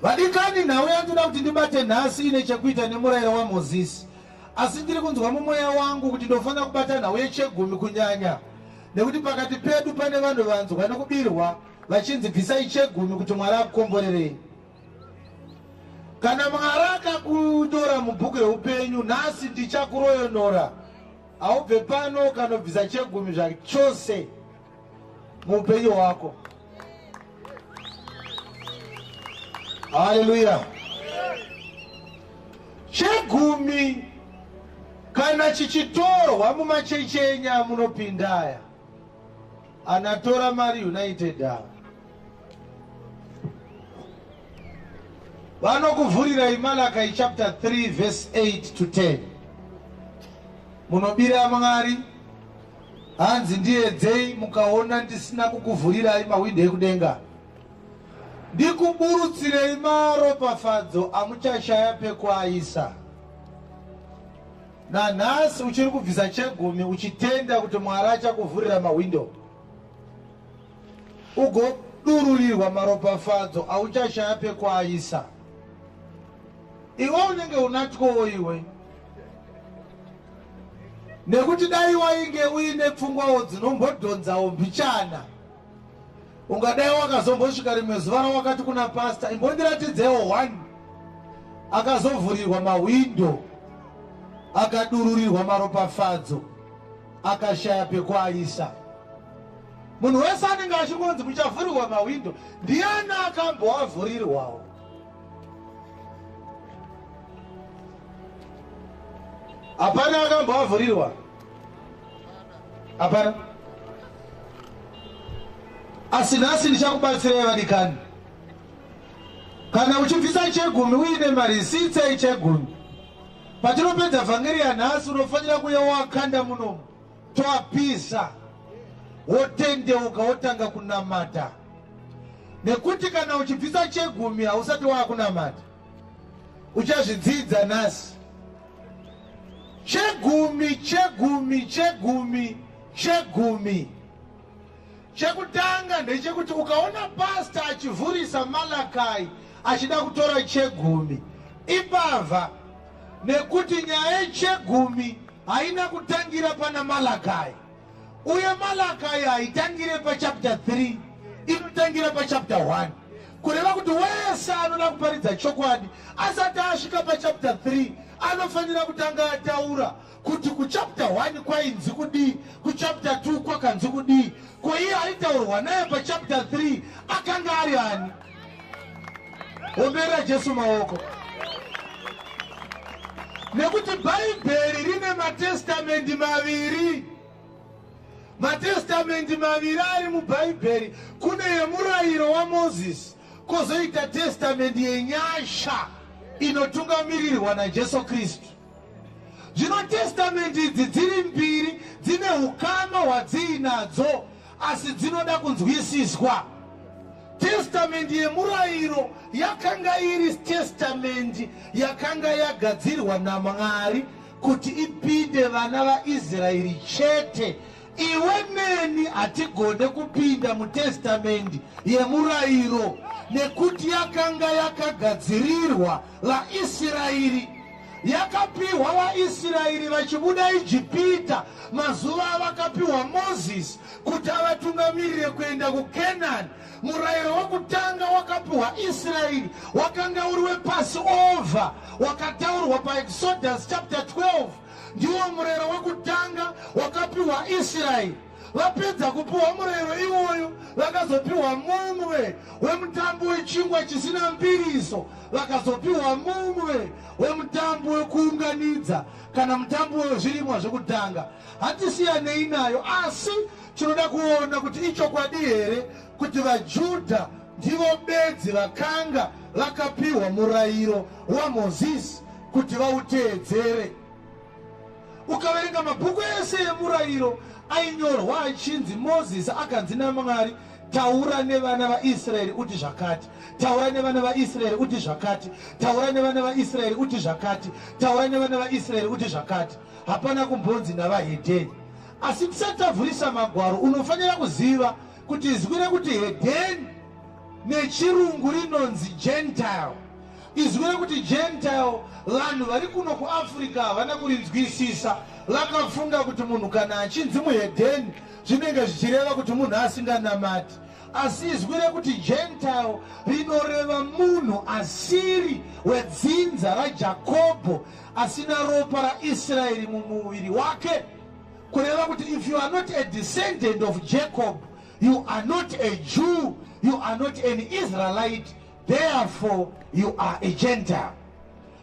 Vadikani, nhau yandinoda kuti ndibate nhasi ine chekuita nemurayiro waMozisi. Asi ndiri kunzwa mumweya wangu kuti ndofanira kubata nhau yechegumi kunyanya nekuti pakati pedu pane vanhu vanzwa nekubirwa vachinzi bvisai chegumi kuti Mwari akukomborerei. Kana Mwari akakunyora mubhuku reupenyu nhasi ndichakuroyonora, haubve pano ukanobvisa chegumi zvachose muupenyu hwako. Haleluya! Chegumi kana chichitorwa mumachechi enyu amunopinda aya, anatora mari United ava vanokuvhurirai Malachi chapter 3 verse 8 to 10 munobira Mwari. Hanzi ndiedzei mukaona ndisina kukuvhurirai mahwindo ekudenga ndikuburutsirei maropafadzo amuchashaya pekuaisa. Nanhasi uchiri kubvisa chegumi uchitenda kuti Mwari achakuvhurira mahwindo ugodururirwa maropafadzo auchashaya pekuaisa. Iwe unenge unatwowo iwe. Nekuti dai wainge uine pfungwawo dzinombodhonzawo mbichana, ungadai wakazombosvika rimwe zuva rawakati kuna pasta, imbondiratidzewo one akazovhurirwa mahwindo akadururirwa maropafadzo akashaya pekuaisa. Munhu wese anenge achingonzi muchavhurirwa mahwindo, ndiani akamboavhurirwawo? Hapana akamboavhurirwa, hapana. Asi nhasi ndichakubatsirai vadikani, kana uchibvisa chegumi uine marisitsi echegumi, patinopedza vhangeri yanhasi unofanira kuya wakanda munomu toapisa, wotendeuka wotanga kunamata. Nekuti kana uchibvisa chegumi hausati waakunamata, uchazvidzidza nhasi. Chegumi, chegumi, chegumi, chegumi. Chekutanga ndechekuti ukaona pasta achivhurisa Malakai achida kutora chegumi, imbavha, nekuti nyaya yechegumi haina kutangira pana Malakai. Uye Malakai haitangire pachapter 3, inotangira pachapter 1. Kureva kuti wese anoda kuparidza chokwadi asati asvika pachapter 3 anofanira kutanga ataura kuti kuchapter 1 kwainzi kudii, kuchapter 2 kwakanzi kudii, ko iye aitaurwa naye pachapter 3 akanga ari ani? Ombera Jesu maoko. Nekuti Bhaibheri rine matestamendi maviri. Matestamendi maviri ari muBhaibheri, kune yemurayiro waMozisi, kozoita testamendi yenyasha inotungamirirwa naJesu Kristu. Zvino testamendi idzi dziri mbiri dzine ukama hwadziinadzo, asi dzinoda kunzwisiswa. Testamendi yemurayiro yakanga iri testamendi yakanga yagadzirwa naMwari kuti ipinde vana vaIsraeri chete. Iwe neni hatigone kupinda mutestamendi yemurayiro nekuti yakanga yakagadzirirwa vaIsraeri. Yakapiwa vaIsraeri vachibuda Ijipita mazuva avakapiwa Mozisi kuti avatungamirire kuenda kuKenani. Murayiro wekutanga wakapiwa Israeri wakanga uri wePassover wakataurwa paExodus chapter 12. Ndiwo murayiro wekutanga wakapiwa Israeri. Vapedza kupiwa murayiro iwoyo, vakazopiwa mumwe wemutambo wechingwa chisina mbiriso, vakazopiwa mumwe wemutambo wekuunganidza kana mutambo wezvirimwa zvekutanga. Hatisiyanei nayo, asi tinoda kuona kuti ichokwadi here kuti vaJudha ndivo bedzi vakanga vakapiwa murayiro waMozisi kuti vauteedzere. Ukaverenga mabhuku ese emurayiro ainyorwa achinzi Mozisi akanzi naMwari, taura nevana vaIsraeri uti zvakati, taura nevana vaIsraeri uti zvakati, taura nevana vaIsraeri uti zvakati, taura nevana vaIsraeri uti zvakati. Hapana kumbonzi navahedheni. Asi tisati tavhurisa magwaro, unofanira kuziva kuti izwi rekuti hedheni Nechirungu rinonzi Gentile. Izwi rekuti Gentile vanhu vari kuno kuAfrica havana kurinzwisisa. Vakafunga kuti munhu kana achinzi muhedheni zvinenge zvichireva kuti munhu asinganamati. Asi izwi rekuti Gentile rinoreva munhu asiri wedzinza raJakobho, asina ropa raIsraeri mumuviri wake. Kureva kuti if you are not a descendant of Jacob, you are not a Jew, you are not an Israelite, therefore you are a Gentile.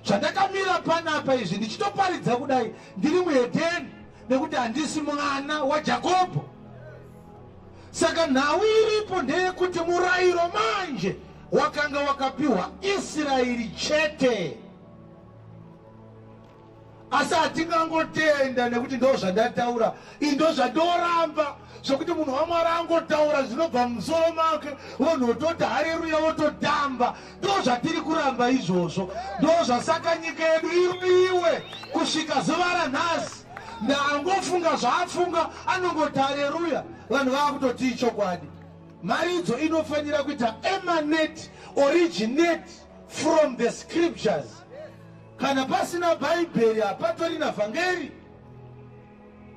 Zvandakamira panapa izvi ndichitoparidza kudai ndiri muhedheni nekuti handisi mwana waJakobho. Saka nhau iripo ndeyekuti murayiro manje wakanga wakapiwa Israeri chete. Asi hatingangotenda nekuti ndo zvandataura, ini ndo zvandoramba, zvokuti munhu waMwari angotaura zvinobva mumusoro make, vanhu vototi hareruya vototamba. Ndo zvatiri kuramba izvozvo, ndo zvasaka nyika yedu iruiwe kusvika zuva ranhasi. Ndaangofunga zvaafunga anongoti hareruya, vanhu vaakutoti ichokwadi. Mharidzo inofanira kuita emanate, originate from the scriptures. Kana pasina Bhaibheri hapatorina vhangeri.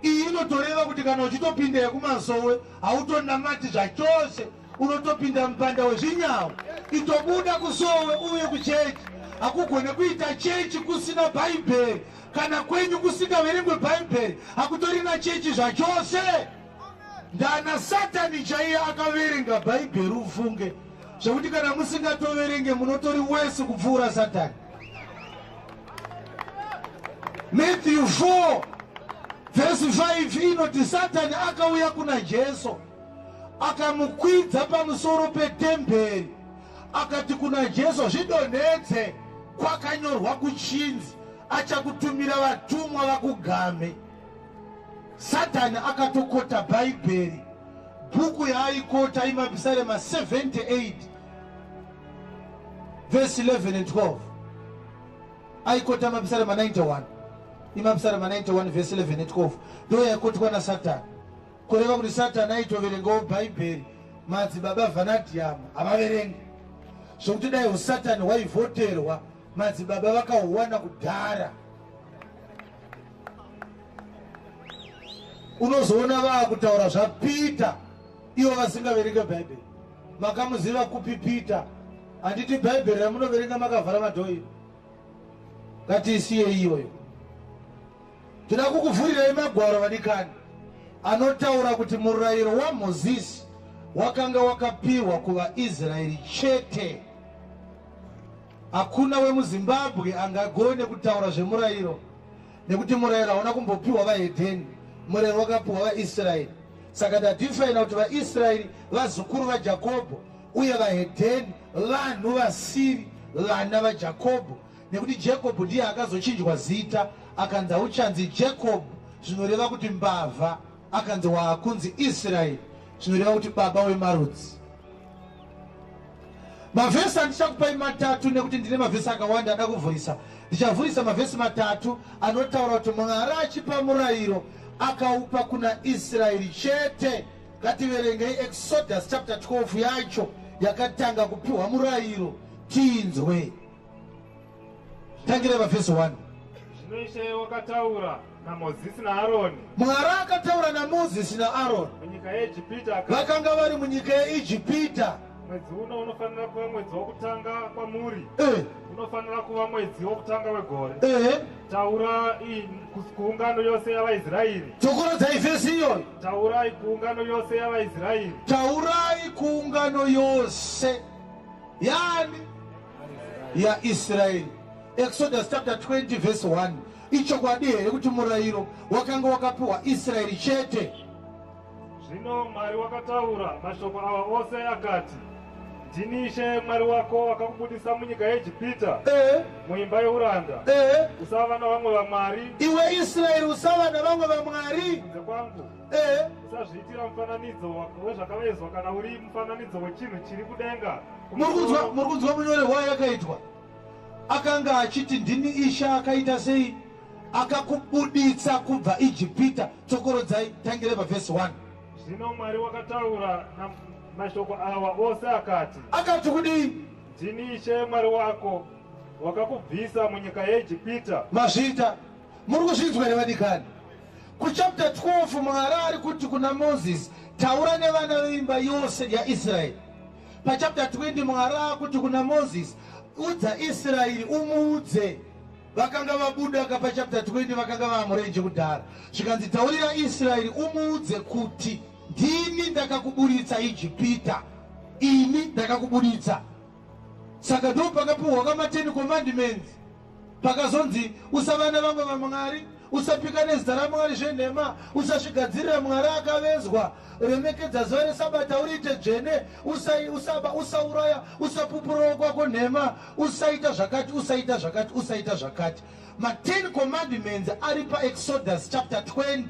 Iyi inotoreva kuti kana uchitopinda yekumasowe hautonamati zvachose, unotopinda mupanda wezvinyawo. Itobuda kusowe uye kuchechi. Hakugone kuita chechi kusina Bhaibheri. Kana kwenyu kusingaverengwe Bhaibheri hakutorina chechi zvachose. Ndana Satani chaiye akaverenga Bhaibheri ufunge, zvekuti kana musingatoverenge munotori wese kupfuura Satani. Matthew 4 verse 5 inoti Satani akauya kuna Jesu akamukwidza pamusoro petemberi akati kuna Jesu, zvidonhedze, kwakanyorwa kuchinzi achakutumira vatumwa vakugame. Satani akatokota Bhaibheri, bhuku yaaikota iMapisarema 78 verse 11 and 12. Aikota Mapisarema 91, iMapisarema 91 verse 11 and 12 ndo yaikotwa naSatani. Kureva kuti Satani aitoverengawo Bhaibheri, madzibaba Vanadium havaverengi, zvokuti dai uSatani hwaivhoterwa madzibaba vakahuwana kudhara. Unozoona vaakutaura zvaPeter ivo vasingaverenge Bhaibheri. Makamuziva kupi Peter? Handiti Bhaibheri ramunoverenga makavhara madhoi? Ngatiisiye iyoyo. Toda kukuvhurirai magwaro vadikani anotaura kuti murayiro waMozisi wakanga wakapiwa kuvaIsraeri chete. Hakuna wemuZimbabwe angagone kutaura zvemurayiro nekuti murayiro hauna kumbopiwa vahedheni, murayiro wakapiwa vaIsraeri. Saka tadhifaina kuti vaIsraeri vazukuru vaJakobho uye vahedheni vanhu vasiri vana vaJakobho, nekuti Jakobho ndiye akazochinjwa zita akanzi hauchanzi Jacob, zvinoreva kuti mbavha, akanzi waakunzi Israeri, zvinoreva kuti baba wemarudzi. Mavhesi andichakupai matatu nekuti ndine mavhesi akawanda ada kuvhurisa. Ndichavhurisa mavhesi matatu anotaura kuti Mwari achipa murayiro akaupa kuna Israeri chete. Ngativerengei Exodus chapter 12 yacho yakatanga kupiwa murayiro tiinzwe. Tangira pavhesi 1. Zvino Ishe wakataura naMozisi naAroni. Mwari akataura naMozisi naAroni munyika yeIjipita akati, vakanga vari munyika yeIjipita. Mwedzi uno unofanira kuva mwedzi wokutanga kwamuri. Unofanira kuva mwedzi wokutanga wegore. Taurai kuungano yose yavaIsraeri. Dzokorodzai vhesi iyoyo. Taurai kuungano yose yavaIsraeri. Taurai kuungano yose yani yaIsraeri. Exodus chapter 20 verse 1. Ichokwadi here kuti murayiro wakanga wakapiwa Israeri chete? Zvino Mwari wakataura mashoko awa ose akati, Ndini Ishe Mwari wako wakakubudisa munyika yeIjipita, muimba yeuranda. Usava navamwe vamwari. Iwe Israeri, usava navamwe vamwari kunze kwangu. Usazviitira mufananidzo wezvakavezwa kana uri mufananidzo wechinhu chiri kudenga. Muri kunzwa munyorerwo yakaitwa? Akanga achiti ndini Ishe akaita sei akakubuditsa kubva Ijipita. Tsokorodzai, tangire pavhesi 1. Zvino Mwari wakataura Mashoko awa ose akati. Akati kudii? Ndini Ishe Mwari wako wakakubvisa munyika yeIjipita. Mazviita. Muri kuzvinzwa here vadikani? Kuchapter 12 Mwari ari kuti kuna Moses, taura nevana veimba yose yaIsraeri. Pachapter 20 Mwari akuti kuna Moses, udza Israeri umuudze. Vakanga vabuda ka pachapter 20 vakanga vamurenje kudhara. Zvikanzi taurira Israeri umuudze kuti ndini ndakakuburitsa Ijipita. Ini ndakakuburitsa. Saka ndo pakapiwa ka ma10 commandments. Pakazonzi usava nevamwe vamwari, usapika nezita raMwari zvenhema, usazvigadzirira Mwari akavezwa, remekedza zuva resabata uriite dzvene, usaba, usauraya, usapupurira kwako nhema, usaita zvakati, usaita zvakati, usaita zvakati. Ma10 commandments ari paExodus chapter 20,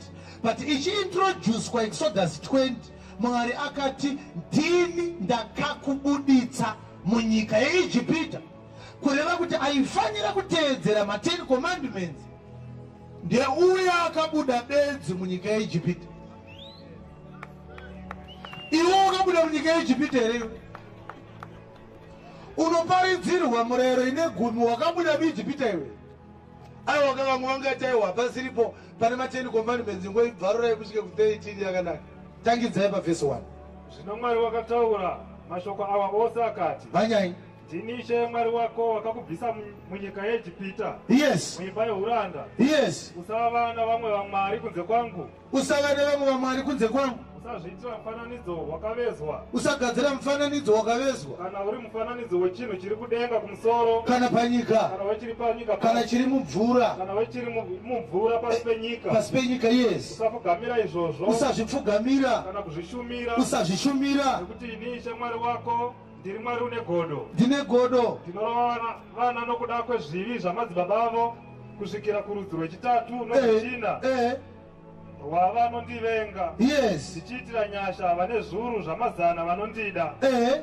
but ichiintroducwa Exodus 20, Mwari akati ndini ndakakubuditsa munyika yeIjipita. Kureva kuti aifanira kuteedzera ma10 commandments ndeuya akabuda bedzi munyika yeIjipita. Iwe wakabuda munyika yeIjipita here iwe? Unoparidzirwa murayiro ine gumi, wakabuda muIjipita iwe? Aiwa, vamwe vangati aiwa hapasiripo pane ma10 commandments, ngoibvarurai kusvike ku13 yakanaka. Tangidzai pavhesi 1. Zvino Mwari wakataura mashoko awa ose akati. Mhanyai. Ndini Ishe Mwari wako wakakubvisa munyika yeIjipita. Yes. Muimba yeuranda. Yes. Usava navamwe vamwari kunze kwangu. Usava nevamwe vamwari kunze kwangu. Usazviitira mufananidzo wakavezwa. Usagadzira mufananidzo wakavezwa. Kana uri mufananidzo wechinhu chiri kudenga kumusoro. Kana panyika. Kana wechiri panyika. Kana chiri mumvura. Kana wechiri mumvura pasi penyika. Pasi penyika, yes. Usapfugamira izvozvo. Usazvipfugamira. Kana kuzvishumira. Usazvishumira. Nekuti ini Ishe Mwari wako ndiri Mwari une godo. Ndine godo. Ndinorova vana nokuda kwezvivi zvamadzibaba avo kusvikira kurudzi rwechitatu norwechina. Rwavanondivenga. Yes. Ndichiitira nyasha vane zviuru zvamazana vanondida.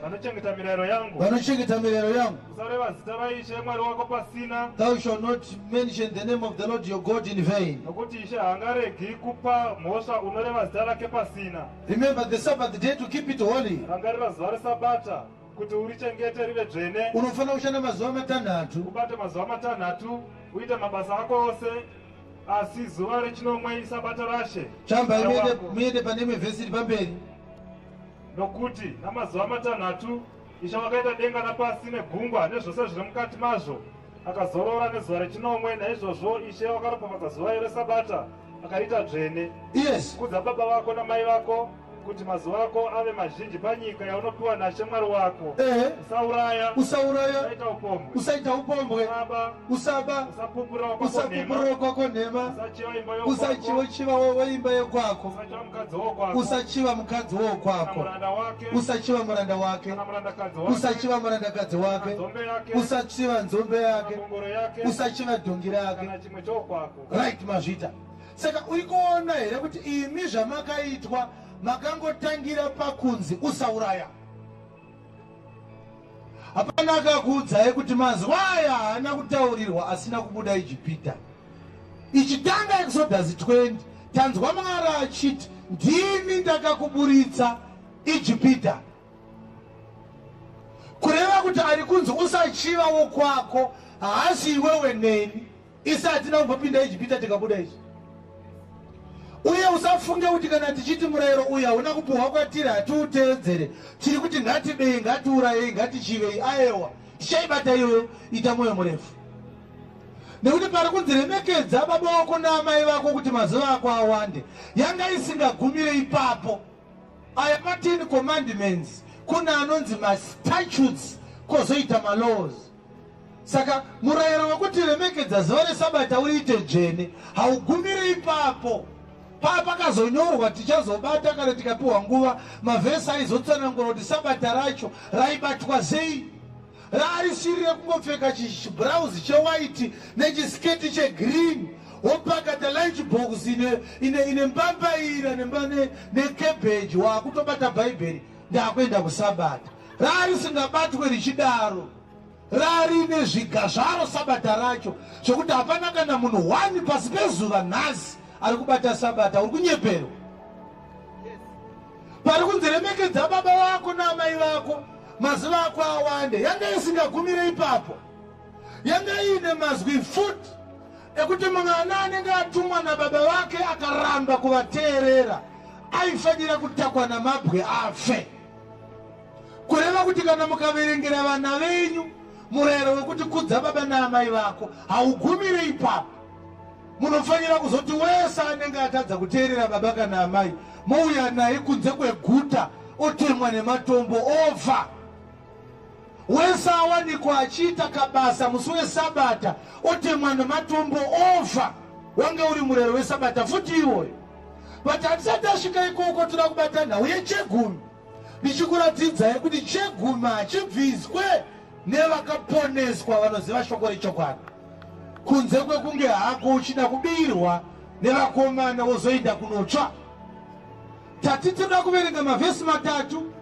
Vanochengeta mirayiro yangu. Vanochengeta mirayiro yangu. Usareva zita raIshe Mwari wako pasina. Thou shalt not mention the name of the Lord your God in vain. Nokuti Ishe haangaregi kupa mhosva unoreva zita rake pasina. Remember the Sabbath day to keep it holy. Rangarira zuva resabata kuti urichengete rive dzvene. Unofanira kushanda mazuva matanhatu. Ubate mazuva matanhatu uite mabasa ako ose, asi zuva rechinomwe isabata raShe. Chamba muende pane imwe vhesi iri pamberi. Nokuti namazuva matanhatu Ishe wakaita denga napasi negungwa nezvose zviri mukati mazvo, akazorora nezuva rechinomwe. Naizvozvo Ishe wakaropafadza zuva resabata akariita dzvene. Yes. Kudza baba vako namai vako kuti mazuva ako ave mazhinji panyika yaunopiwa naShe Mwari wako. Usauraya. Usauraya. Usaita upombwe. Usaita upombwe. Usaba. Usaba. Usapupurira kwako nhema. Usapupurira kwako nhema. Usachiva imba yokwako. Usachiva weimba yokwako. Usachiva mukadzi wokwako. Usachiva mukadzi wokwako. Muranda wake. Usachiva muranda wake. Kana murandakadzi wake. Usachiva murandakadzi wake. Nzombe yake. Usachiva nzombe yake. Mbongoro yake. Usachiva dhongi rake. Kana chimwe chokwako. Right, mazvita. Saka uri kuona here kuti imi zvamakaitwa makangotangira pakunzi usauraya? Hapana akakuudzai kuti mazuva aya haana kutaurirwa asina kubuda Ijipita. Ichitanga Exodus 20, tanzwa Mwari achiti ndini ndakakuburitsa Ijipita. Kureva kuti ari kunzi usachiva wokwako haasi iwewe neni. Isi hatina kumbopinda Ijipita tikabuda izvi. Uye usafunge kuti kana tichiti murayiro uyu hauna kupuhwa kwatiri hatiuteedzere, tiri kuti ngatibei, ngatiurayei, ngatichivei. Aewa, tichaibata iyoyo. Ita mwoyo murefu, nekuti pari kunzi remekedza baba wako naamai vako kuti mazuva ako awande, yanga isingagumire ipapo. Aya ma10 commandments, kuna anonzi mastatutes, kwozoita malaws. Saka murayiro wekuti remekedza zuva resabata uriite dzvene haugumire ipapo. Pakazonyorwa, tichazobata kana tikapiwa nguva, mavhesi aizotsanangura kuti sabata racho raibatwa sei. Raarisiri rekungopfeka chibrauzi chewhite nechisketi chegreen, wopakata lunch box ine mbambaira nekebheji, waakutobata Bhaibheri, ndaakuenda kusabata. Raarisingabatwe richidaro, rarine zviga zvaro sabata racho, zvokuti hapana kana munhu 1 pasi pezuva nhasi ari kubata sabata. Uri kunyeperwa. Pari kunzi remekedza baba vako naamai vako, mazuva ako awande, yanga isingagumire ipapo. Yanga iine mazwi futi ekuti mwana anenge atumwa nababa vake akaramba kuvateerera aifanira kutakwa namabwe afe. Kureva kuti kana mukaverengera vana venyu murayiro wekuti kudza baba naamai vako haugumire ipapo. Munofanira kuzoti wese anenge atadza kuteerera baba kana amai mouya naye kunze kweguta otemwa nematombo ofa. Wese awanikwa achiita kabasa musi wesabata otemwa nematombo ofa. Wange uri murayiro wesabata futi iwoyo. But hatisati tasvika ikoko, toda kubata nhau yechegumi, ndichikuratidzai kuti chegumi hachibviswe nevakaponeswa vanoziva shoko rechokwadi, kunze kwekunge hako uchida kubirwa nevakomana wozoenda kunotsva. Tati tinoda kuverenga mavhesi matatu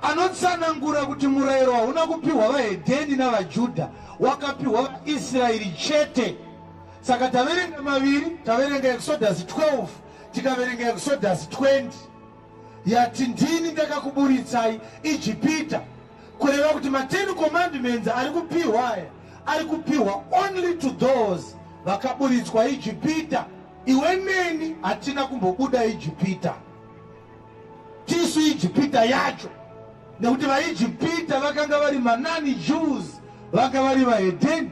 anotsanangura kuti murayiro hauna kupiwa vahedheni navaJudha, wakapiwa vaIsraeri chete. Saka taverenga maviri, taverenga Exodus 12, tikaverenga Exodus 20, yati ndini ndakakuburitsai Ijipita. Kureva kuti ma10 commandments ari kupiwa aya ari kupiwa only to those vakaburitswa Ijipita. Iwe neni hatina kumbobuda Ijipita, tisu Ijipita yacho, nekuti vaIjipita vakanga vari manon-Jews, vanga vari vahedheni.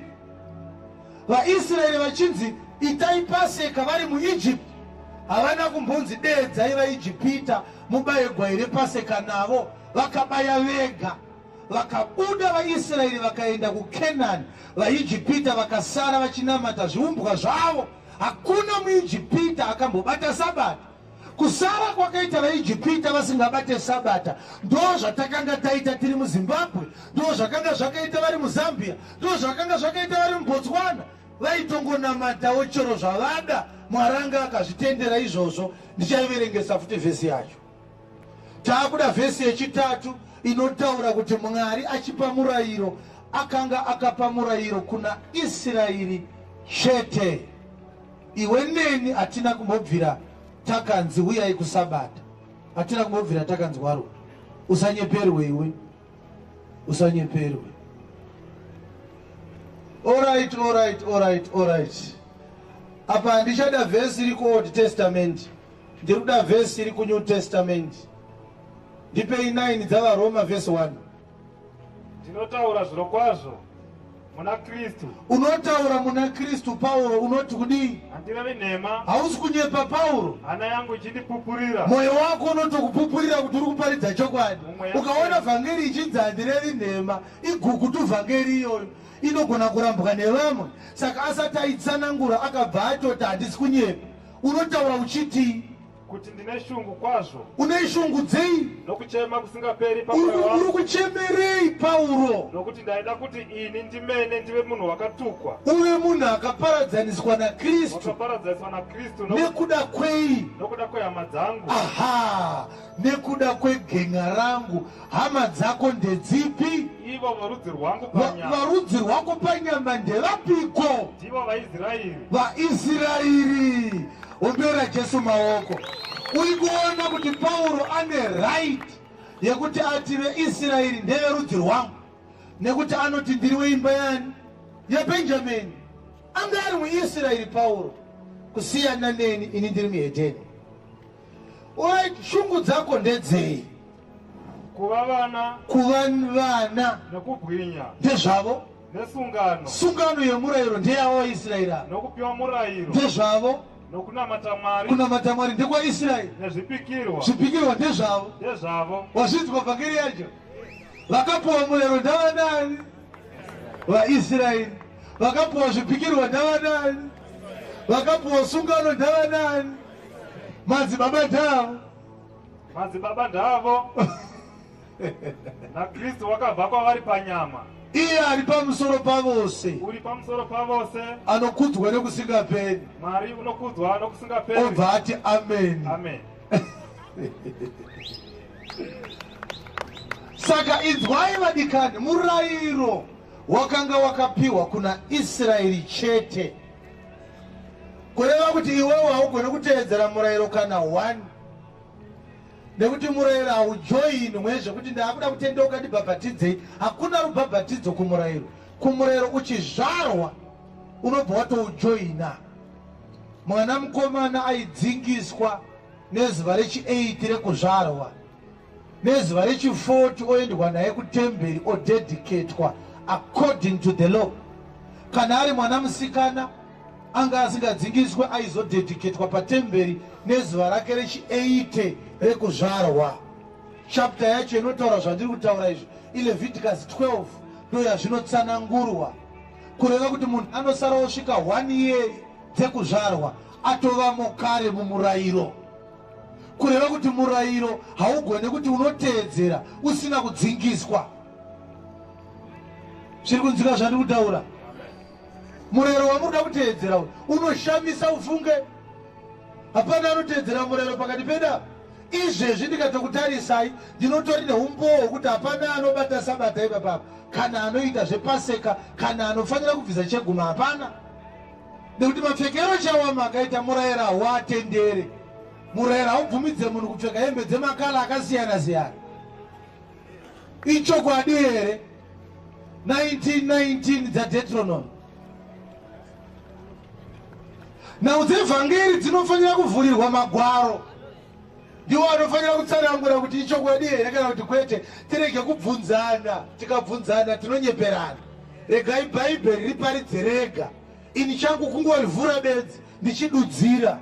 VaIsraeri vachinzi itai Paseka vari muEgypt, havana kumbonzi deedzai vaIjipita mubaye gwai rePaseka navo. Vakabaya vega, vakabuda vaIsraeri vakaenda kuKenani. VaIjipita vakasara vachinamata zviumbwa zvavo. Hakuna muIjipita akambobata Sabata. Kusara kwakaita vaIjipita vasingabate Sabata ndo zvatakanga taita tiri muZimbabwe, ndo zvakanga zvakaita vari muZambia, ndo zvakanga zvakaita vari muBotswana. Vaitongonamatawo chero zvavada. Mwari anga akazvitendera izvozvo. Ndichaiverengesa futi vhesi yacho. Taakuda vhesi yechitatu inotaura kuti Mwari achipa murayiro akanga akapa murayiro kuna Israeri chete. Iwe neni hatina kumbobvira takanzi uyai kusabata, hatina kumbobvira takanzwaro. Usanyeperwe iwe, usanyeperwe. Alright, alright, alright, alright. Apa handichada vhesi iri kuOld Testament, ndiri kuda vhesi iri kuNew Testament. Ndipei 9 dzavaRoma vhesi 1. Ndinotaura zvirokwazvo muna Kristu. Unotaura muna Kristu, Pauro. Unoti kudii? Handirevi nhema. Hausi kunyepa, Pauro. Hana yangu ichindipupurira. Mwoyo wako unotokupupurira kuti uri kuparidza chokwadi. Ukaona vhangeri ichinzi handirevi nhema, igukutu vhangeri iyoyo, inogona kurambwa nevamwe. Saka asati aitsanangura akabva atoti handisi kunyepa. Unotaura uchitii? Kuti ndine shungu kwazvo. Une shungu dzei? Nokuchema kusingaperi pamwoyo wangu. Uri kuchemerei, Pauro? Nokuti ndaida kuti ini ndimene ndive munhu wakatukwa. Uve munhu akaparadzaniswa naKristu. Wakaparadzaniswa naKristu. Nekuda kwei? Nokuda kwehama dzangu. Aha, nekuda kwegenga rangu. Hama dzako ndedzipi? Ivo vorudzi rwangu panyama. Varudzi rwako panyama ndevapiko? Ndivo vaIsraeri. VaIsraeri. Ombera Jesu maoko. Uri kuona kuti Pauro ane right yekuti ati veIsraeri ndeverudzi rwangu, nekuti anoti ndiri weimba yani? YaBenjamini. Anga ari muIsraeri Pauro, kusiyana neni, ini ndiri muhedheni. Alright, shungu dzako ndedzei? Kuva vana. Kuva vana. Nekubwinya. Ndezvavo. Nesungano. Sungano yemurayiro ndeyavo vaIsraeri ava. Nokupiwa murayiro. Ndezvavo. Nokunamata Mwari. Kunamata Mwari ndekwaIsraeri. Nezvipikirwa. Zvipikirwa ndezvavo. Ndezvavo. Wazvinzwa vhangeri yacho? Vakapiwa murayiro ndavanani? VaIsraeri. Vakapiwa zvipikirwa ndavanani? Vakapiwa sungano ndavanani? Madzibaba ndavo. Madzibaba ndavo. NaKristu wakabva kwavari panyama. Iye ari pamusoro pavose. Uri pamusoro pavose. Anokudzwa nekusingaperi. Mwari unokudzwa nokusingaperi. Obva ati amen. Amen. Saka inzwai vadikani, murayiro wakanga wakapiwa kuna Israeri chete. Kureva kuti iwewo haugoni kuteedzera murayiro kana 1. Nekuti murayiro haujoinwe zvekuti ndaakuda kutendeuka ndibhabhatidzei. Hakuna rubhabhatidzo kumurayiro. Kumurayiro uchizvarwa unobva watoujoina. Mwana mukomana aidzingiswa nezuva rechi8 rekuzvarwa, nezuva rechi40 oendwa naye kutemberi odedicatwa according to the law. Kana ari mwana musikana anga asingadzingiswe, aizodedicatwa patemberi nezuva rake rechi8 rekuzvarwa. Chapter yacho inotaura zvandiri kutaura izvi iLeviticus 12, ndo yazvinotsanangurwa. Kureva kuti munhu anosara osvika 1 year dzekuzvarwa atovamo kare mumurayiro. Kureva kuti murayiro haugone kuti unoteedzera usina kudzingiswa. Zviri kunzwika zvandiri kutaura? Murayiro wamuri kuda kuteedzera uyu unoshamisa ufunge. Hapana anoteedzera murayiro pakati pedu apa. Izvezvi ndikatokutarisai, ndinotori neumbowo hwekuti hapana anobata sabata ipapapa, kana anoita zvepaseka, kana anofanira kubvisa cheguma, hapana. Nekuti mapfekero chaiwo makaita, murayiro hauatendere. Murayiro haubvumidze munhu kupfeka hembe dzemakala akasiyana siyana. Ichokwadi here? 1919 dzaDeuteronomy. Nhau dzevhangeri dzinofanira kuvhurirwa magwaro, ndiwo anofanira kutsanangura kuti ichokwadi here kana kuti kwete. Tirege kubvunzana, tikabvunzana tinonyeperana. Regai Bhaibheri riparidze rega. Ini changu kungorivhura bedzi ndichidudzira.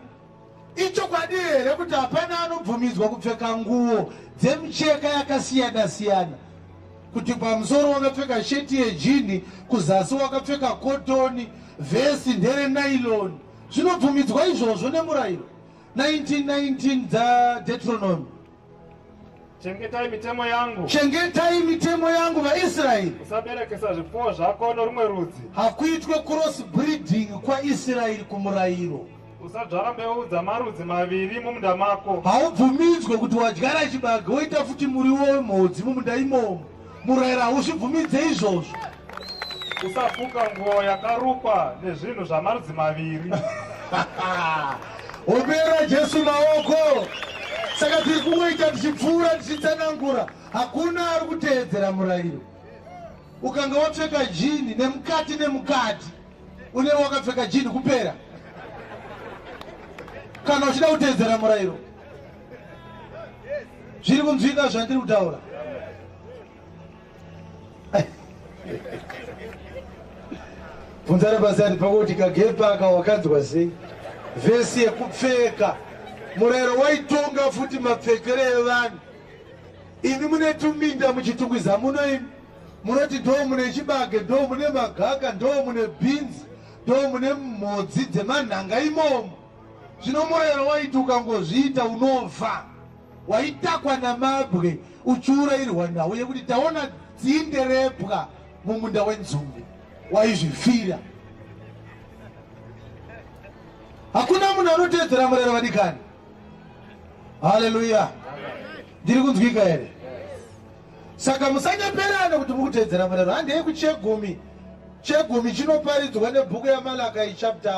Ichokwadi here kuti hapana anobvumidzwa kupfeka nguo dzemicheka yakasiyana siyana, kuti pamusoro wakapfeka sheti yejini, kuzasi wakapfeka kotoni, vhesi ndere nylon? Zvinobvumidzwa izvozvo nemurayiro? 1919 dzaDeuteronomy. Chengetai mitemo yangu. Chengetai mitemo yangu, vaIsraeri. Usaberekesa zvipfuwo zvako norumwe rudzi. Hakuitwe cross breeding kwaIsraeri kumurayiro. Usadzvara mbeu dzamarudzi maviri mumunda mako. Haubvumidzwe kuti wadyara chibage woita futi muriwo wemhodzi mumunda imomo. Murayiro hauzvibvumidze izvozvo. Usafuka nguo yakarukwa nezvinhu zvamarudzi maviri. Ombera Jesu maoko. Saka tiri kungoita tichipfuura tichitsanangura. Hakuna ari kuteedzera murayiro. Ukanga wapfeka jini nemukati nemukati, une wakapfeka jini kupera, kana uchida kuteedzera murayiro. Zviri kunzwika zvandiri kutaura? Bvunzana pasati pakuti kagepa aka wakanzwa sei vhesi yekupfeka. Murayiro waitonga futi mapfekero evanhu. Imi mune tuminda muChitungwiza muno, imi munoti ndo mune chibage, ndo mune magaka, ndo mune bhinzi, ndo mune mhodzi dzemanhanga imomo. Zvino murayiro waiti ukangozviita unofa, waitakwa namabwe uchiurayirwa nhau yekuti taona dzinde rebwa mumunda wenzungu. Waizvifira. Hakuna munhu anoteedzera murayiro, vadikani. Haleluya! Ndiri kunzwika here? Saka musanyeperana kuti muri kuteedzera murayiro. Handei kuchegumi. Chegumi chinoparidzwa nebhuku yaMalakai chapter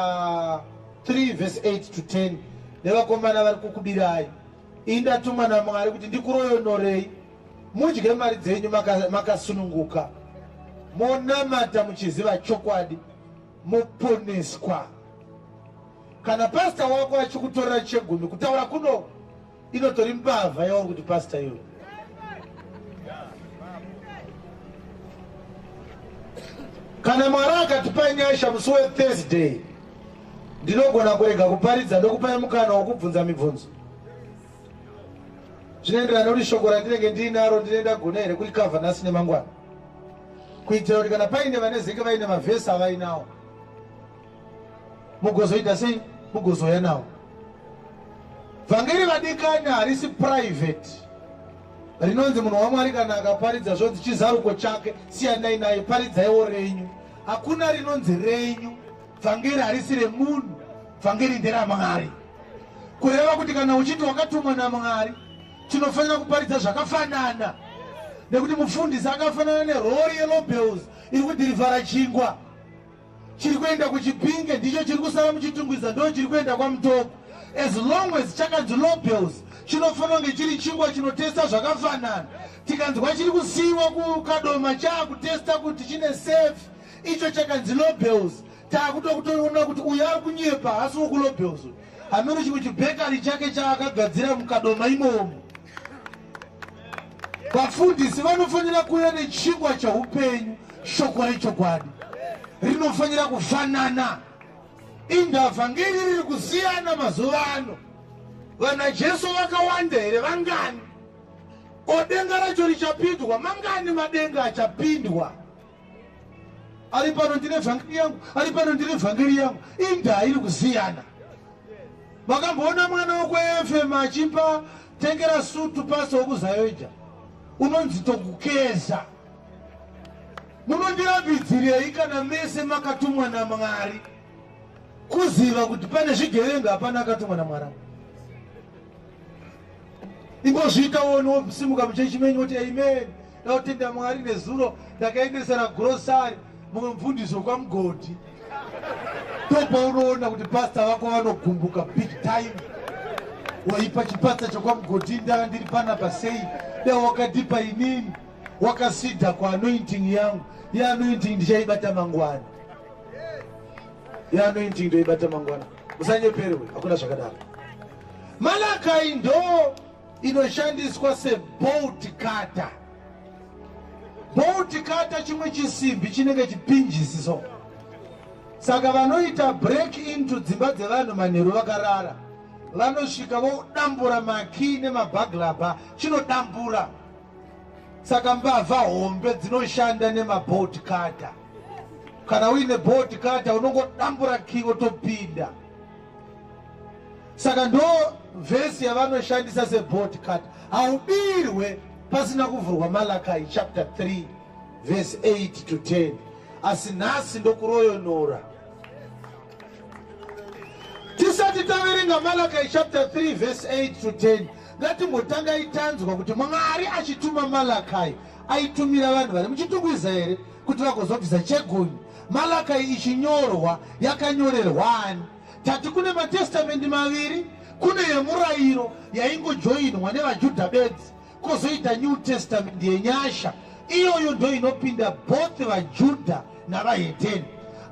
3 verse 8 to 10 nevakomana vari kukubirai. Ini ndatumwa naMwari kuti ndikuroyonorei, mudye mari dzenyu makasununguka, monamata muchiziva chokwadi, moponeswa. Kana pasta wako achikutorera chegumi, kutaura kuno inotori mbavha yauri kuti pasta iyoyo. Kana Mwari akatipa nyasha musi weThursday, ndinogona kurega kuparidza ndokupai mukana wokubvunza mibvunzo. Zvinoenderana nekuti shoko randinenge ndiinaro ndine ndagona here kurikavha nhasi nemangwana, kuitira kuti kana paine vanezenge vaine mavhesi avainawo, mugozoita sei, mugozouya nawo. Vhangeri, vadikani, harisi private rinonzi munhu waMwari kana akaparidza zvonzi chizaruko chake, siyanai naye, paridzaiwo renyu. Hakuna rinonzi renyu. Vhangeri harisi remunhu, vhangeri nderamwari. Kureva kuti kana uchiti wakatumwa naMwari, tinofanira kuparidza zvakafanana, nekuti mufundisi akafanana nerori yeLobels iri kudhirivhara chingwa. Chiri kuenda kuChipinge ndicho chiri kusara muChitungwiza, ndo chiri kuenda kwaMutoko. As long as chakanzi Lobels, Chinofanira kunge chiri chingwa chinotesta zvakafanana. Tikanzwa chiri kusiyiwa kuKadoma chaakutesta kuti chine safe, icho chakanzi Lobels, taakutokutoona kuti uyu ari kunyepa, haasi wokuLobels. Hameno chimwe chibhekari chake chaakagadzira muKadoma imomo. Vafundisi vanofanira kuuya nechingwa chaupenyu, shoko rechokwadi rinofanira kufanana. Indava ngeri riri kusiyana mazuva ano? Vana Jesu vakawanda here? Vangani? Odenga racho richapindwa mangani? Madenga achapindwa ari pano, ndine vhangeri yangu, ari pano, ndine vhangeri yangu. Indaa iri kusiyana? Makamboona mwana wokweFM achipa tengera sutu pasi wokuZAOGA? Unonzi tokukeza. Munondirambidzirei kana mese makatumwa naMwari? Kuziva kuti pane zvigevenga, hapana akatumwa naMwari. Ingozviita uone, wosimuka muchechi menyu woti, "Amen, ndautenda Mwari, nezuro ndakaendesera grocery mumwe mufundisi wekwaMugodhi." Topaunoona kuti pasta vako vanogumbuka big time. Waipa chipasta chekwaMugodhi, ndanga ndiri panapa sei? Dai wakatipa inini. Wakasidha kuanointing yangu. Yeanointing ndichaibata mangwana, yeanointing ndoibata mangwana. Musanyeperwe, hakuna zvakadaro. Malakai ndo inoshandiswa sebolt cutter. Bolt cutter chimwe chisimbi chinenge chipinjisi so. Saka vanoita break into dzimba dzevanhu manheru vakarara, vanosvika vodambura makey nemaburglar, chinodambura. Saka mbavha hombe dzinoshanda nemabolt cutter. Kana uine bolt cutter, unongodambura key wotopinda. Saka ndo vhesi yavanoshandisa sebolt cutter. Haubirwe pasina kuvhurwa Malakai chapter 3 verse 8 to 10. Asi nhasi ndokuroyonora. Tisati taverenga Malakai chapter 3 verse 8 to 10, ngatimbotanga itanzwa kuti Mwari achituma Malakai aitumira vanhu vari muChitungwiza here kuti vagozobvisa chegumi? Malakai ichinyorwa yakanyorerwani? Tati kune matestamendi maviri. Kune yemurayiro yaingojoinwa nevaJudha bedzi, kwozoita New Testament yenyasha. Iyoyo ndo inopinda both vaJudha navahedheni.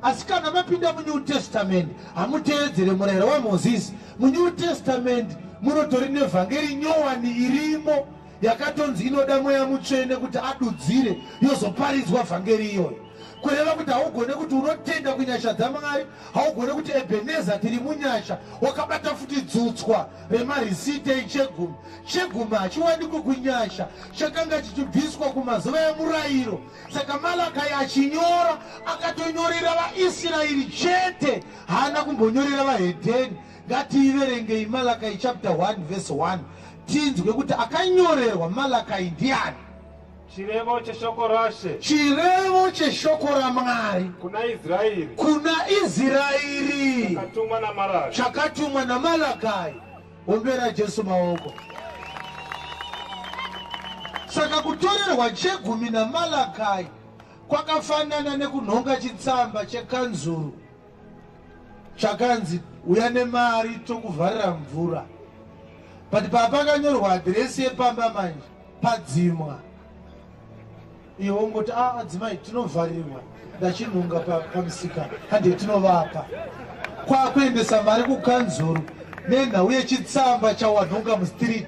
Asi kana mapinda muNew Testament, hamuteedzere murayiro waMozisi. MuNew Testament munotori nevhangeri nyowani irimo yakatonzi inoda Mweya Mutsvene kuti adudzire, yozoparidzwa vhangeri iyoyo. Kureva kuti haugone kuti unotenda kunyasha dzaMwari, haugone kuti Ebeneza tiri munyasha, wakabata futi dzutswa remarisiti echegumi. Chegumi hachiwanikwi kunyasha, chakanga chichibviswa kumazuva emurayiro. Saka Malakai achinyora akatonyorera vaIsraeri chete, haana kumbonyorera vahedheni. Ngatiiverengei Malakai chapter 1 verse 1, tinzwe kuti akanyorerwa Malakai ndiani. Chirevo cheshoko raShe. Chirevo cheshoko raMwari. Kuna Israeri. Kuna Israeri. Chakatumwa naMaraki. Chakatumwa naMalakai. Ombera Jesu maoko. Saka kutorerwa chegumi naMalakai kwakafanana nekunhonga chitsamba chekanzuru chakanzi, "Uya nemari tokuvharira mvura," but papakanyorwa adhiresi yepamba manje padzimwa. Iwe ungoti, "A, adzimai, tinovharirwa, ndachinhunga pamusika, hande tinovapa." Kwakuendesa mari kukanzuru nenhau yechitsamba chawanhonga mustreet.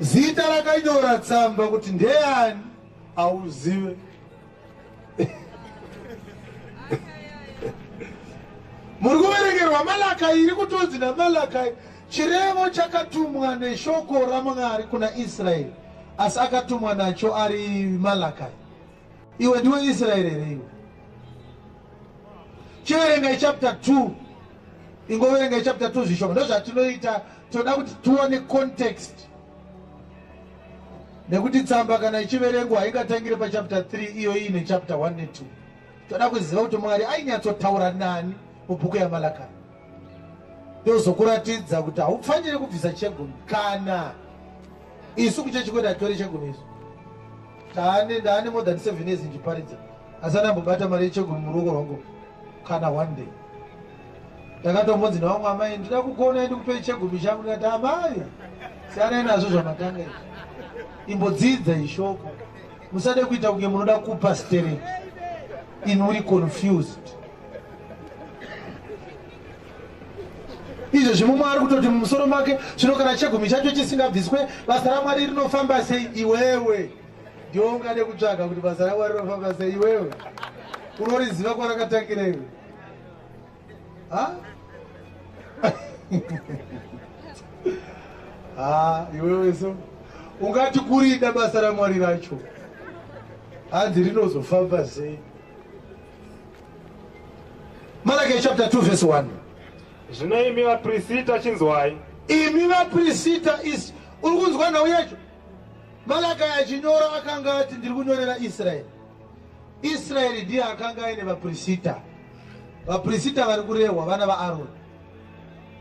Zita rakanyora tsamba kuti ndeyani hauzive. Muri kuverengerwa Malakai, iri kutonzi naMalakai chirevo chakatumwa neshoko raMwari kuna Israeri, asi akatumwa nacho ari Malakai. Iwe ndiwe Israeri here iwe? Chiverengai chapter 2, ingoverengai chapter 2 zvishoma. Ndozvatinoita, toda kuti tione context, nekuti tsamba kana ichiverengwa haingatangire pachapter 3 iyo iine chapter 1 ne2. Toda kuziva kuti Mwari ainyatsotaura nani mubhuku yaMalakai. Ndozokuratidza kuti haufaniri kubvisa chegumi. Kana isu kuchechi kwedu hatori chegumi. Isu taane ndaane more than 7 years ndichiparidza, asi andambobata mari yechegumi muruoko rwangu kana one day. Ndakatombonzi nevamwe amai, ndida kukuonai ndikupei chegumi changu. Ndikati, amai, siyanai nazvo zvamatanga izvi, imbodzidza ishoko, musade kuita kunge munoda kupa stereki ini uri confused. Izvezvi mumwe ari kutoti mumusoro make, zvino kana chegumi chacho chisingabviswe, basa raMwari rinofamba sei? Iwewe ndiwe ungade kutsvaga kuti basa raMwari rinofamba sei? Iwewe unoriziva kwarakatangira iwe? Ha, ha, iwewe so ungati kurida basa raMwari racho hanzi rinozofamba sei? Malachi chapter 2 verse 1. Zvino imi vaprisita, chinzwai. Imi vaprisita, is uri kunzwa nhau yacho? Malaki achinyora akanga ati, ndiri kunyorera Israeri. Israeri ndiye akanga aine vaprisita. Vaprisita vari kurehwa vana vaAroni,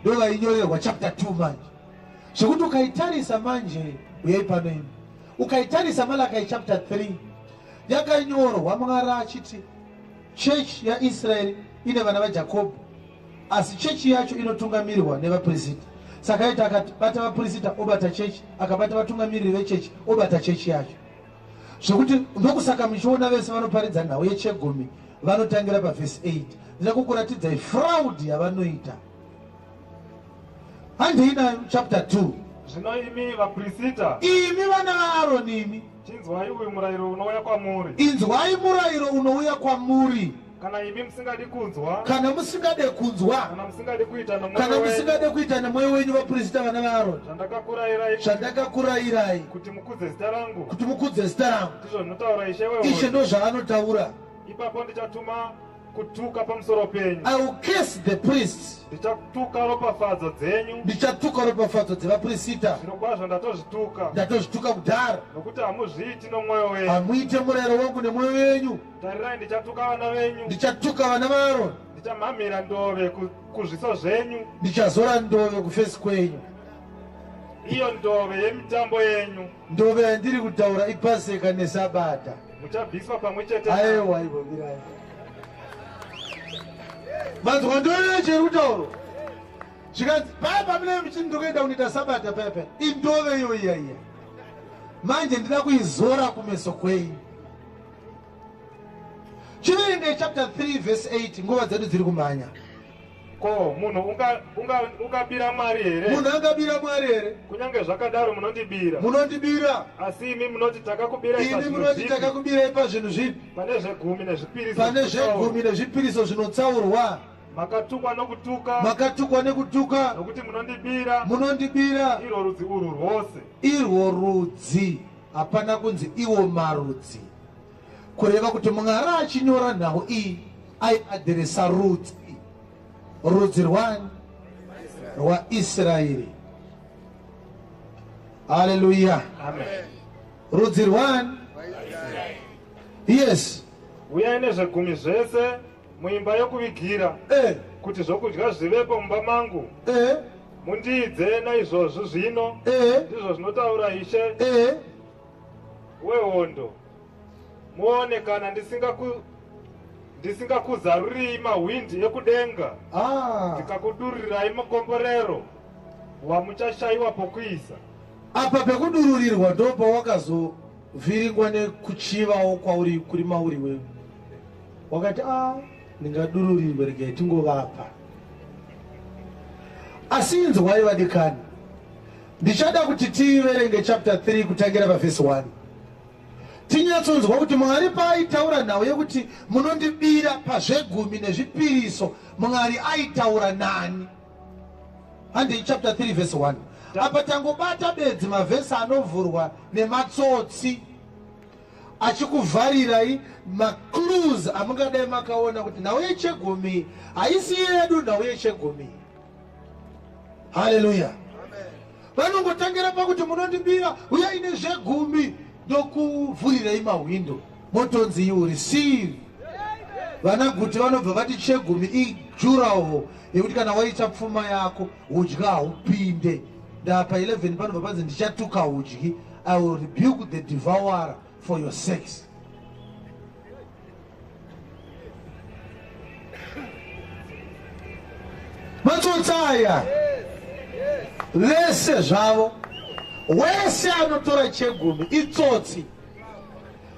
ndo vainyorerwa chapter 2 manje. Zvekuti ukaitarisa manje, uyai pano imi, ukaitarisa Malakai chapter 3 yakanyorwa Mwari achiti chechi yaIsraeri ine vana vaJakobho, asi chechi yacho inotungamirirwa nevaprisita. Saka aiti akabata vaprisita obata chechi, akabata vatungamiriri vechechi obata chechi yacho. Zvekuti ndokusaka muchiona vese vanoparidza nhau yechegumi vanotangira pavhesi 8. Ndida kukuratidzai fraud yavanoita. Handei nayo chapter 2. Zvino imi vaprisita, imi vana vaAroni imi, chinzwai uyu murayiro unouya kwamuri. Inzwai murayiro unouya kwamuri. Kana imi musingadi kunzwa, kana musingade kunzwa, kana musingadi kuita nomwoyo kana wenyu musingade kuita nemwoyo wenyu, vaprista vana vaAroni, zvandakakurayirai, zvandakakurayirai, kuti mukudze zita rangu, kuti mukudze zita rangu, ndizvo zvinotaura Ishe Ishe wehondo, ndo zvaanotaura, ipapo ndichatuma kutuka pamusoro penyu. I will curse the priests. Ndichatuka ropafadzo dzenyu. Ndichatuka ropafadzo dzevaprisita. Zvirokwazvo ndatozvituka. Ndatozvituka kudhara. Nokuti hamuzviiti nomwoyo wenyu. Hamuite murayiro wangu nemwoyo wenyu. Tarirai, ndichatuka vana venyu. Ndichatuka vana vaAroni. Ndichamhamhira ndove kuzviso zvenyu. Ndichazora ndove kufesi kwenyu. Iyo ndove yemitambo yenyu. Ndove yandiri kutaura iPaseka neSabata. Muchabviswa pamwe chete. Aiwa, ivovirai, manzwa ndove yacho iri kutaurwa? Zvikanzi paya pamunee muchiti ndikuenda kunoita Sabata paya paya, indove iyo iya iya. Manje ndida kuizora kumeso kwenyu. Chiverenge chapter 3 verse 8, nguva dzedu dziri kumhanya. Ko munhu ungabira Mwari here? Munhu angabira Mwari here? Kunyange zvakadaro munondibira. Munondibira. Asi imi munoti, takakubirai Imi pazvinhu munoti, zvipi? takakubirai pazvinhu zvipi? Pane zvegumi nezvipiriso Pane zvinotsaurwa. zvegumi nezvipiriso zvinotsaurwa. Makatukwa nokutuka. Makatukwa nekutuka. Nokuti munondibira, Munondibira, irwo rudzi urwu rwose. Irwo rudzi. Hapana kunzi iwo marudzi, kureva kuti Mwari achinyora nhau iyi aiadhiresa rudzi. Rudzi rwani? RwaIsraeri. Haleluya! Amen. Rudzi rwani? Yes. Uyai nezvegumi zvese muimba yokuvigira, kuti zvokudya zvivepo mumba mangu. Mundiidze naizvozvo zvino, ndizvo zvinotaura Ishe wehondo, muone kana ndisingakuzaruriyi mahwindi ekudenga, ndikakudururirai mukomborero wamuchashayiwa pokuisa. Apa pekudururirwa ndo pawakazovhiringwa nekuchivawo kwauri kuri mauri wewe. Wakati, a, ndingadururirwe, regai tingovapa. Asi inzwai vadikani, ndichada kuti tiverenge chapter 3 kutangira pavhesi 1, tinyatsonzwa kuti Mwari paaitaura nhau yekuti munondibira pazvegumi nezvipiriso, Mwari aitaura nani. Handei chapter 3 verse 1. Apa tangobata bedzi mavhesi anovhurwa nematsotsi achikuvharirai maclues amungadai makaona kuti nhau yechegumi haisi yedu, nhau yechegumi. Haleluya! Vanongotangira pakuti munondibira, uyai nezvegumi ndokuvhurirei mahwindo, motonzi you receive. Vana Guti vanobva vati chegumi ijuraho yekuti kana waita pfuma yako udya haupinde. Ndapa 11 panobva panzi ndichatuka udyi, I will rebuke the devourer for your sakes. Matsotsi aya vese zvavo, wese anotora chegumi itsotsi.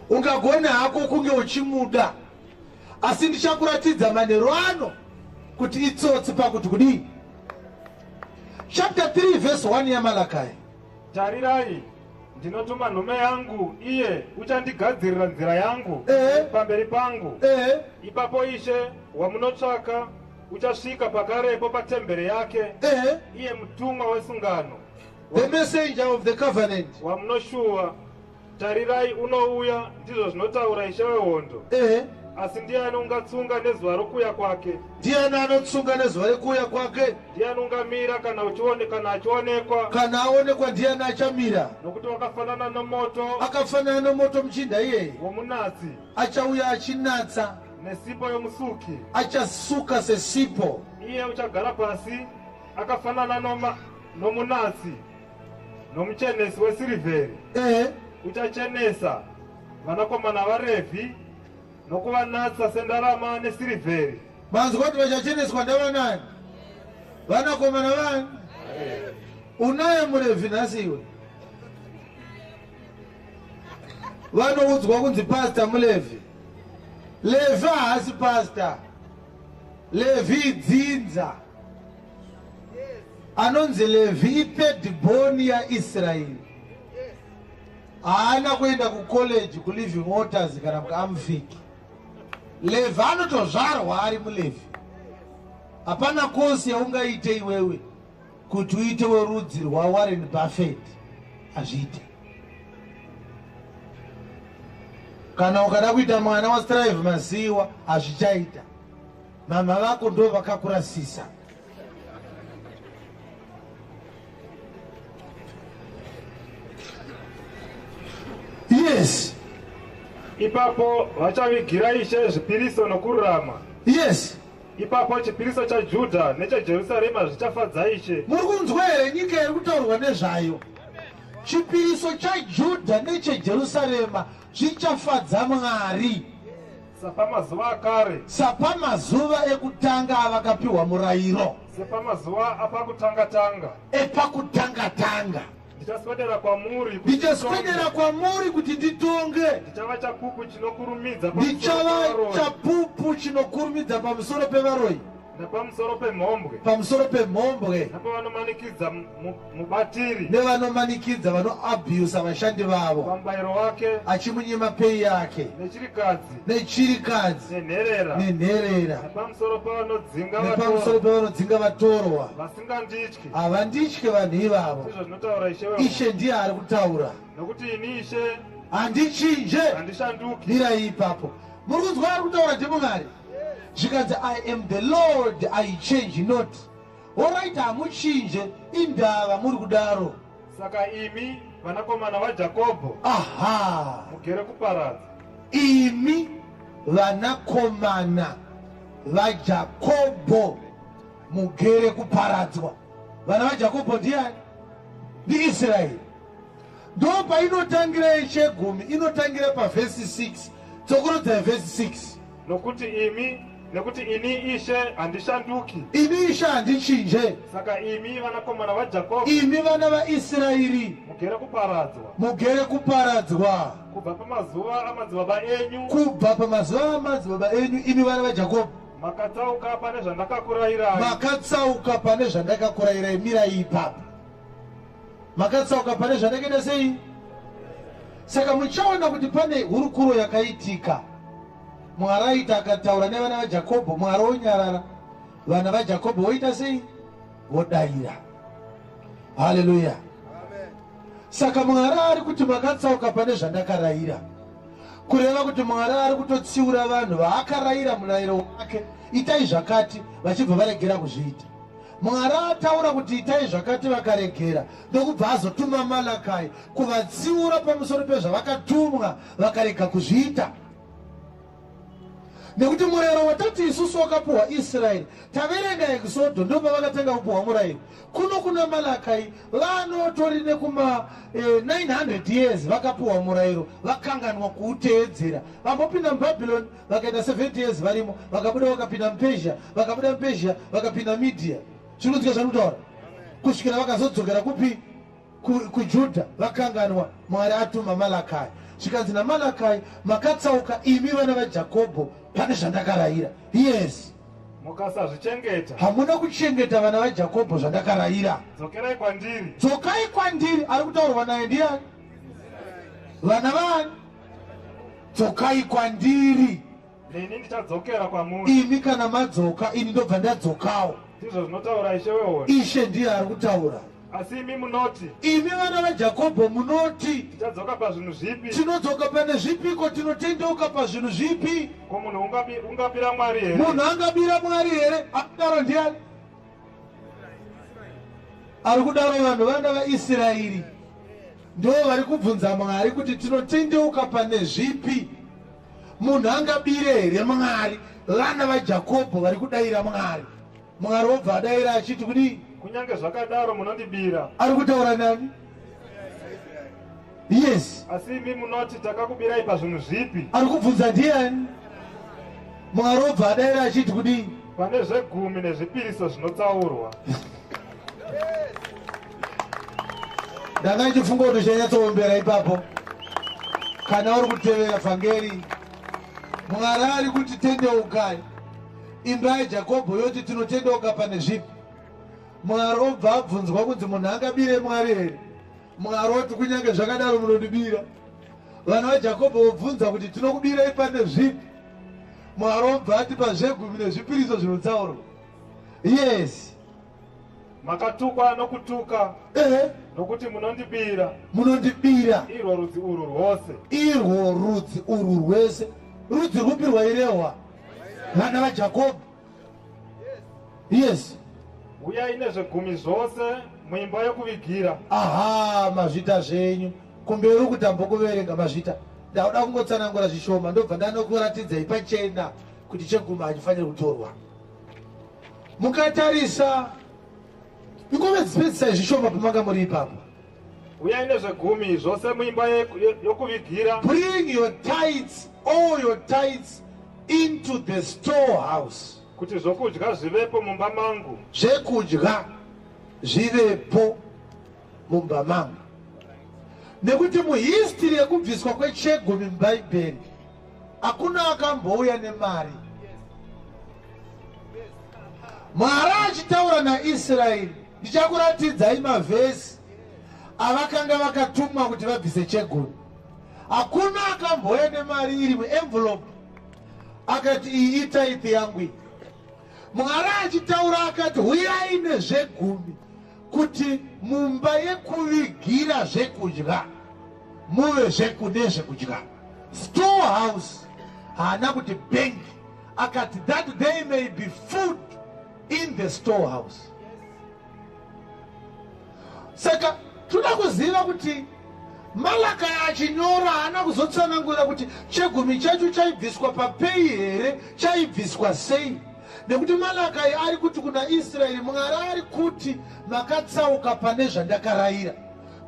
Ungagone hako kunge uchimuda, asi ndichakuratidza manheru ano kuti itsotsi pakuti kudii. Chapter 3 verse 1 yaMalakai. Tarirai, ndinotuma nhume yangu, iye uchandigadzirira nzira yangu pamberi pangu. Ipapo Ishe wamunotsvaka uchasvika pakarepo patembere yake, iye mutumwa wesungano, the messenger of the covenant, wamunoshuwa. Tarirai, unouya, ndizvo zvinotaura Ishe wehondo. Asi ndiani ungatsunga nezuva rokuuya kwake? Ndiani anotsunga nezuva rekuuya kwake? Ndiani ungamira kana kana achionekwa? Kana aonekwa, ndiani achamira? Nokuti wakafanana nomoto, Akafanana nomoto muchinda iyeye, womunatsi, achauya achinatsa, nesipo yomusuki. Achasuka sesipo. Iye uchagara pasi akafanana nomunatsi nomuchenesi wesirivheri. Uchachenesa vanakomana vaRevhi nokuvanatsa sendarama nesirivheri. Manzwa kuti vachacheneswa ndavanani? Vanakomana vani? Unaye muRevhi nhasi iwe? Vanoudzwa kunzi pasta muLevhi. Levhi haasi pasta. Levhi idzinza. Anonzi Levhi ithird born yaIsraeri. Haana kuenda kucollege, kuLiving Waters kana kuAmfiki. Levhi anotozvarwa ari muLevhi. Hapana kosi yaungaite iwewe kuti uite werudzi rwaWarren Buffett, hazviite. Kana ukada kuita mwana waStrive Masiyiwa, hazvichaita. Mama vako ndo vakakurasisa. Yes. Ipapo vachavigira Ishe zvipiriso nokururama. Ipapo chipiriso chaJudha necheJerusarema zvichafadza Ishe. Muri kunzwa here nyika iri kutaurwa nezvayo? Chipiriso chaJudha necheJerusarema zvichafadza Mwari. Sapamazuva akare. Sapamazuva ekutanga avakapiwa murayiro. Sepamazuva apakutanga-tanga. Epakutanga-tanga. Ndichaswedera kwamuri kuti Ndichaswedera nditonge. kwamuri kuti nditonge. Ndichava chapupu chinokurumidza pamusoro Ndichava pevaroyi chapupu chinokurumidza pamusoro pevaroyi, napamusoro pemhombwe, pamusoro pemhombwe, napavanomanikidza mubatiri nevanomanikidza, vanoabhusa vashandi vavo, pamubayiro wake, achimunyima pay yake, nechirikadzi, nechirikadzi, nenherera, nenherera, napamusoro pavanodzinga nepamusoro vatorwa pevanodzinga vatorwa. Vasingandityi. Havandityi vanhu ivavo. Ndizvo zvinotaura Ishe wehondo. Ishe ndiye ari kutaura. Nokuti ini Ishe Handichinje. handishanduki. Mirai ipapo. Muri kunzwa ari kutaura ndiMwari? Zvikanzi, "I am the Lord, I change not." Alright, hamuchinje, indava muri kudaro? Saka imi vanakomana vaJakobho mugere kuparadza. Imi vanakomana vaJakobho mugere kuparadzwa. Vana vaJakobho ndiani? NdiIsraeri. Ndo painotangira yechegumi, inotangira pavhesi 6. Tsokorodzai vhesi 6. Nokuti ini Ishe handishanduki. Ini Ishe handichinje. Saka imi vanakomana vaJakobho Imi vana vaIsraeri mugere kuparadzwa. mugere kuparadzwa. Kubva pamazuva amadzibaba enyu Kubva pamazuva amadzibaba enyu, imi vana vaJakobho, makatsauka pane zvandakakurayirai. Makatsauka pane zvandakakurayirai. Mirai ipapo. Makatsauka pane zvandakaita sei? Saka muchaona kuti pane hurukuro yakaitika. Mwari aita akataura nevana vaJakobho, Mwari onyarara. Vana vaJakobho voita sei? Vodayira. Haleluya! Saka Mwari ari kuti makatsauka pane zvandakarayira, kureva kuti Mwari ari kutotsiura vanhu vaakarayira murayiro wake, itai zvakati, vachibva varegera kuzviita. Mwari ataura kuti itai zvakati, vakaregera, ndokubva azotuma Malakai kuvatsiura pamusoro pezvavakatumwa vakarega kuzviita. Nekuti murayiro watati isusu wakapuhwa Israeri, taverenga Exodo, ndo pavakatanga kupuhwa murayiro. Kuno kuna Malakai vanotori nekuma 900 years vakapuhwa murayiro, vakanganwa kuuteedzera. Vambopinda muBhabhironi, vakaita 70 years varimo, vakabuda, vakapinda muPersia, vakabuda muPersia, vakapinda Media. Zviri kunzwika zvandiri kutaura? Kusvikira vakazodzokera kupi? KuJudha vakanganwa Mwari atuma Malakai. Zvikanzi naMalakai, makatsauka imi vana vaJakobho pane zvandakarayira. Yes. Mukasazvichengeta. Hamuna kuchengeta vana vaJakobho zvandakarayira. Dzokerai kwandiri. Dzokai kwandiri. Ari kutaurwa naye ndiani? Vana vaani? Dzokai kwandiri. Neni ndichadzokera kwamuri. Imi kana madzoka, ini ndobva ndadzokawo. Ndizvo zvinotaura Ishe wehondo. Ishe ndiye ari kutaura. Asi imi munoti. Imi vana vaJakobho munoti. Tichadzoka pazvinhu zvipi? Tinodzoka pane zvipiko? Tinotendeuka pazvinhu zvipi? Ko munhu ungabira Mwari here? Munhu angabira Mwari here? Akudaro ndiani? Ari kudaro vanhu vana vaIsraeri ndo vari kubvunza Mwari kuti tinotendeuka pane zvipi? Munhu angabire here Mwari? Vana vaJakobho vari kudaira Mwari. Mwari wobva adaira achiti kudii? Kunyange zvakadaro munondibira. Ari kutaura nani? Yes. Asi imi munoti takakubirai pazvinhu zvipi? Ari kubvunza ndiani? Mwari wobva adaira achiti kudii? Pane zvegumi nezvipiriso zvinotsaurwa. Ndanga ndichifunga kuti uchanyatsoombera ipapo kana uri kutevera vhangeri. Mwari ari kuti tendeukai. Imba yaJakobho yoti tinotendeuka pane zvipi? Mwari obva abvunzwa kunzi munhu angabire Mwari here? Mwari oti kunyange zvakadaro munondibira. Vana vaJakobho vobvunza kuti tinokubirai pane zvipi? Mwari obva ati pazvegumi nezvipiriso zvinotsaurwa. Yes. Makatukwa nokutuka. Ehe. Nokuti munondibira. Munondibira. Irwo rudzi urwu rwose. Irwo rudzi urwu rwese. Rudzi rwupi rwairehwa? Vana vaJakobho. Yes. Uyai nezvegumi zvose muimba yokuvigira. Aha, mazvita zvenyu. Kumberi uku tambokuverenga mazvita. Ndauda kungotsanangura zvishoma ndobva ndanokuratidzai pachena kuti chegumi hachifaniri kutorwa. Mukatarisa ingove dzipedzisai zvishoma pamanga muri ipapo. Uyai nezvegumi zvose muimba yokuvigira. Bring your tithes, all your tithes into the storehouse. Kuti zvokudya zvivepo mumba mangu. Zvekudya zvivepo mumba mangu. Nekuti muhistory yekubviswa kwechegumi muBhaibheri hakuna akambouya nemari. Mwari achitaura naIsraeri, ndichakuratidzai mavhesi avakanga vakatumwa kuti vabvise chegumi. Hakuna akambouya nemari iri muenvelope akati iyi itaipi yangu iyi. Mwari achitaura akati huyai nezvegumi kuti mumba yekuvigira zvekudya muve nezvekudya. Storehouse haana kuti bank, akati that there may be food in the storehouse. Saka toda kuziva kuti Malakai achinyora haana kuzotsanangura kuti chegumi chacho chaibviswa papei here, chaibviswa sei. Nekuti Malakai ari kuti kuna Israeri, Mwari ari kuti makatsauka pane zvandakarayira.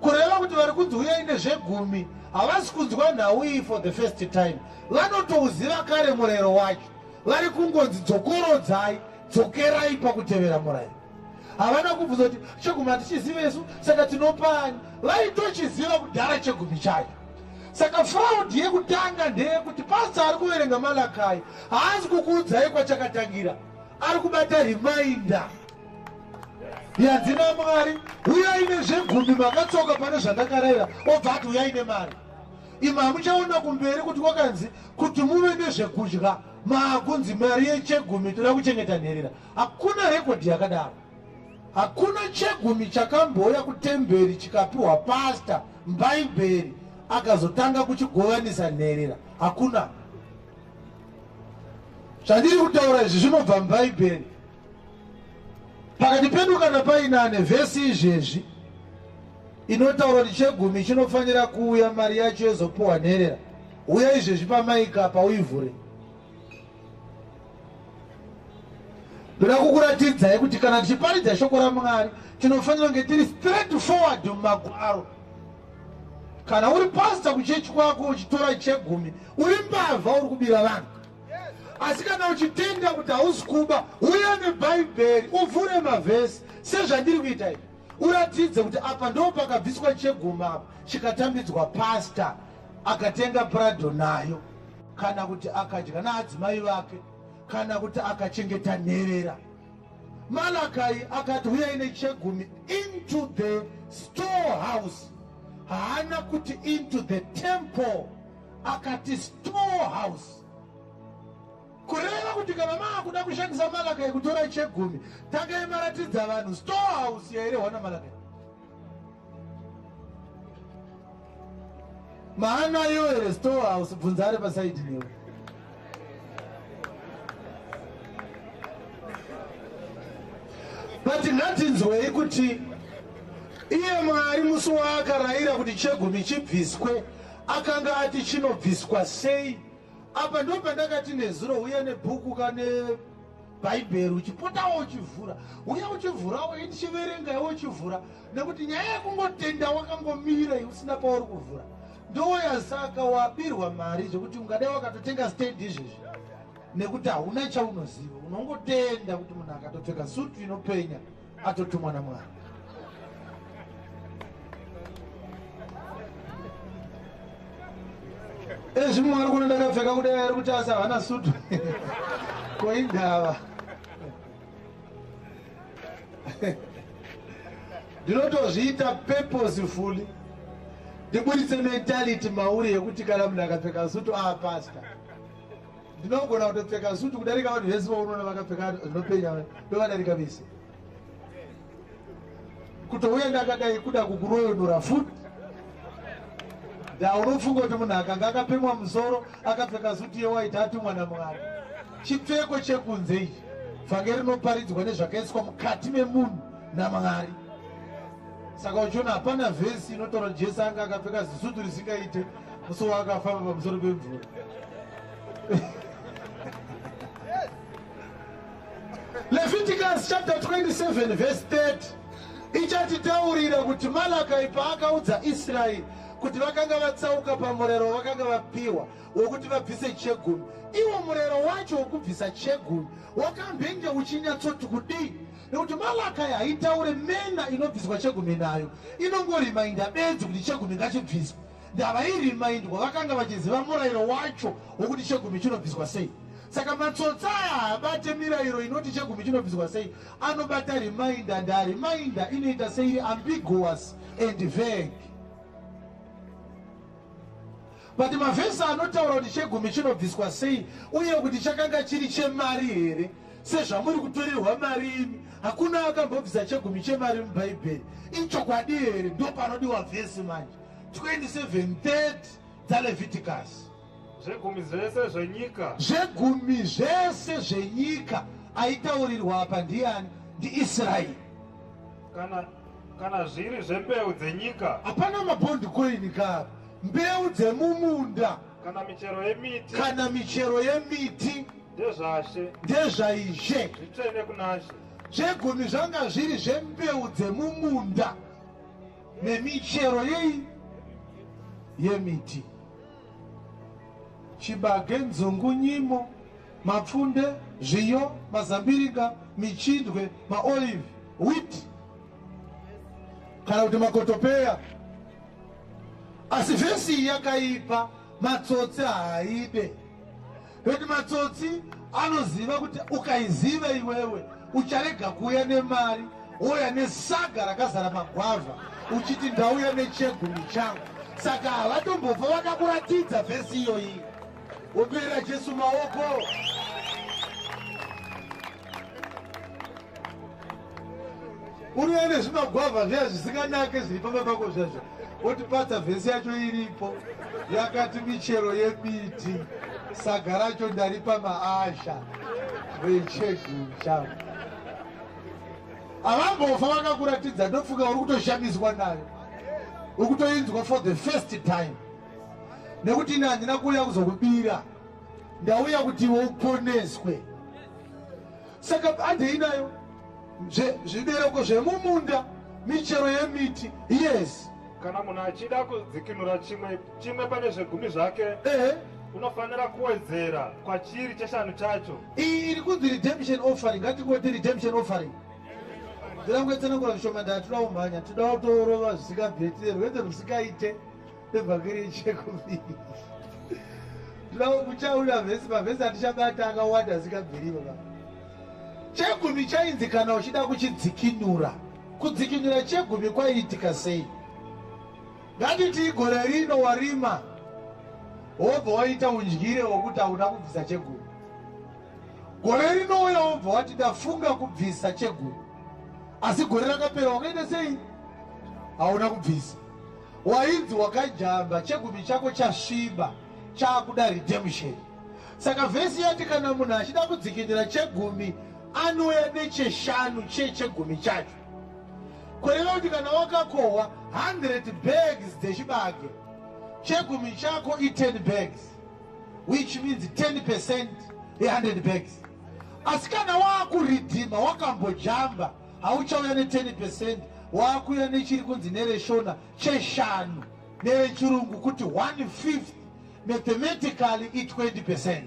Kureva kuti vari kunzi uyai nezvegumi havasi kunzwa nhau iyi for the first time. Vanotouziva kare murayiro wacho. Vari kungonzi dzokorodzai, dzokerai pakutevera murayiro. Havana kubvunza kuti chegumi hatichizive isu, saka tinopani. Vaitochiziva kudhara chegumi chacho. Saka fraud yekutanga ndeyekuti pastor ari kuverenga Malakai haasi kukuudzai kwachakatangira, ari kubata reminder yanzi naMwari, uyai nezvegumi makatsoka pane zvandakarayira, obva ati uyai nemari. Imi hamuchaona kumberi kuti kwakanzi kuti muve nezvekudya, maakunzi mari yechegumi toda kuchengeta nherera. Hakuna rekodhi yakadaro. Hakuna chegumi chakambouya kutemberi chikapiwa pasta muBhaibheri akazotanga kuchigovanisa nherera. Hakuna. Zvandiri kutaura izvi zvinobva muBhaibheri. Pakati pedu kana paine vhesi izvezvi inotaura kuti chegumi chinofanira kuuya, mari yacho yozopuwa nherera, uya izvezvi pamaika pauivhure. Ndoda kukuratidzai kuti kana tichiparidza shoko raMwari tinofanira kunge tiri straight forward mumagwaro. Kana uri pastor kuchechi kwako uchitora chegumi, uri mbavha, uri kubira vanhu. Asi kana uchitenda kuti hausi kuba, uya nebhaibheri uvhure mavhesi sezvandiri kuita izvi, uratidze kuti apa ndo pakabviswa chegumi, apa chikatambidzwa pasta akatenga Prado nayo, kana kuti akadya naadzimai vake, kana kuti akachengeta nherera. Malakai akati uyai nechegumi into the storehouse. Haana kuti into the temple, akati storehouse, kureva kuti kana maakuda kushandisa Malakai kutora chegumi, tangai maratidza vanhu storehouse yairehwa naMalakai. Maanayo here storehouse? Bvunza ari pasaidi newe. But ngatinzwei kuti iye Mwari musi waakarayira kuti chegumi chibviswe, akanga ati chinobviswa sei? Apa ndo pandakati nezuro uye nebhuku kane bhaibheri, uchipotawo uchivhura, uye uchivhurawo, ndichiverenga iwe uchivhura, nekuti nyaya yekungotenda wakangomira usina pauri kuvhura ndoyasaka wabirwa mari, zvekuti ungadai wakatotenga stendi izvezvi, nekuti hauna chaunoziva. Unongotenda kuti munhu akatopfeka sutu inopenya atotumwa naMwari. Ezvi Mwari kuno ndakapfeka kudai, ari kuti asi havana sutu koindava. Ndinotozviita purposefully ndiburitse mentality mauri yekuti kana munhu akapfeka sutu aapasta. Ndinogona kutopfeka sutu kudarika vanhu vese vaunoona vakapfeka zvinopenya, ndovadarika vese. Kutouya ndakadai kuda kukuroyonora futi. Ndaunofunga kuti munhu akanga akapemwa musoro, akapfeka sutu yewhite, atumwa naMwari? Chipfeko chekunze ichi. Vhangeri rinoparidzwa nezvakaiswa mukati memunhu naMwari. Saka uchiona hapana vhesi inotaura kuti Jesu anga akapfeka zisutu risingaite musi waakafamba pamusoro pemvura. Leviticus chapter 27 verse 30 ichatitaurira kuti Malakai paakaudza Israeri kuti vakanga vatsauka pamurayiro wavakanga vapiwa wokuti vabvise chegumi, iwo murayiro wacho wokubvisa chegumi wakambenge uchinyatsoti kudii? Nekuti Malakai haitaure mena inobviswa chegumi nayo, inongorimainda bedzi kuti chegumi ngachibviswe. Ndavairimaindwa vakanga vachiziva murayiro wacho wokuti chegumi chinobviswa sei. Saka matsotsi aya haabate mirayiro inoti chegumi chinobviswa sei, anobata reminder. Ndareminder inoita seiri ambiguous and vague, but mavhesi anotaura kuti chegumi chinobviswa sei uye kuti chakanga chiri chemari here, sezvamuri kutorerwa mari imi, hakuna akambobvisa chegumi chemari mubhaibheri. Ichokwadi here? Ndo panodiwa vhesi manje, 27:30 dzaLeviticus. Zvegumi zvese zvenyika. Zvegumi zvese zvenyika. Aitaurirwa apa ndiani? NdiIsraeri. Kana zviri zvembeu dzenyika. Hapana mabond coin kapa. Mbeu dzemumunda. Kana michero yemiti. Kana michero yemiti. Ndezvashe. Ndezvaishe. Zvitsvene kunashe. Zvegumi zvanga zviri zvembeu dzemumunda nemichero yei? Yemiti. Chibage, nzungu, nyimo, mapfunde, zviyo, mazambiringa, michindwe, maolive, wheat, kana kuti makotopeya. Asi vhesi iyi yakaipa, matsotsi haaide, nekuti matsotsi anoziva kuti ukaiziva iwewe ucharega kuuya nemari, wouya nesaga rakazara magwavha uchiti ndauya nechegumi changu. Saka havatombofa vakakuratidza vhesi iyoyi. Woperera Jesu maoko. Unoya nezvimagwavha zviya zvisinganake zviri pamba pako zvazvo, wotipatsa vhesi yacho iripo yakati michero yemiti, saga racho ndaripa maasha vechegumi changu. Havambofa vakakuratidza. Ndofunga uri kutoshamiswa nayo, uri kutoinzwa for the first time, nekuti ini handina kuuya kuzokubira, ndauya kuti iwe uponeswe. Saka handei nayo. Zvibereko zvemumunda, michero yemiti, yes. Kana munhu achida kudzikinura chimwe chimwe pane zvegumi zvake, Unofanira kuwedzera kwachiri cheshanu chacho. Iyi iri kunzi redemption offering. Ngatingoti redemption offering. Ndinoda kungoitsanangura zvishoma, ndatoda kumhanya, toda kutorova zvisingabviri, tine rwendo rusikaite nevhangeri yechegumi. Toda kuchauya vhesi pavhesi, atichabata akawanda asingabviri baba. Chegumi chainzi kana uchida kuchidzikinura. Kudzikinura chegumi kwaiitika sei? Ngatiti gore rino warima, wobva waita undyire hwokuti hauna kubvisa chegumi. Gore rinouya wobva wati ndafunga kubvisa chegumi, asi gore rakapera wakaita sei? Hauna kubvisa. Wainzi wakajamba, chegumi chako chasviba, chaakuda redemption. Saka vhesi yati kana munhu achida kudzikinura chegumi anouya necheshanu chechegumi chacho. Kureva kuti kana wakakohwa 100 bags dzechibage, chegumi chako i10 bags, which means 10% ye100 bags. Asi kana waakuridhima wakambojamba, hauchauya ne10%, waakuya nechiri kunzi nereshona cheshanu, nerechirungu kuti 1/5, mathematically i20%.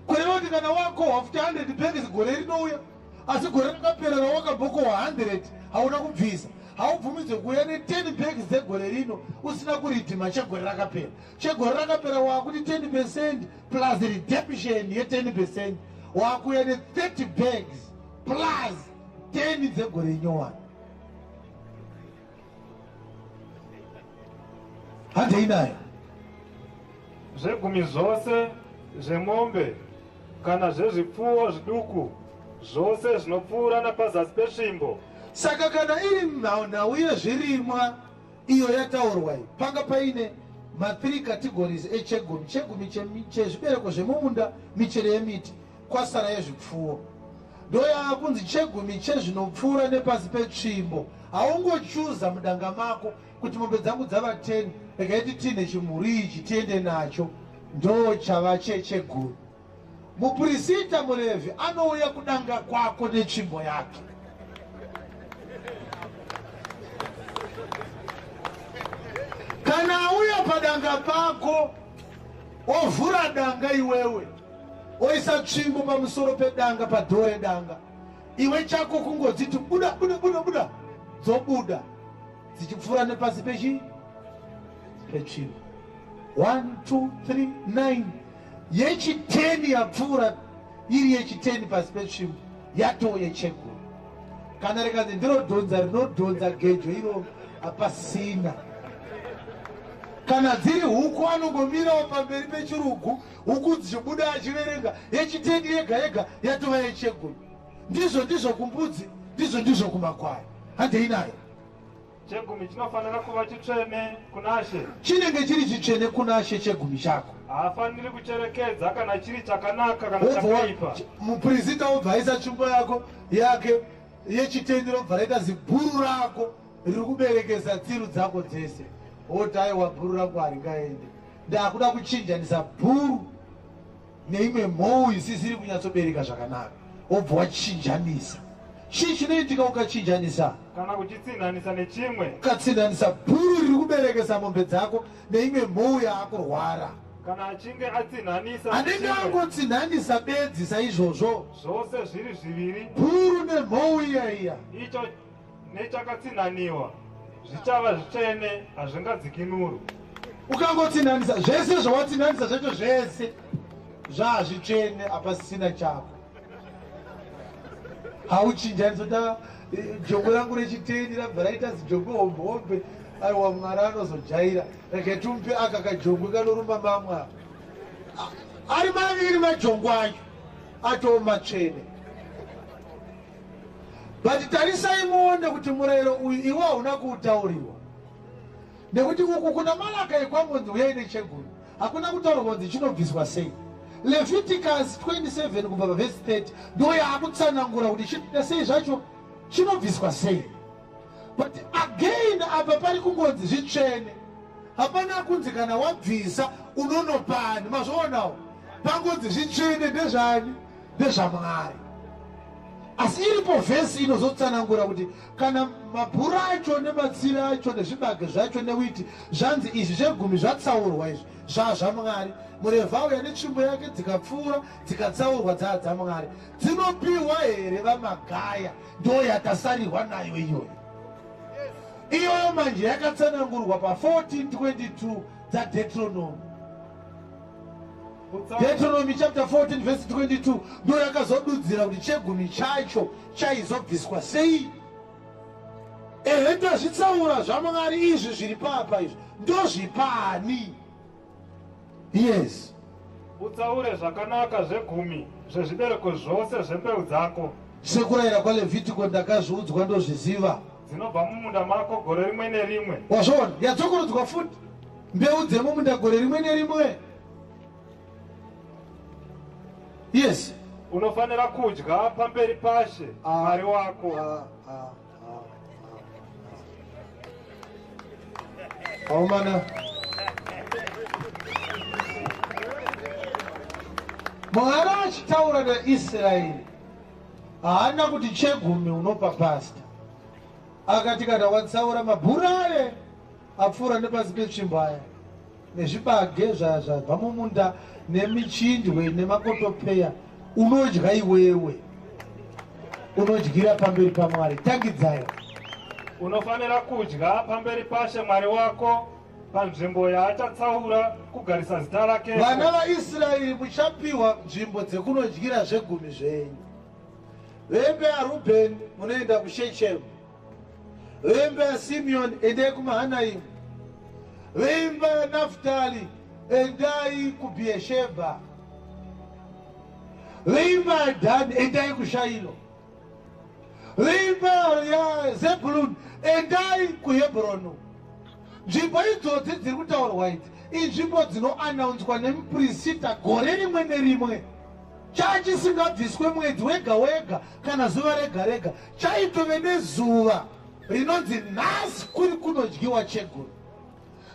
Kureva kuti kana wakohwa futi 100 bags gore rinouya, asi gore rakapera rawakambokohwa 100 hauna kubvisa, haubvumidzwe kuuya ne10 bags dzegore rino usina kuridhima chegore rakapera. Chegore rakapera waakuti 10% plus redemption ye10%, waakuuya ne30 bags plus 10 dzegore nyowani. Handei nayo. Zvegumi zvose zvemombe kana zvezvipfuwo zviduku zvose zvinopfuura napazasi pesvimbo. Saka kana iri nhau yezvirimwa iyo yataurwa iyi, panga paine ma3 categories echegumi. Chegumi chezvibereko zvemumunda, michero yemiti, kwasara yezvipfuwo. Ndoyaakunzi chegumi chezvinopfuura nepasi petsvimbo. Haungochuza mudanga mako kuti mombe dzangu dzava 10, regai titine chimhuri ichi tiende nacho, ndo chava chechegumi. Mupurisita muRevhi anouya kudanga kwako netsvimbo yake. Kana auya padanga pako, ovhura danga iwewe, oisa tsvimbo pamusoro pedanga, padhoo redanga, iwe chako kungodziti buda buda buda buda, dzobuda dzichipfuura nepasi pechi petsvimbo. 1 2 3 9, yechiteni yapfuura iri yechiteni pasi petsvimbo yatoo yechegumi. Kana rikanzi ndirodhonza, rinodhonza gejo iroro, hapasina. Kana dziri huku, anongomirawo pamberi pechirugu, huku dzichibuda achiverenga, yechiteni yega yega yatova yechegumi. Ndizvo ndizvo kumbudzi, ndizvo ndizvo kumakwai. Handei nayo. Chegumi chinofanira kuva chitsvene kunashe. Chinenge chiri chitsvene kunashe chegumi chako. Haafaniri kucherekedza kana chiri chakanaka kana chakaipa. Mupurisita wobva aisa tsvimbo yako yake yechiteni, robva raita zibhuru rako riri kuberekesa tsiru dzako dzese. Woti aiwa, bhuru rangu haringaende, ndakuda kuchinjanisa bhuru neimwe mhou isisiri kunyatsobereka zvakanaka. Wobva wachinjanisa. Chii chinoitika ukachinjanisa? Kana kuchitsinhanisa nechimwe. Ukatsinhanisa bhuru riri kuberekesa mombe dzako neimwe mhou yaakurwara. Kana achinge atsinhanisa anenge nechimwe, angotsinhanisa bedzi saizvozvo, zvose zviri zviviri, bhuru nemhou iya iya, icho nechakatsinhaniwa zvichava zvitsvene, hazvingadzikinurwi. Ukangotsinhanisa zvese zvawatsinhanisa zvacho zvese zvazvitsvene, hapasisina chako. Hauchinjanisi ta jongwe rangu rechiteni rabva raita zijongwe hombe hombe, aiwa, Mwari anozojaira, regai timupe aka kajongwe kanoruma mamwe aka. Ari maviri majongwe acho atoo matsvene. But tarisai muone kuti murayiro uyu iwe hauna kuutauriwa, nekuti uku kuna Malakai kwangonzi uyai nechegumi, hakuna kutaurwa kunzi chinobviswa sei. Leviticus 27 kubva pavhesi 30 ndo yaakutsanangura kuti chinoita sei zvacho, chinobviswa sei. But again apa pari kungonzi zvitsvene, hapana kunzi kana wabvisa unonopani. Mazvoonawo, pangonzi zvitsvene, ndezvani? NdezvaMwari. Asi iripo vhesi inozotsanangura kuti kana mabhuru acho nematsiri acho nezvibage zvacho newiti zvanzi izvi zvegumi zvatsaurwa izvi zvazvaMwari. Murevhi auya netsvimbo yake dzikapfuura dzikatsaurwa dzaa dzaMwari. Dzinopiwa here vaMagaya? Ndo yatasarirwa nayo iyoyo. Iyoyo manje yakatsanangurwa pa 1422 dzaDeuteronomy. Deuteronomy chapter 14 verse 22 ndo yakazodudzira kuti chegumi chacho chaizobviswa sei. Ehe, tazvitsaura zvaMwari izvi zviri papa izvi ndozvipani? Yes. Utsaure zvakanaka zvegumi zvezvibereko zvose zvembeu dzako. Sekurayira kwaLevhitiko ndakazviudzwa ndozviziva. Dzinobva mumunda mako gore rimwe nerimwe. Wazviona? Yadzokorodzwa futi. Mbeu dzemumunda gore rimwe nerimwe. Yes. Unofanira kudya pamberi paShe Mwari wako. Aumana. Mwari achitaura naIsraeri haana kuti chegumi unopa pasta. Akati kana watsaura mabhurare apfuura nepasi petsvimbo aya nezvibage zvabva mumunda nemichindwe nemakotopeya unodya iwewe, unodyira pamberi paMwari. Tangidzayo. Unofanira kudya pamberi paShe Mwari wako panzvimbo yaachatsaura kugarisa zita rake. Vana vaIsraeri muchapiwa nzvimbo dzekunodyira zvegumi zvenyu. Vembe yaRubheni munoenda kuShechemu. Veimba yaSimeoni endai kuMahanaimu. Veimba yaNaftali endai kuBheershebha. Veimba yaDhani endai kuShailo. Veimba yaZebhuluni endai kuHebhuroni. Nzvimbo idzodzi dziri kutaurwa idzi inzvimbo dzinoanaunswa nemupirisita gore rimwe nerimwe. Chachisingabviswe mwedzi wega wega kana zuva rega rega, chaitove nezuva rinonzi nhasi kuri kunodyiwa chegumi.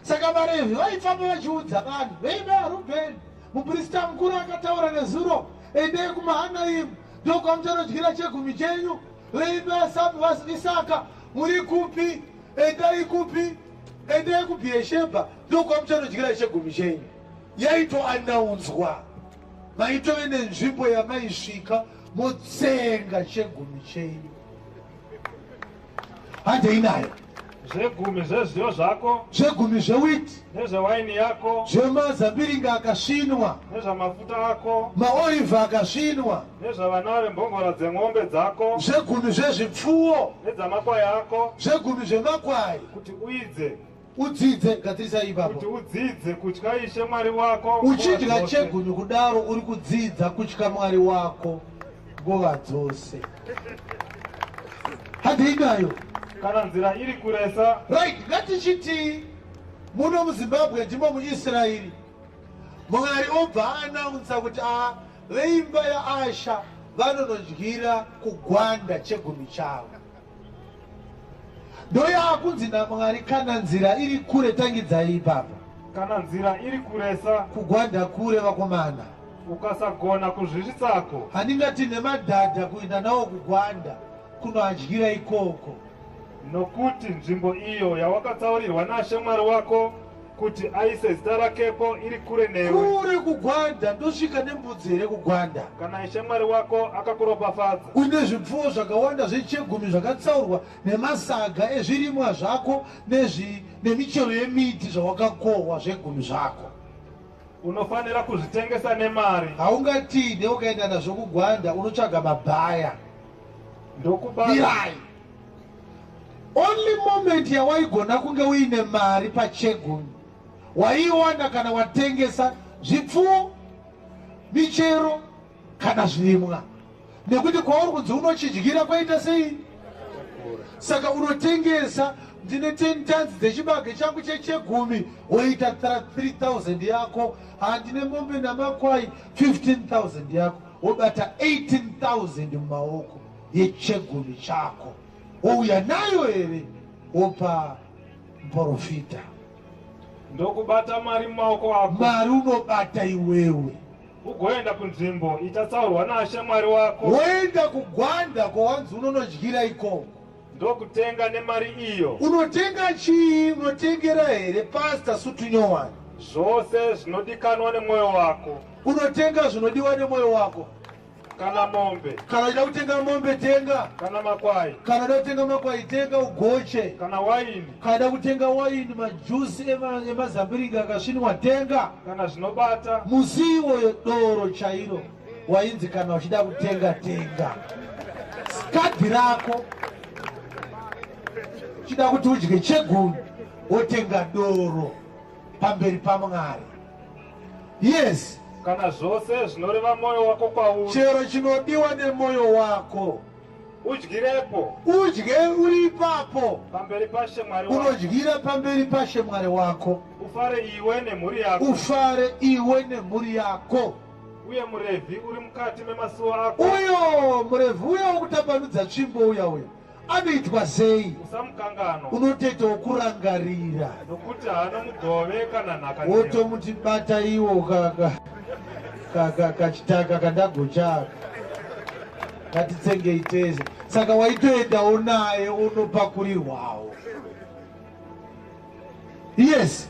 Saka vaRevhi vaifamba vachiudza vanhu veimba yaRubheni, muprista mukuru akataura nezuro, endei kuMahanaimu ndokwamuchanodyira chegumi chenyu. Veimba yaIsaka muri kupi? Endai kupi? Endai kuBheershebha ndokwamuchanodyira chegumi chenyu. Yaitoanaunzwa. Maitove nenzvimbo yamaisvika motsenga chegumi chenyu. Handei nayo. Zvegumi zvezviyo zvako, zvegumi zvewiti, nezvewaini yako, zvemazambiringa akasvinwa, nezvamafuta ako, maorivha akasvinwa, nezvavana vembongora dzen'ombe dzako, zvegumi zvezvipfuwo, nedzamakwai ako, zvegumi zvemakwai, kuti uidze udzidze. Gadzirisa ipapo. Kuti udzidze kutya Ishe Mwari wako. Uchidya chegumi kudaro uri kudzidza kutya Mwari wako nguva dzose. Handei nayo. Kana nzira iri kuresa. Right, ngatichiti muno muZimbabwe ndimo muIsraeri. Mwari obva anaunsa kuti a veimba yaAsha vanonodyira kugwanda chegumi chavo. Ndoyaakunzi naMwari kana nzira iri kure, tangidzai ipapo. Kana nzira iri kuresa. Kugwanda kure vakomana. Ukasagona kuzvisvitsako. Handingati nemadhadha kuenda nawo kugwanda kunoadyira ikoko. Nokuti nzvimbo iyo yawakatsaurirwa naShe Mwari wako kuti aise zita rakepo iri kure newe. Kure kugwanda, ndosvika nembudzi here kugwanda? Kana Ishe Mwari wako akakuropafadza. Une zvipfuwo zvakawanda zvechegumi zvakatsaurwa nemasaga ezvirimwa zvako nemichero yemiti zvawakakohwa zvegumi zvako. Unofanira kuzvitengesa nemari. Haungatide ukaenda nazvo kugwanda, unotsvaga mabhaya. Ndokubata. Only moment yawaigona kunge uine mari pachegumi waiiwana kana watengesa zvipfuwo, michero kana zvirimwa, nekuti kwauri kunzi unochidyira kwaita sei? Saka unotengesa, ndine 10 tons dzechibage changu chechegumi, woita 3000 yako. Handine mombe namakwai, 15000 yako, wobata 18000 mumaoko yechegumi chako, wouya nayo here wopa muprofita. Ndokubata mari mumaoko ako. Mari unobata iwewe. Ugoenda kunzvimbo ichatsaurwa naShe Mwari wako. Woenda kugwanda kwawanzi unonodyira ikoko. Ndokutenga nemari iyo. Unotenga chii? Unotengera here pastor sutu nyowani? Zvose zvinodikanwa nemwoyo wako. Unotenga zvinodiwa nemwoyo wako. Kana mombe. Kana uchida kutenga mombe tenga. Kana makwai. Kana uchida kutenga makwai tenga ugoche. Kana waini. Kana uchida kutenga waini, majusi emazambiringa akasvinwa tenga. Kana zvinobata. Musi iwoyo doro chairo wainzi kana uchida kutenga tenga. Kadhi rako. Uchida kuti udye chegumi wotenga doro pamberi paMwari. Yes. Kana zvose zvinoreva mwoyo wako kwauri. Chero chinodiwa nemwoyo wako. Udyirepo. Udye uri ipapo. Pamberi paShe Mwari wako. Unodyira pamberi paShe Mwari wako. Ufare iwe nemhuri yako. Ufare iwe nemhuri yako. Uye muRevhi uri mukati memasuo ako. Uyo muRevhi uya wokutambanudza tsvimbo uya uya. Anoitwa sei? Usamukanganwa. Unotoita wokurangarira. Nokuti haana mugove kana nhaka. Wotomuti bata iwo kachitaka kandagocha aka. Ngatitsengei tese. Saka waitoendawo naye unopakurirwawo. Yes.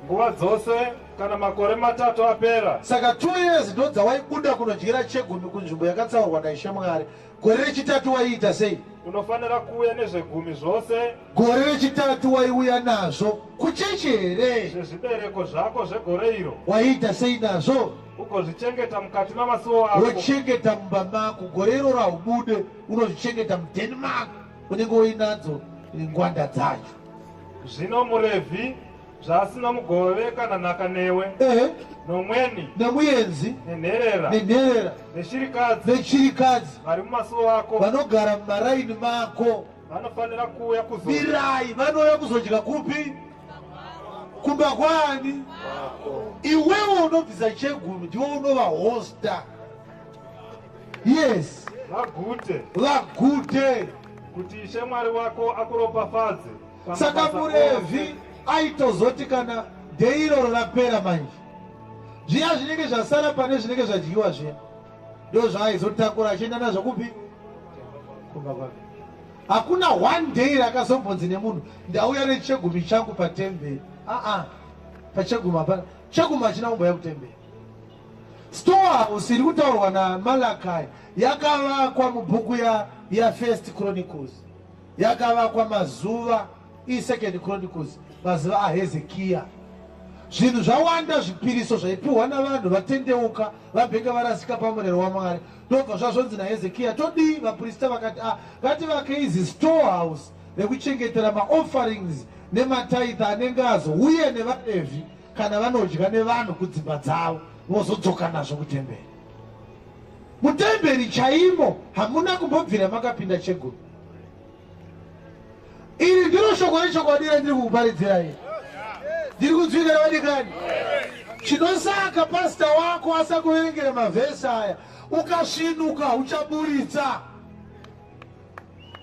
Nguva dzose kana makore matatu apera. Saka 2 years ndodzawaibuda kunodyira chegumi kunzvimbo yakatsaurwa naIshe Mwari. Gore rechitatu waiita sei? Unofanira kuuya nezvegumi zvose. Gore rechitatu waiuya nazvo kuchechi here? Zvezvibereko zvako zvegore iro. Waiita sei nazvo? Ugozvichengeta mukati mamasuo ako. Wochengeta mumba mako. Gore iroro haubude, unozvichengeta muDenmark. Unenge uinadzo ngwanda dzacho. Zvino muRevhi zvaasina mugove kana nhaka newe, nomweni, nemuenzi, nenherera, nenherera, neshirikadzi, nechirikadzi vari mumasuo ako, vanogara mumaraini mako, vanofanira kuuya kuzodya. Mirai, vanouya kuzodya kupi? Kumba kwani? Iwewe unobvisa chegumi, ndiwe unovahosta. Yes. Vagute. Vagute. Kuti Ishe Mwari wako akuropafadze. Saka muRevhi aitozoti kana dhei iroro rapera manje, zviya zvinenge zvasara pane zvinenge zvadyiwa zviya, ndo zvaaizotakura achienda nazvo kupi? Kumba kwake. Hakuna one day rakazombonzi nemunhu ndauya nechegumi changu patemberi. Aa, pachegumi hapana. Chegumi hachina kumbouya kutemberi. Storehouse iri kutaurwa naMalakai yakavakwa mubhuku ya First Chronicles. Yakavakwa mazuva iSecond Chronicles, mazuva aHezekia. Zvinhu zvawanda, zvipiriso zvaipiwa navanhu vatendeuka vabhenge varasika pamurero waMwari. Ndobva zvazvonzi naHezekia, todii? Vaprista vakati, ngativake izi storehouse rekuchengetera maofferings nemataitha anenge azouye nevaRevhi kana vanodya nevanhu kudzimba dzavo vozodzoka nazvo kutemberi. Mutemberi chaimo hamuna kumbobvira makapinda chegumi. Iri ndiro shoko rechokwadi randiri kukuparidzirai. Ndiri kunzwika vadikani. Chinosaka pastor wako asakuverengera mavhesi aya, ukasvinuka uchaburitsa.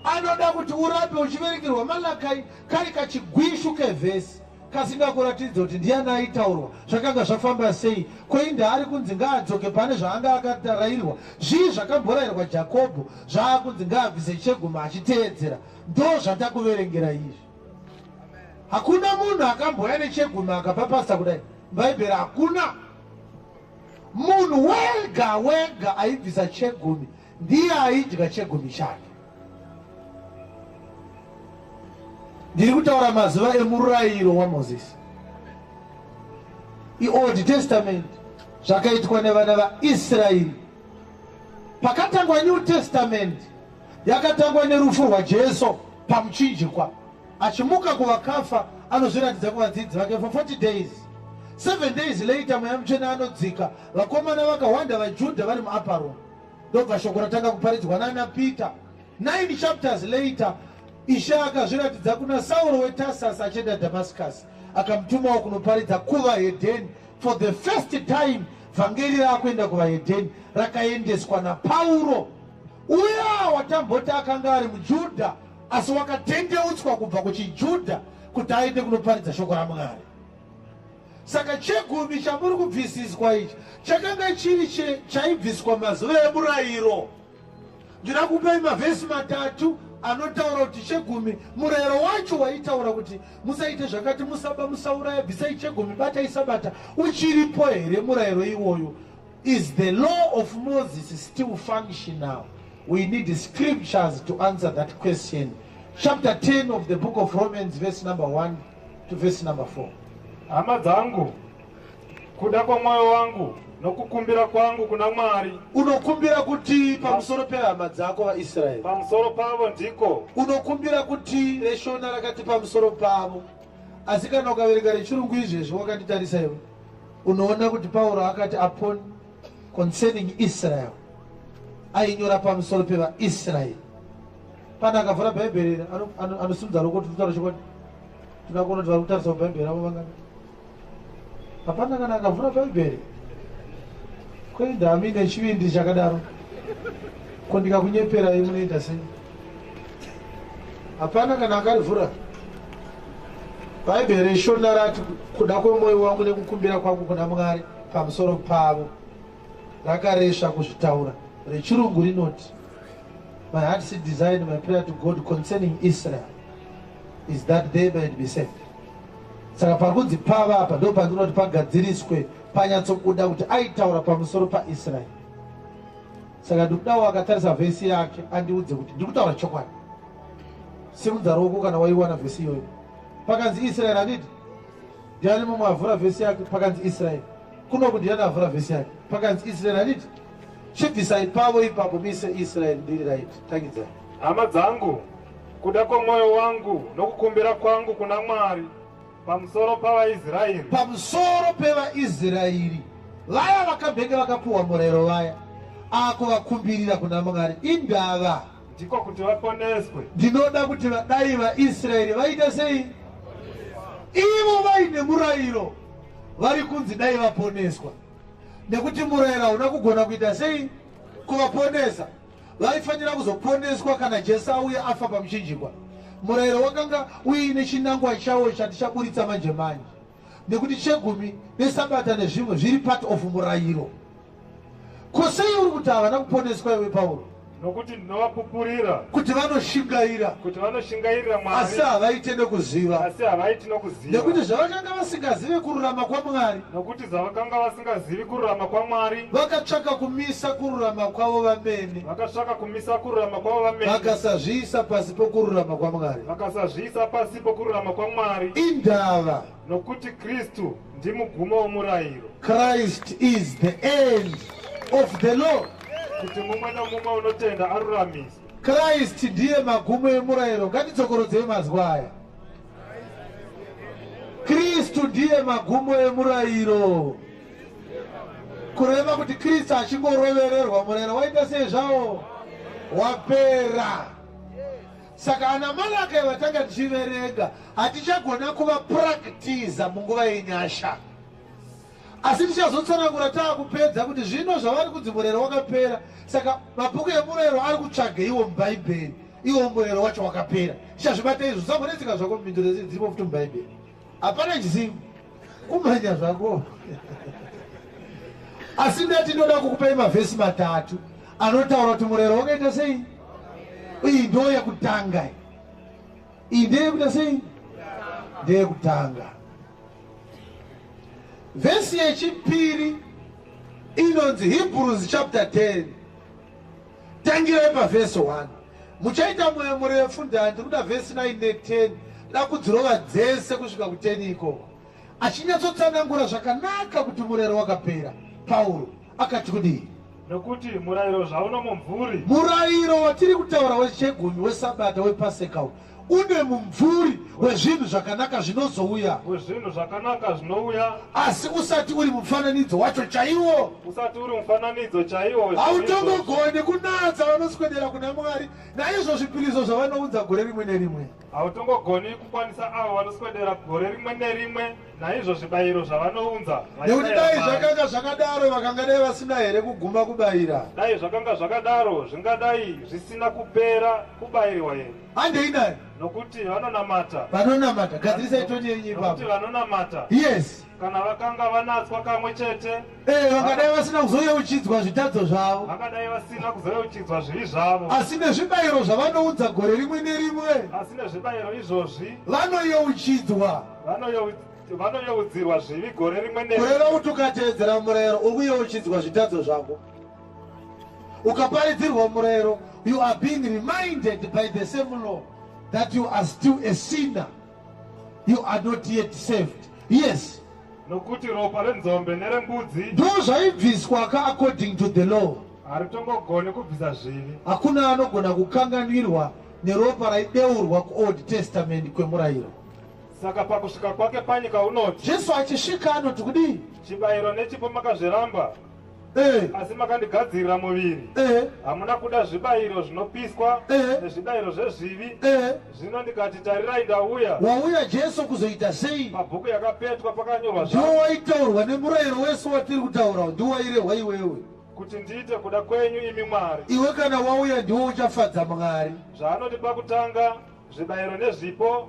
Anoda kuti urape uchiverengerwa Malakai kari kachigwishu kevhesi kasingakuratidza kuti ndiani aitaurwa, zvakanga zvafamba sei, koinda ari kunzi ngaadzoke pane zvaanga akarairwa, zvii zvakamborayirwa Jakobho zvaakunzi ngaabvise chegumi achiteedzera. Ndo zvatakuverengera izvi. Hakuna munhu akamboya nechegumi akapa pasta kudai. Bhaibheri hakuna. Munhu wega wega aibvisa chegumi ndiye aidya chegumi chake. Ndiri kutaura mazuva emurayiro waMozisi. IOld Testament zvakaitwa nevana vaIsraeri. Pakatangwa New Testament yakatangwa nerufu rwaJesu pamuchinjikwa. Achimuka kuvakafa anozviratidza kuvadzidzi vake for 40 days. 7 days later Mweya Mutsvene anodzika, vakomana vakawanda vaJudha vari muupper room. Ndobva shoko ratanga kuparidzwa nana Peter. 9 chapters later Ishe akazviratidza kuna Sauro weTarsasi achienda Damascus, akamutumawo kunoparidza kuvahedheni. For the first time vhangeri raakuenda kuvahedheni rakaendeswa naPauro, uya watamboti akanga ari muJudha asi wakatendeutswa kubva kuchiJudha kuti aende kunoparidza shoko raMwari. Saka chegumi chamuri kubvisiswa ichi chakanga chiri chaibviswa mazuva emurayiro. Ndinoda kupai mavhesi matatu anotaura kuti chegumi, murayiro wacho waitaura kuti musaite zvakati, musaba, musauraya, bvisai chegumi, batai sabata. Uchiripo here murayiro iwoyo? Is the law of Moses still functional? We need scriptures to answer that question. Chapter 10 of the book of Romans, verse number 1 to verse number 4. Hama dzangu, kuda kwomwoyo wangu nokukumbira kwangu kuna Mwari. Unokumbira kuti pamusoro pehama dzako vaIsraeri? Pamusoro pavo ndiko. Unokumbira kuti reShona rakati pamusoro pavo, asi kana ukaverenga rechirungu izvezvi wakanditarisa iwe, unoona kuti Pauro akati upon concerning Israel, ainyora pamusoro pevaIsraeri. Pane akavhura Bhaibheri anosimudza ruoko titaura chokwadi? Toda kuona kuti vari kutarisa mubhaibheri avo vangani. Hapana kana akavhura Bhaibheri. Koenda amine chivindi chakadaro, ko ndikakunyeperai munoita sei? Hapana kana akarivhura Bhaibheri. ReShona rati kuda kwemwoyo wangu nekukumbira kwangu kuna Mwari pamusoro pavo. Rakaresva kuzvitaura. Rechirungu rinoti, "My heart's desire, my prayer to God concerning Israel is that they might be saved." Saka pari kunzi pava apa ndo pandinoti pagadziriswe, panyatsobuda kuti aitaura pamusoro paIsraeri. Saka ndikudawo akatarisa vhesi yake andiudze kuti ndiri kutaura chokwadi. Simudza ruoko kana waiwana vhesi iyoyo pakanzi Israeri. Handiti ndiani mumwe avhura vhesi yake pakanzi Israeri? Kunoku ndiani avhura vhesi yake pakanzi Israeri? Handiti chibvisai pavo ipapo muise Israeri. Ndiri right, tangidzai. Hama dzangu, kuda kwomwoyo wangu nokukumbira kwangu kuna Mwari pamusoro pavaIsraeri. Pamusoro pevaIsraeri vaya vakambenge vakapuhwa murayiro vaya, akuvakumbirira kuna Mwari. Indava? Ndiko kuti vaponeswe. Ndinoda kuti vadai vaIsraeri vaita sei? Ivo vaine murayiro vari kunzi dai vaponeswa, nekuti murayiro hauna kugona kuita sei? Kuvaponesa. Vaifanira kuzoponeswa kana Jesu auya afa pamuchinjikwa. Murayiro wakanga uine chinangwa chawo chatichaburitsa manje manje, nekuti chegumi nesabata nezvimwe zviri part of murayiro. Ko sei uri kuti havana kuponeswa iwe, Pauro? Nokuti ndinovapupurira. Kuti vanoshingaira. Kuti vanoshingairira Mwari. Asi havaite nekuziva. Asi havaiti nokuziva. Nekuti zvavakanga vasingazive kururama kwaMwari. Nokuti zvavakanga vasingazivi kururama kwaMwari. Vakatsvaka kumisa kururama kwavo vamene. Vakatsvaka kumisa kururama kwavo vamene. Vakasazviisa pasi pokururama kwaMwari. Vakasazviisa pasi pokururama kwaMwari. Indava? Nokuti Kristu ndimugumo womurayiro. Christ is the end of the law. Kuti mumwe nomumwe unotenda aruramiswe. Christ ndiye magumo emurayiro. Ngatitsokorodzei mazwi aya: Kristu ndiye magumo emurayiro, kureva kuti Kristu achingorovererwa, murayiro waita sei zvawo? Wapera. Saka ana Malaki vatanga tichiverenga hatichagona kuvapractisa munguva yenyasha, asi tichazotsanangura taakupedza kuti zvino zvavari kunzi murayiro wakapera, saka mabhuku emurayiro ari kutsvageiwo muBhaibheri iwo murayiro wacho wakapera? Tichazvibata izvo. Usambonetseka zvako, mhinduro dziripo futi muBhaibheri, hapana chisimu kumhanya zvako. Asi ndati ndoda kukupai mavhesi matatu anotaura kuti murayiro wakaita sei. Iyi ndo yekutanga. Iyi ndeyekuita sei? Ndeyekutanga. Vhesi yechipiri inonzi Hebrews chapter 10, tangirai pavhesi 1. Muchaita mwoyo murefu, ndandi kuda vhesi 9 ne10, da kudzirova dzese kusvika ku10 ikoko, achinyatsotsanangura zvakanaka kuti murayiro wakapera. Pauro akati kudii? Nokuti murayiro zvauno mumvuri. Murayiro watiri kutaura wechegumi, wesabata, wepaseka une mumvuri wezvinhu zvakanaka zvinozouya. Wezvinhu zvakanaka zvinouya. Asi usati uri mufananidzo wacho chaiwo. Usati uri mufananidzo chaiwo. Hautongogoni kunatsa vanoswedera kuna Mwari naizvo zvipiriso zvavanounza gore rimwe nerimwe. Hautongogoni kukwanisa avo vanoswedera gore rimwe nerimwe naizvo zvibayiro zvavanounza. Nekuti dai zvakanga zvakadaro, vakangadai vasina here kuguma kubayira? Dai zvakanga zvakadaro, zvingadai zvisina kupera kubayirwa here? Handei nayo. Nokuti vanonamata. Vanonamata, gadzirisai tone yenyu ipapo. Nokuti vanonamata. Yes. Kana vakanga vanatswa kamwe chete, Vakadai vasina kuzoyeuchidzwa zvitadzo zvavo. Vakadai vasina kuzoyeuchidzwa zvivi zvavo. Asi nezvibayiro zvavanounza gore rimwe nerimwe, Asi nezvibayiro izvozvi vanoyeuchidzwa. Vanoyeudzirwa zvivi gore rimwe nerimwe. Kureva kuti ukateedzera murayiro, uri kuyeuchidzwa zvitadzo zvako. Ukaparidzirwa murayiro, you are being reminded by the same law that you are still a sinner, you are not yet saved. Yes. Nokuti ropa renzombe nerembudzi Ndo zvaibviswa ka according to the law. Haritongogoni kubvisa zvivi. Hakuna anogona kukanganwirwa neropa raideurwa kuOld Testament kwemurayiro. Saka pakusvika kwake panyika unoti, Jesu achisvika anoti kudii? Chibayiro nechipo makazviramba, asi makandigadzirira muviri. Hamuna kuda zvibayiro zvinopiswa nezvibayiro zvezvivi. Zvino ndikati, tarirai, ndauya. Wauya Jesu kuzoita sei? Pabhuku yakapetwa pakanyorwa Ndiwo zvangu, waitaurwa nemurayiro wese watiri kutaura, ndiwo wairehwa iwewe. Kuti ndiite kuda kwenyu, imi Mwari. Iwe kana wauya, ndiwo uchafadza Mwari. Zvaanoti pakutanga, zvibayiro nezvipo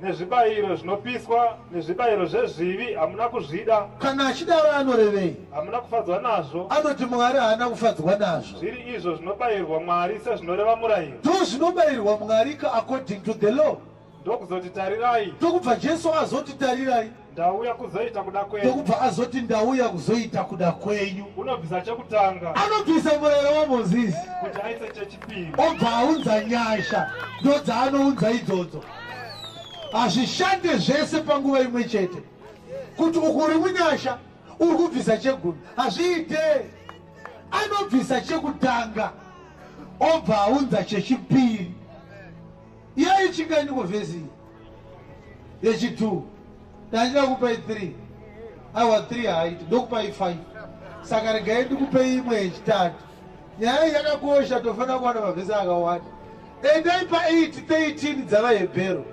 nezvibayiro zvinopiswa nezvibayiro zvezvivi hamuna kuzvida. Kana achidaro anorevei? Hamuna kufadzwa nazvo. Anoti Mwari haana kufadzwa nazvo. Zviri izvo zvinobayirwa Mwari sezvinoreva murayiro. Ndo zvinobayirwa Mwari ka according to the law. Ndokuzoti, tarirai, Ndokubva Jesu azoti, tarirai, ndauya kuzoita kuda kwenyu. Ndokubva azoti, ndauya kuzoita kuda kwenyu. Unobvisa chekutanga, Anobvisa murayiro waMozisi, kuti aise chechipiri. Obva aunza nyasha. Ndo dzaanounza idzodzo. Hazvishande zvese panguva imwe chete, kuti uku uri munyasha, uri kubvisa chegumi. Hazviite. Anobvisa chekutanga, obva aunza chechipiri. Yaichingani vhesi iyi yechi2? Ndachida kupai 3. Aiwa, 3 haiti, ndokupai 5. Saka regai ndikupei imwe yechitatu. Nyaya iyi yakakosha, tofanira kuwana mavhesi akawanda. Endai pa8:13 dzavaHebheru.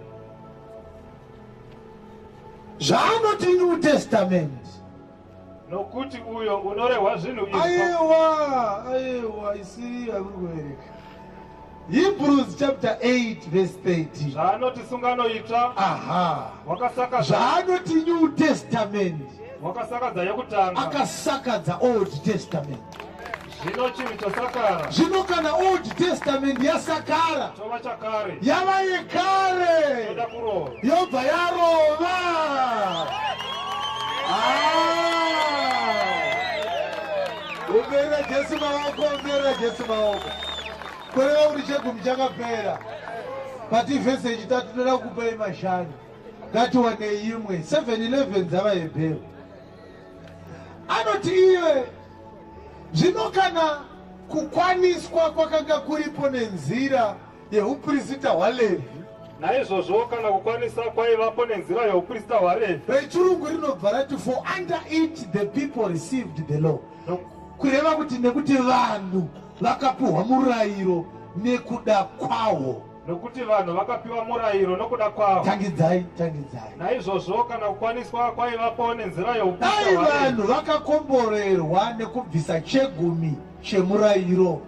Zvaanoti New Testament. Nokuti uyo unorehwa zvinhu izvi Aiwa, aiwa, isiri yamuri kuverenga. Hebrews chapter 8 verse 13. Zvaanoti sungano itsva, wakasakadza Zvaanoti New Testament, wakasakadza yokutanga. Akasakadza Old Testament. Zvino chinhu chasakara Zvino kana Old Testament yasakara, chova chakare, yava yekare, choda kurova. Yobva yarova. Ah! Omberera Jesu maoko, omberera Jesu maoko. Kureva kuti chegumi chakapera. Pati vhesi yechitatu, toda kukupai mashanu. Ngatiwanei imwe 7:11 dzavaHebheru. Anoti iye, zvino kana kukwaniswa kwakanga kuripo nenzira yeuprista hwaLevhi, Naizvozvo kana kukwanisa kwaivapo nenzira youprista hwaRevhi, Rechirungu rinobva rati, "For under it the people received the law." Kureva kuti nekuti vanhu vakapiwa murayiro nekuda kwawo. Nokuti vanhu vakapiwa murayiro nokuda kwawo. Tangidzai, tangidzai. Naizvozvo kana kukwaniswa kwaivapo nenzira youprista Dai hwaRevhi, vanhu vakakomborerwa nekubvisa chegumi chemurayiro,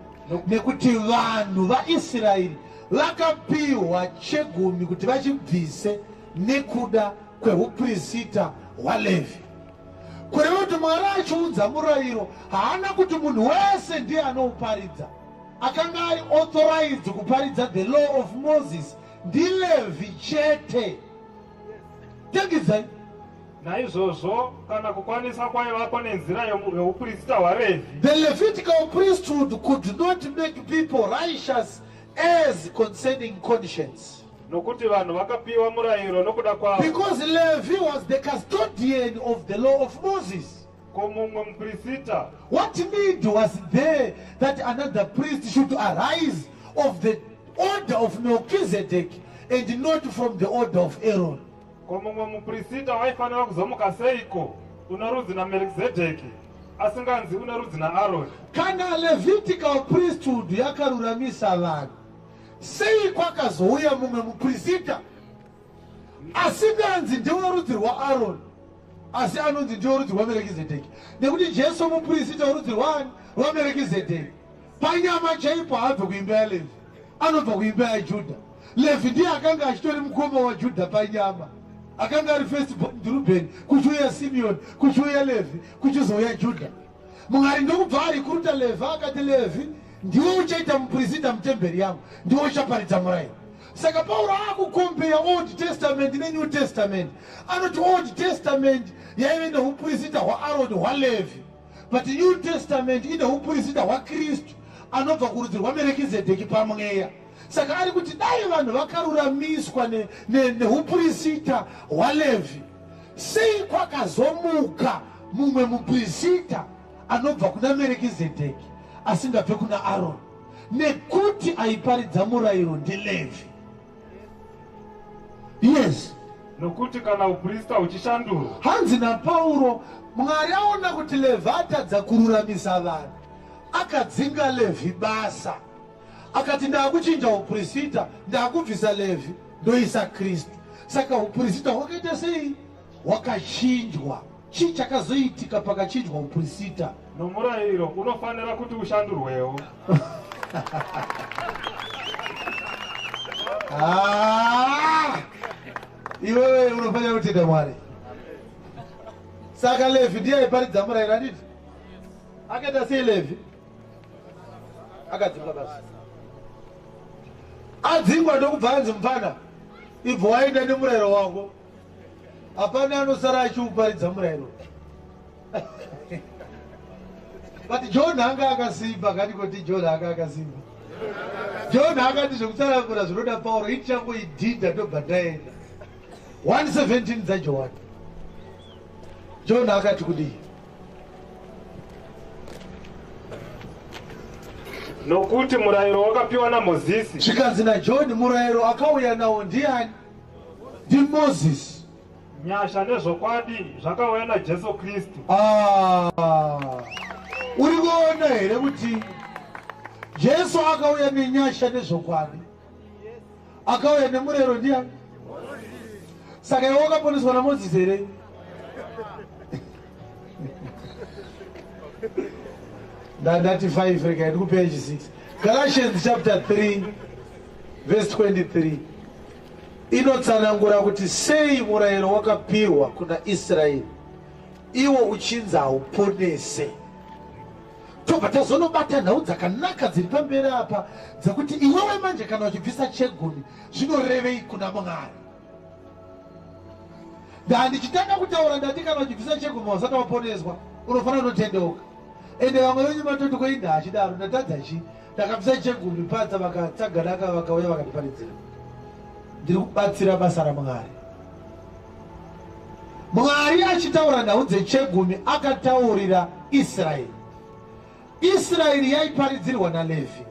nekuti vanhu vaIsraeri vakapiwa chegumi kuti vachibvise nekuda kweuprista hwaLevhi. Kureva kuti Mwari achiunza murayiro, haana kuti munhu wese ndiye anouparidza. Akanga ari authorized kuparidza the law of Moses ndiLevhi chete. Tangidzai. Naizvozvo kana kukwanisa kwaivapo nenzira youprista hwaRevhi, The Levitical priesthood could not make people righteous as concerning conscience. Nokuti vanhu vakapiwa murayiro nokuda kwavo. Because Levi was the custodian of the law of Moses. Ko mumwe muprista What need was there that another priest should arise of the order of Melchizedek and not from the order of Aaron? Ko mumwe muprista waifanira kuzomuka seiko uno rudzi naMerikizedheki, asinganzi une rudzi naAroni? Kana Levitical priesthood yakaruramisa vanhu, sei kwakazouya mumwe muprista asinganzi ndewerudzi rwaAroni, asi anonzi ndewerudzi rwaMerekizedheki? Nekuti Jesu muprista werudzi rwaani? RwaMerekizedheki. Panyama chaipo haabve kuimba yaLevhi, anobva kuimba yaJudha. Levhi ndiye akanga achitori mukoma waJudha panyama. Akanga ari first born ndiRubheni, kuchiuya Simeoni, kuchiuya Levhi, kuchizouya Judha. Mwari ndokubva arikuruta Levhi, akati, Levhi, ndiwe uchaita mupurisita mutemberi yangu, ndiwe uchaparidza murayiro. Saka Pauro akukompeya Old Testament neNew Testament. Anoti Old Testament yaive neupurisita hwaAroni, hwaLevhi, but New Testament ine upurisita hwaKristu anobva kurudzi rwaMerekizedheki pamweya. Saka ari kuti dai vanhu vakaruramiswa neupurisita hwaLevhi, sei kwakazomuka mumwe mupurisita anobva kuna Merekizedheki asingabve kuna Aroni? Nekuti aiparidza murayiro ndiLevhi. Yes. Nokuti kana uprista huchishandurwa, Hanzi naPauro, Mwari aona kuti Levhi atadza kururamisa vanhu, akadzinga Levhi basa, akati ndakuchinja upurisita, ndakubvisa Levhi, ndoisa Kristu. Saka upurisita hwakaita sei? Hwakachinjwa. Chii chakazoitika pakachinjwa upurisita? Nomurayiro unofanira kuti ushandurwewo. Ah! Iwewe unofanira kutenda Mwari. Saka Levhi ndiye aiparidza murayiro, handiti? Akaita sei Levhi? Akadzingwa basi. Adzingwa ndokubva anzi, mufana, ibva waenda nemurayiro wako, hapana anosara achiuparidza murayiro. But John anga akasimba kani? Kuti John anga akasimba. John akati zvekutsanangura zvinoda Pauro, ichangoidhinda, ndobva ndaenda. 117 dzaJohani, John akati kudii? Nokuti murayiro wakapiwa naMozisi, Zvikanzi naJohn, murayiro akauya nawo ndiani? NdiMozisi. Nyasha nezvokwadi zvakauya naJesu Kristu. Ah, uri kuona here kuti Jesu akauya nenyasha nezvokwadi? Akauya nemurayiro ndiani? Saka iwe wakaponeswa naMozisi here? Ndandati 5, rega ndikupei 6. Galatians chapter 3 verse 23 inotsanangura kuti sei murayiro wakapiwa kuna Israeri iwo uchinzi hauponese. Tobva tazonobata nhau dzakanaka dziri pamberi apa dzekuti iwewe manje kana uchibvisa chegumi zvinorevei kuna Mwari. Ndandichitanga kutaura, ndati kana uchibvisa chegumi wasati waponeswa, unofanira kutotendeuka. Ende vamwe venyu matoti, koinda achidaro, ndatadza chii? Ndakabvisa chegumi patsa vakatsaganaka, vakauya vakandiparidzira. Ndiri kubatsira basa raMwari. Mwari achitaura nhau dzechegumi akataurira Israeri. Israeri yaiparidzirwa naLevhi.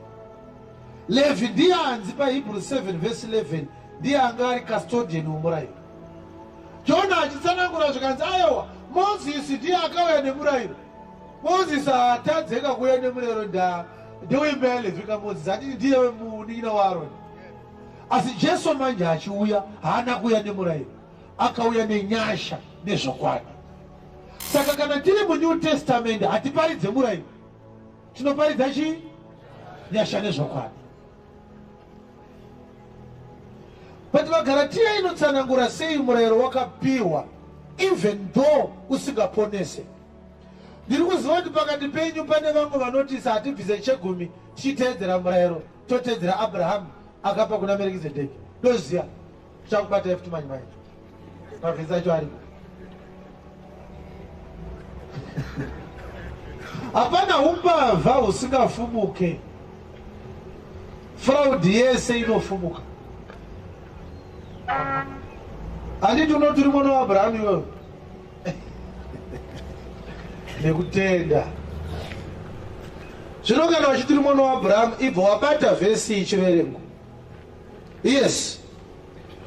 Levhi ndiye anzi paHebrew 7 vhesi 11 ndiye anga ari custodian womurayiro. Jona achitsanangura, zvikanzi aiwa, Mozisi ndiye akauya nemurayiro. Mozisi haatadzeka kuuya nemurayiro, nda ndeweimba yaLevhi kaMozisi, hatiti ndiye munin'ina waAroni? Asi Jesu manje achiuya haana kuuya nemurayiro, akauya nenyasha nezvokwadi. Saka kana tiri muNew Testament hatiparidze murayiro, tinoparidza chii? Nyasha nezvokwadi. But vaGaratiya inotsanangura sei murayiro wakapiwa even though usingaponese. Ndiri kuziva kuti pakati penyu pane vamwe vanoti hatibvise chegumi tichiteedzera murayiro, toteedzera Abrahamu akapa kuna Merekizedheki. Ndoziva tichakubata futi manje manje, mavhesi acho ariko. Hapana umbavha husingafumuke, fraud yese inofumuka. Handiti unoti uri mwana waAbrahamu iwewe nekutenda? Zvino kana uchiti uri mwana waAbrahamu, ibva wabata vhesi ichiverengwa. Yes.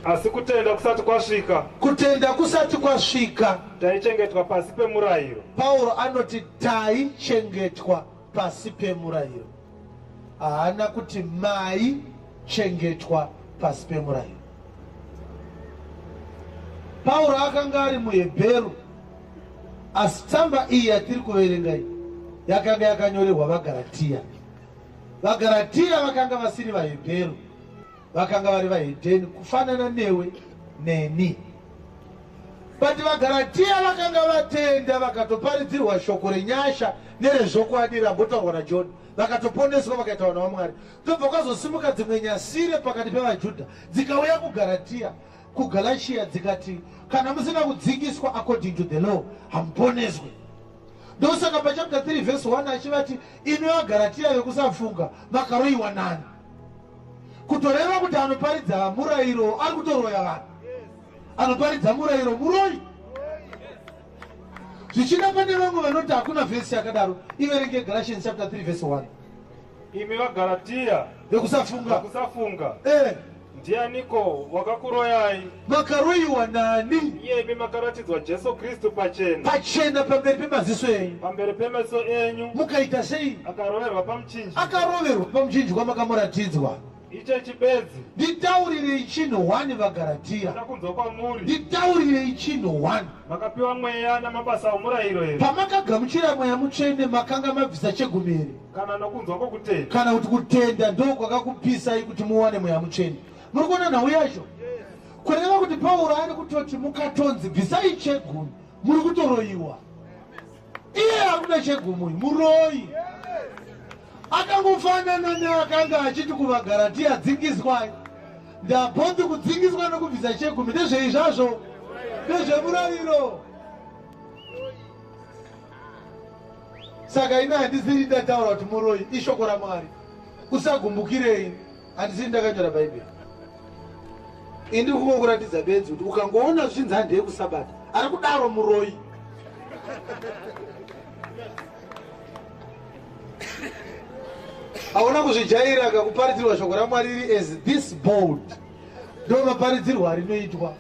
Asi kutenda kusati kwasvika, Kutenda kusati kwasvika, taichengetwa pasi pemurayiro, Pauro anoti taichengetwa pasi pemurayiro. Haana kuti maichengetwa pasi pemurayiro. Pauro akanga ari muHebheru, asi tsamba iyi yatiri kuverenga iyi yakanga yakanyorerwa vaGaratiya. VaGaratiya vakanga vasiri vaHebheru, vakanga vari vahedheni kufanana newe neni. But vaGaratiya vakanga vatenda, vakatoparidzirwa shoko renyasha nerezvokwadi rambotaurwa naJohn, vakatoponeswa, vakaita vana vaMwari. Tobva kwazosimuka dzimwe nyasire pakati pevaJudha, dzikauya kuGaratiya, kuGalatia, dzikati kana musina kudzingiswa according to the law hamuponeswe. Ndosaka pachapter 3 verse 1 achivati, "Imi vaGaratiya vekusafunga, makaroyiwa nani?" Kutoreva kuti anoparidza murayiro ari kutoroya vanhu. Anoparidza murayiro muroyi. Zvichida pane vamwe vanoti hakuna vhesi yakadaro. Iverenge Galatians chapter 3 verse 1. Imi vaGaratiya vekusafunga, vekusafunga, ndianiko wakakuroyai? Makaroyiwa nani? Iyemi makaratidzwa Jesu Kristu pachena. Pachena pamberi pemaziso enyu. Pamberi pemeso enyu. Mukaita sei? Akaroverwa pamuchinjikwa. Akaroverwa pamuchinjikwa, makamuratidzwa. Ichechi bedzi. Nditaurirei chinhu 1, vaGaratiya. Ndoda kunzwa kwamuri. Nditaurirei chinhu 1. Makapiwa Mweya namabasa omurayiro here? Pamakagamuchira Mweya Mutsvene, makanga mabvisa chegumi here? Kana nokunzwa kwokutenda? Kana kuti kutenda ndo kwakakupisai kuti muwane Mweya Mutsvene? Muri kuona nhau yacho? Kureva kuti Pauro ari kutoti mukatonzi bvisai chegumi, muri kutoroyiwa. Iye ari kuda chegumi uyu muroyi. Akangofanana neakanga achiti kuvaGaratiya, "Dzingiswai." Ndabhonzi kudzingiswa nokubvisa chegumi ndezvei zvazvo? Ndezvemurayiro. Saka ina handisiri ndataura kuti muroyi, ishoko raMwari. Usagumbukirei, handisiri ndakanyora Bhaibheri. Indi kungokuratidza bedzi kuti ukangoona zvichinzi handei kusabata, ari kudaro muroyi. Hauna kuzvijaira kakuparidzirwa shoko raMwari iri as this bold. Ndo maparidzirwo arinoitwa.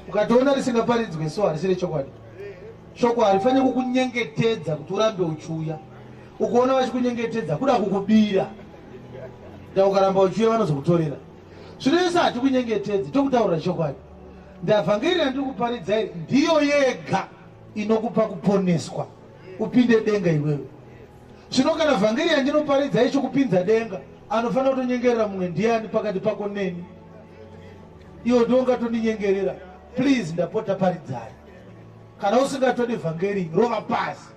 Ukatoona risingaparidzwe so, harisi rechokwadi. Shoko harifaniri kukunyengetedza kuti urambe uchiuya. Ukuona vachikunyengetedza, kuda kukubira. Nda ukaramba uchiuya, vanozokutorera. Zvinoisa hatikunyengetedzi, tokutaurira chokwadi. Ndavhangeri randiri kuparidza iri ndiyo yega inokupa kuponeswa, upinde denga iwewe. Zvino kana vhangeri yandinoparidza ichikupinza denga, anofanira kutonyengerera mumwe ndiani pakati pako neni? Iwo ndiwo ungatondinyengerera? Please, ndapota, paridzai. Kana usingatodi vhangeri, rova pasi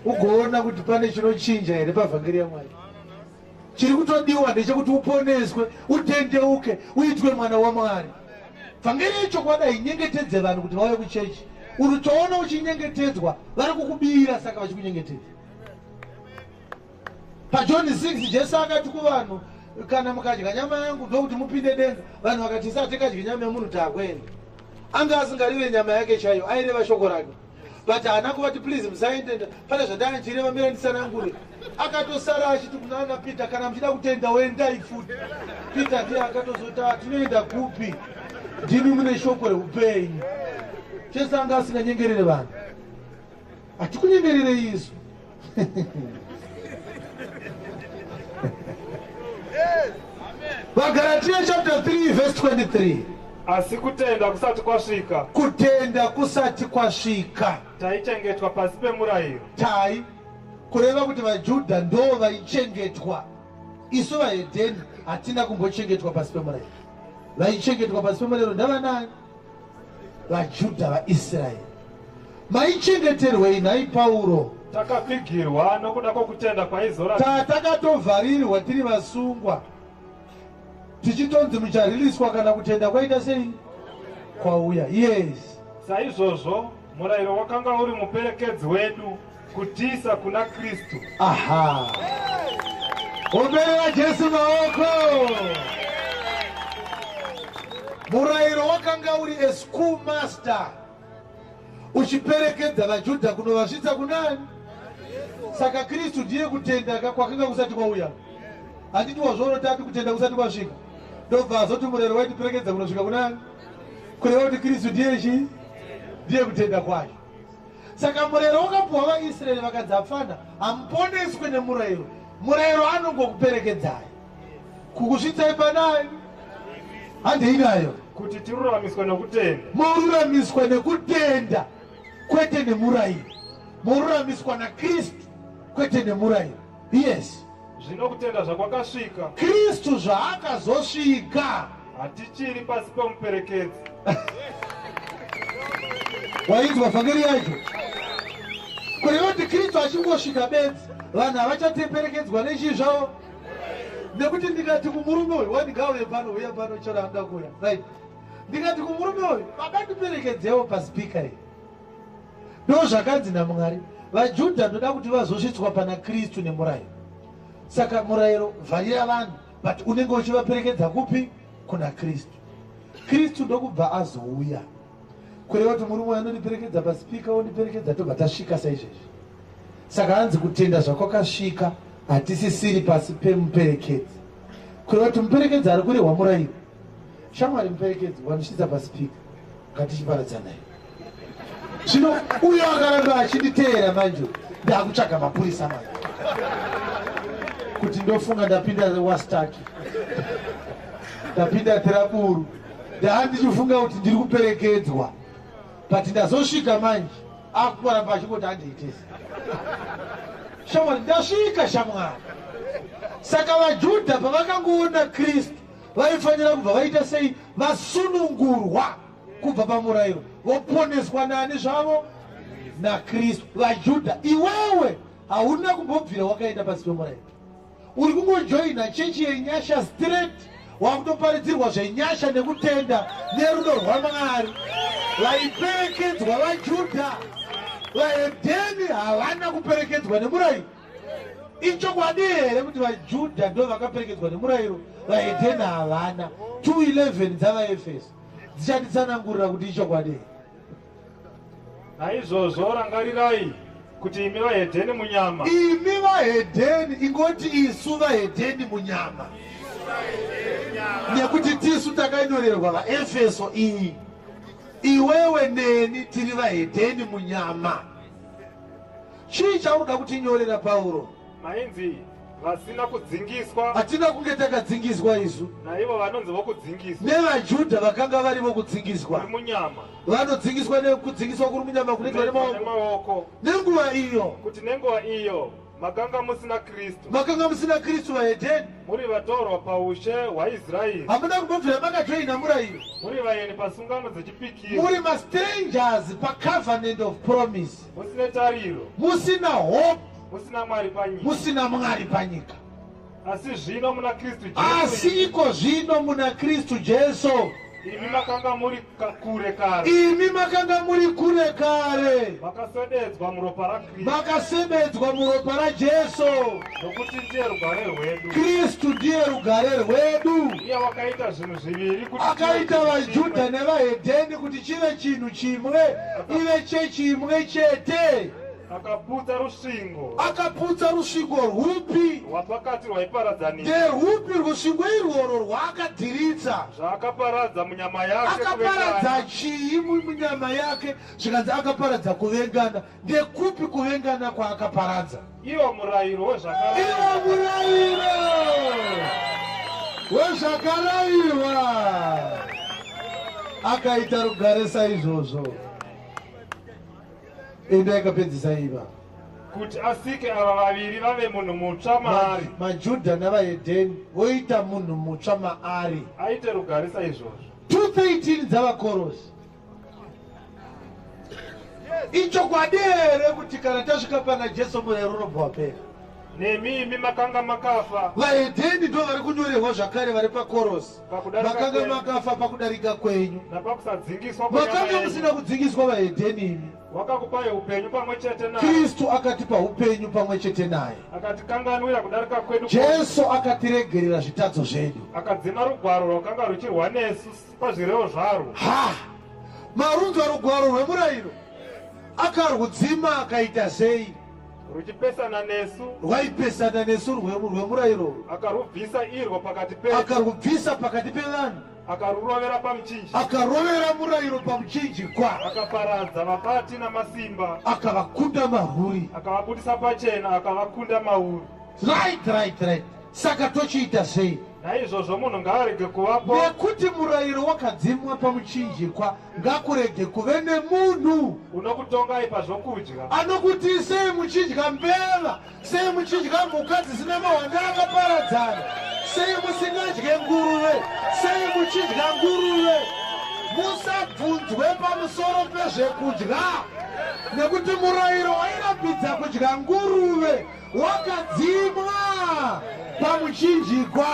ugoona kuti pane chinochinja here pavhangeri yaMwari. Chiri kutodiwa ndechekuti uponeswe, utendeuke, uitwe mwana waMwari. Vhangeri yechokwadi hainyengetedze vanhu kuti vauye kuchechi. Uri toona uchinyengetedzwa, vari kukubira, saka vachikunyengetedza. PaJohn 6 Jesu akati kuvanhu, "Kana mukadya nyama yangu ndokuti mupinde denga." Vanhu vakati, "Isa hatingadyi nyama yemunhu, taakuenda." Anga asingarive nyama yake chaiyo, aireva shoko rake. But haana kuvati, "Please musaendenda, pane zvandanga ndichireva, mira ndisanangure." Akatosara achiti kuna ana Peter, "Kana muchida kutenda, wendai futi." Peter ndiye akatozoti, "Tinoenda kupi? Ndimi mune shoko reupenyu." Jesu anga asinganyengerere vanhu. Hatikunyengerere isu. VaGalatia chapter 3 verse 23. Asi kutenda kusati kwasvika, Kutenda kusati kwasvika, taichengetwa pasi pemurayiro, tai kureva kuti vaJudha ndo vaichengetwa. Isu vahedheni hatina kumbochengetwa pasi pemurayiro. Vaichengetwa pasi pemurayiro ndavanani? VaJudha, vaIsraeri. Maichengeterwei nhai Pauro? Takapfigirwa nokuda kwokutenda kwaizora. Takatovharirwa tiri vasungwa, tichitonzi muchariliswa kana kutenda kwaita sei? Kwauya. Yes. Saizvozvo murayiro wakanga uri muperekedzi wedu kutiisa kuna Kristu. Aha, omberera Jesu maoko. Murayiro wakanga uri a school master, uchiperekedza vaJudha kunovasvitsa kunani? Saka Kristu ndiye kutenda kwakanga kusati kwauya. Handiti wazvaona tati kutenda kusati kwasvika, ndobva azoti murayiro waitiperekedza kunosvika kunani? Kureva kuti Kristu ndiye chii? Ndiye kutenda kwacho. Saka murayiro wakapuhwa vaIsraeri, vakanzi, "Hapfana, hamuponeswe nemurayiro. Murayiro anongokuperekedzai kukusvitsai panani." Handei nayo. Kuti tiruramiswe nokutenda. Moruramiswa nekutenda, kwete nemurayiro. Moruramiswa naKristu, kwete nemurayiro. Yes. Zvino kutenda zvakwakasvika, Kristu zvaakazosvika, Hatichiri pasi pemuperekedzi. Wainzwa vhangeri yacho? Kureva kuti Kristu achingosvika bedzi, vanhu havachateperekedzwa nechii zvavo. Nekuti ndikati kumurume uyu, wani ngauye pano, uya pano, chero anoda kuuya. Right. Ndikati kumurume uyu, baba ndiperekedzewo pasipika iyi. Ndozvakanzi naMwari, vaJudha ndoda kuti vazosvitswa pana Kristu nemurayiro. Saka murayiro vharira vanhu, but unenge uchivaperekedza kupi? Kuna Kristu. Kristu ndokubva azouya. Kureva kuti murume uyu anondiperekedza pasipika, ondiperekedza tobva tasvika saizvezvi. Saka hanzi kutenda zvakwakasvika hatisisiri pasi pemuperekedzi. Kureva kuti muperekedzi ari kurehwa murayiro. Shamwari muperekedzi wandisvitsa pasipika, ngatichiparadzanai. Zvino uyo akaramba achinditeera manje ndakutsvaga mapurisa manje kuti ndofunga ndapinda wastaki, ndapinda tiraburu, ndaandichifunga kuti ndiri kuperekedzwa, but ndazosvika manje akuramba achingoti andiitese. Shamwari ndasvika shamwari. Saka vaJudha pavakangoona Kristu vaifanira kubva vaita sei? Vasunungurwa kubva pamurayiro, voponeswa nani zvavo? NaKristu. VaJudha, iwewe hauna kumbobvira wakaenda pasi pemurayiro, uri kungojoina chechi yenyasha straight, wakutoparidzirwa zvenyasha nekutenda nerudo rwaMwari. Vaiperekedzwa vaJudha, vahedheni havana kuperekedzwa nemurayiro. Ichokwadi here kuti vaJudha ndo vakaperekedzwa nemurayiro, vahedheni havana? 2:11 dzavaEfeso dzichatitsanangurira kuti ichokwadi here. Naizvozvo rangarirai kuti imi vahedheni munyama, imi vahedheni, ingoti isu vahedheni munyama, nekuti tisu takanyorerwa vaEfeso iyi. Iwewe neni tiri vahedheni munyama. Chii chaunoda kutinyorera Pauro? Mainzi vasina kudzingiswa. Hatina kunge takadzingiswa isu. Naivo vanonzi vokudzingiswa. NevaJudha vakanga vari vokudzingiswa. Kuri munyama. Vanodzingiswa nekudzingiswa kuri munyama kunoitwa nemaoko. Nenguva iyo. Kuti nenguva iyo makanga musina Kristu. Makanga musina Kristu vahedheni. Muri vatorwa paushe hwaIsraeri. Hamuna kumbobvira makajoina murayiro. Muri vaeni pasungano dzechipikirwa. Muri mastrangers pacovenant of promise. Musina tariro. Musina hope. Musina Mwari panyika. Musina Mwari panyika. Asi zvino muna Kristu Jesu. Asi iko zvino muna Kristu Jesu. Imi makanga muri kure kare. Imi makanga muri kure kare. Makaswededzwa muropa raKristu. Makaswededzwa muropa raJesu. Nokuti ndiye rugare rwedu. Kristu ndiye rugare rwedu. Iye wakaita zvinhu zviviri kuti akaita vaJudha nevahedheni kuti chive chinhu chimwe, ive chechimwe chete. Akaputsa rusvingo. Akaputsa rusvingo rwupi? Rwapakati rwaiparadzanisa. Nderwupi rusvingo irworwo rwaakadhiritsa? Zvaakaparadza munyama yake. Akaparadza chii munyama yake? Zvikanzi akaparadza kuvengana. Ndekupi kuvengana kwaakaparadza? Iwo murayiro wezvakarayirwa. Iwo murayiro wezvakarayirwa. Akaita rugare saizvozvo. Enda yakapedzisa iva kuti asike ava vaviri vave munhu mutsva maari. MaJudha navahedheni voita munhu mutsva maari. Aite rugare saizvozvo. 2:13 dzavaKorosi. Ichokwadi here kuti kana tasvika pana Jesu murayiro unobva wapera? Nemi imi makanga makafa. Vahedheni ndo vari kunyorerwa zvakare vari paKorosi. Makanga makafa pakudarika kwenyu. Napakusadzingiswa makanga musina kudzingiswa vahedheni imi. Wakakupai upenyu pamwe chete naye. Kristu akatipa upenyu pamwe chete naye. Akatikanganwira kudarika kwedu. Jesu akatiregerera zvitadzo zvedu. Akadzima rugwaro rwakanga ruchirwa nesu pazvirevo zvarwo. Ha! Marunzwa rugwaro rwemurayiro. Akarwudzima akaita sei? Ruchipesana nesu. Rwaipesana nesu rwemurayiro. Akarubvisa irwo pakati pedu. Akarubvisa pakati pevanhu. Akarurovera pamuchinjikwa. Akarovera murayiro pamuchinjikwa. Akaparadza vabati namasimba. Akavakunda mahuri. Akavabudisa pachena akavakunda mauri. Right, right, right. Saka tochiita sei? Naizvozvo munhu ngaarege kuvapo. Nekuti murayiro wakadzimwa pamuchinjikwa, ngakurege kuve nemunhu unokutongai pazvokudya. Anokuti sei muchidya mbeva, sei muchidya mhuka dzisina mahwanda akaparadzana, Sei musingadye nguruve? Sei muchidya nguruve? Musabvunzwe pamusoro pezvekudya, nekuti murayiro wairambidza kudya nguruve wakadzimwa pamuchinjikwa.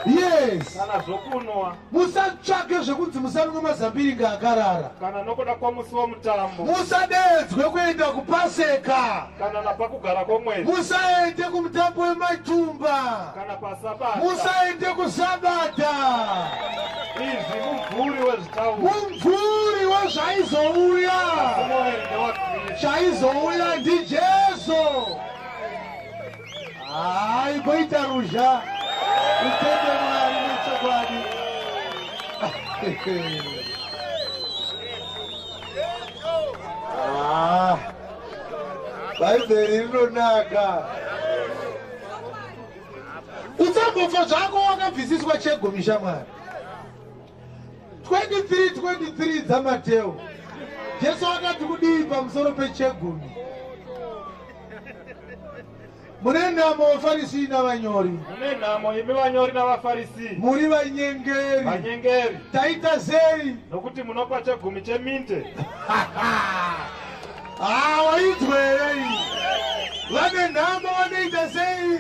Yes. Kana zvokunwa. Musatsvake zvekunzi musanwe mazambiringa akarara. Kana nokuda kwomusi womutambo. Musadeedzwe kuenda kuPaseka. Kana napakugara kwomwedzi. Musaende kumutambo wematumba. Kana paSabata. Musaende kuSabata. Izvi mumvuri wezvitaurwa. Mumvuri wezvaizouya. Chaizouya ndiJesu. Hayi, poita ruzha. Utende Mwari nechokwadi. Ah, Bhaibheri rinonaka. Usambofa zvako wakabvisiswa chegumi shamwari. 23 23 dzaMateo. Jesu akati kudii pamusoro pechegumi? Mune nhamo vaFarisi navanyori. Mune nhamo imi vanyori navaFarisi. Muri vanyengeri. Vanyengeri. Taita sei? Nokuti munopa chegumi cheminte. Ah, wainzwa here iyi? Vane nhamo vanoita sei?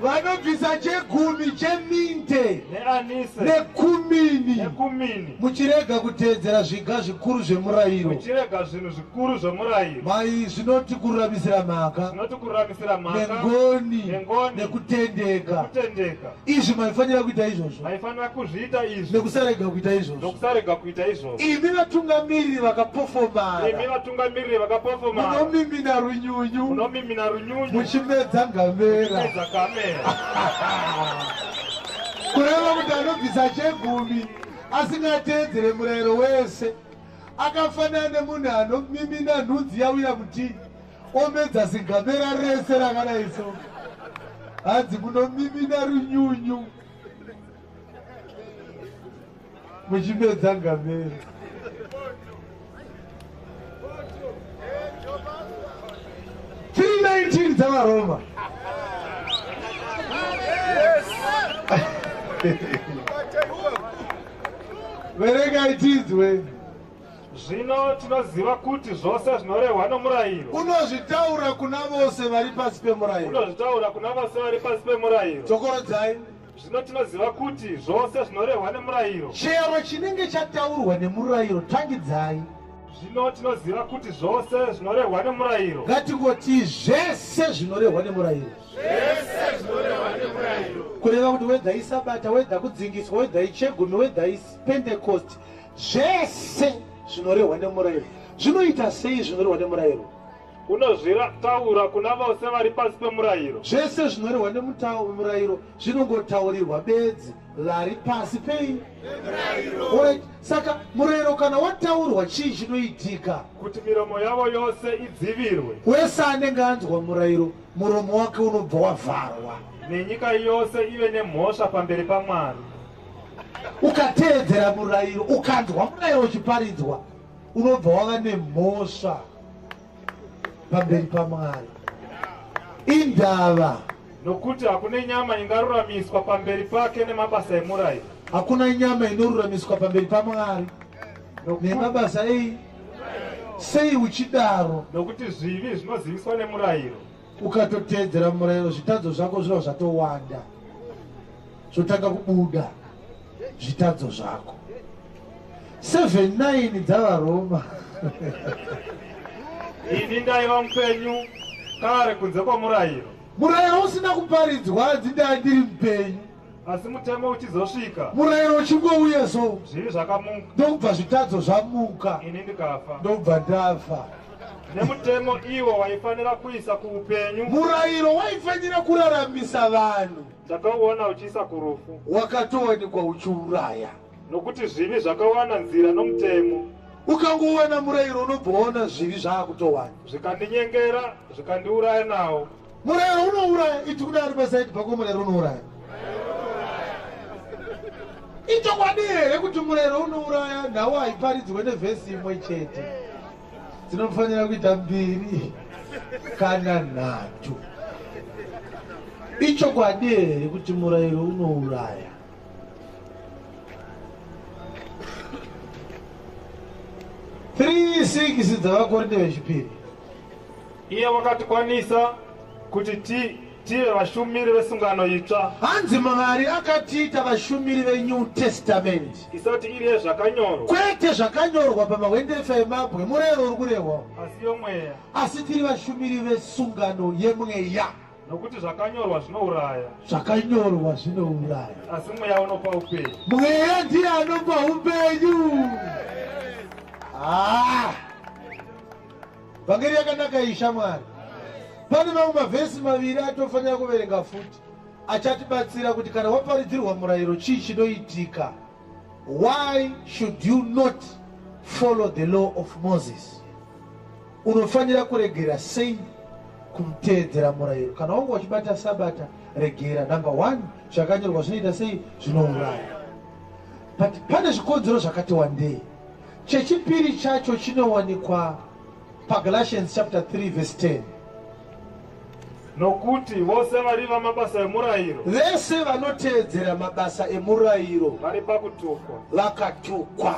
Vanobvisa chegumi cheminte neanise nekumini, nekumini, muchirega kuteedzera zviga zvikuru zvemurayiro, muchirega zvinhu zvikuru zvomurayiro. Mai zvinoti kururamisira mhaka, zvinoti kururamisira mhaka, nengoni, nengoni, nekutendeka. Nekutendeka. Izvi maifanira kuita izvozvo, maifanira kuzviita izvi, nekusarega kuita izvozvo, nokusarega kuita izvozvo. Imi vatungamiriri vakapofomara, imi vatungamiriri vakapofomara, munomimina runyunyu, munomimina runyunyu, muchimedza ngamera, muchimedza kamera. Kureva kuti anobvisa chegumi asingateedzere murayiro wese akafanana nemunhu anomimina nhunzi yawira muti omedza zigamera rese rakadai so. Hanzi munomimina runyunyu muchimedza ngamera. 3:19 dzaVaroma. Verengai tinzwe. Zvino tinoziva kuti zvose zvinorehwa nomurayiro. Unozvitaura kuna vose vari pasi pemurayiro. Unozvitaura kuna vose vari pasi pemurayiro. Dzokorodzai. Zvino tinoziva kuti zvose zvinorehwa nemurayiro. Chero chinenge chataurwa nemurayiro tangidzai. Zvino tinoziva kuti zvose zvinorehwa nemurayiro. Ngatingoti zvese zvinorehwa nemurayiro. Zvese zvinorehwa nemurayiro. Kureva kuti wedha iSabata, wedha kudzingiswa, wedha ichegumi, wedha iPentecost, zvese zvinorehwa nemurayiro. Zvinoita sei zvinorehwa nemurayiro? Unozvitaura kuna vose vari pasi pemurayiro. Zvese zvinorehwa nemurayiro zvinongotaurirwa bedzi vari pasi pei? Pemurayiro. Saka murayiro kana wataurwa chii chinoitika? Kuti miromo yavo yose idzivirwe. Wese anenge anzwa murayiro, muromo wake unobva wavharwa. Nenyika yose ive nemhosva pamberi paMwari. Ukateedzera murayiro, ukanzwa murayiro uchiparidzwa, unobva wava nemhosva pamberi paMwari. Indava. Nokuti hakuna nyama ingaruramiswa pamberi pake nemabasa emurayiro. Hakuna nyama inoruramiswa pamberi paMwari nemabasa ei. Sei uchidaro? Nokuti zvivi zvinoziviswa nemurayiro. Ukatoteedzera murayiro, zvitadzo zvako zvinova zvatowanda, zvotanga kubuda zvitadzo zvako. 7:9 dzaVaroma. Ini ndaiva mupenyu kare kunze kwomurayiro. Murayiro usina kuparidzwa, hanzi ndai ndiri mupenyu. Asi mutemo uchizosvika, murayiro uchingouya so, zvivi zvakamuka, ndokubva zvitadzo zvamuka, ini ndikafa, ndokubva ndafa. Nemutemo iwo waifanira kuisa kuupenyu. Murayiro waifanira kuraramisa vanhu, ndakauona uchiisa kurufu, wakatowanikwa uchiuraya. Nokuti zvivi zvakawana nzira nomutemo. Ukangowana murayiro unobva waona zvivi zvaakutowana, zvikandinyengera, zvikandiuraya nawo. Murayiro unouraya. Iti kudari pasaidi pako, murayiro unouraya. Ichokwadi here kuti murayiro unouraya? Nhau haiparidzwe nevhesi imwe chete, dzinofanira kuita mbiri kana nhatu. Ichokwadi here kuti murayiro unouraya? 3:6 dzavaKorinte vechipiri. Iye wakatikwanisa kuti tive vashumiri vesungano itsva. Hanzi Mwari akatiita vashumiri veNew Testament. Isati iri yezvakanyorwa. Kwete zvakanyorwa pamahwendefa emabwe, murayiro uri kurehwa. Asi yomweya. Asi tiri vashumiri vesungano yemweya. Nokuti zvakanyorwa zvinouraya. Zvakanyorwa zvinouraya. Asi mweya unopa upenyu. Mweya ndiye anopa upenyu. Ah! Vhangeri yakanaka iyi shamwari. Pane mamwe mavhesi maviri atofanira kuverenga futi achatibatsira kuti kana waparidzirwa murayiro chii chinoitika. Why should you not follow the law of Moses? Unofanira kuregera sei kuteedzera murayiro? Kana wanga uchibata Sabata, regera. Number 1, zvakanyorwa zvinoita sei? Zvinouraya. But pane zvikonzero zvakati wandei. Chechipiri chacho chinowanikwa paGalatians chapter 3 verse 10. Nokuti vose vari vamabasa emurayiro, vese vanoteedzera mabasa emurayiro, vari pakutukwa, vakatukwa.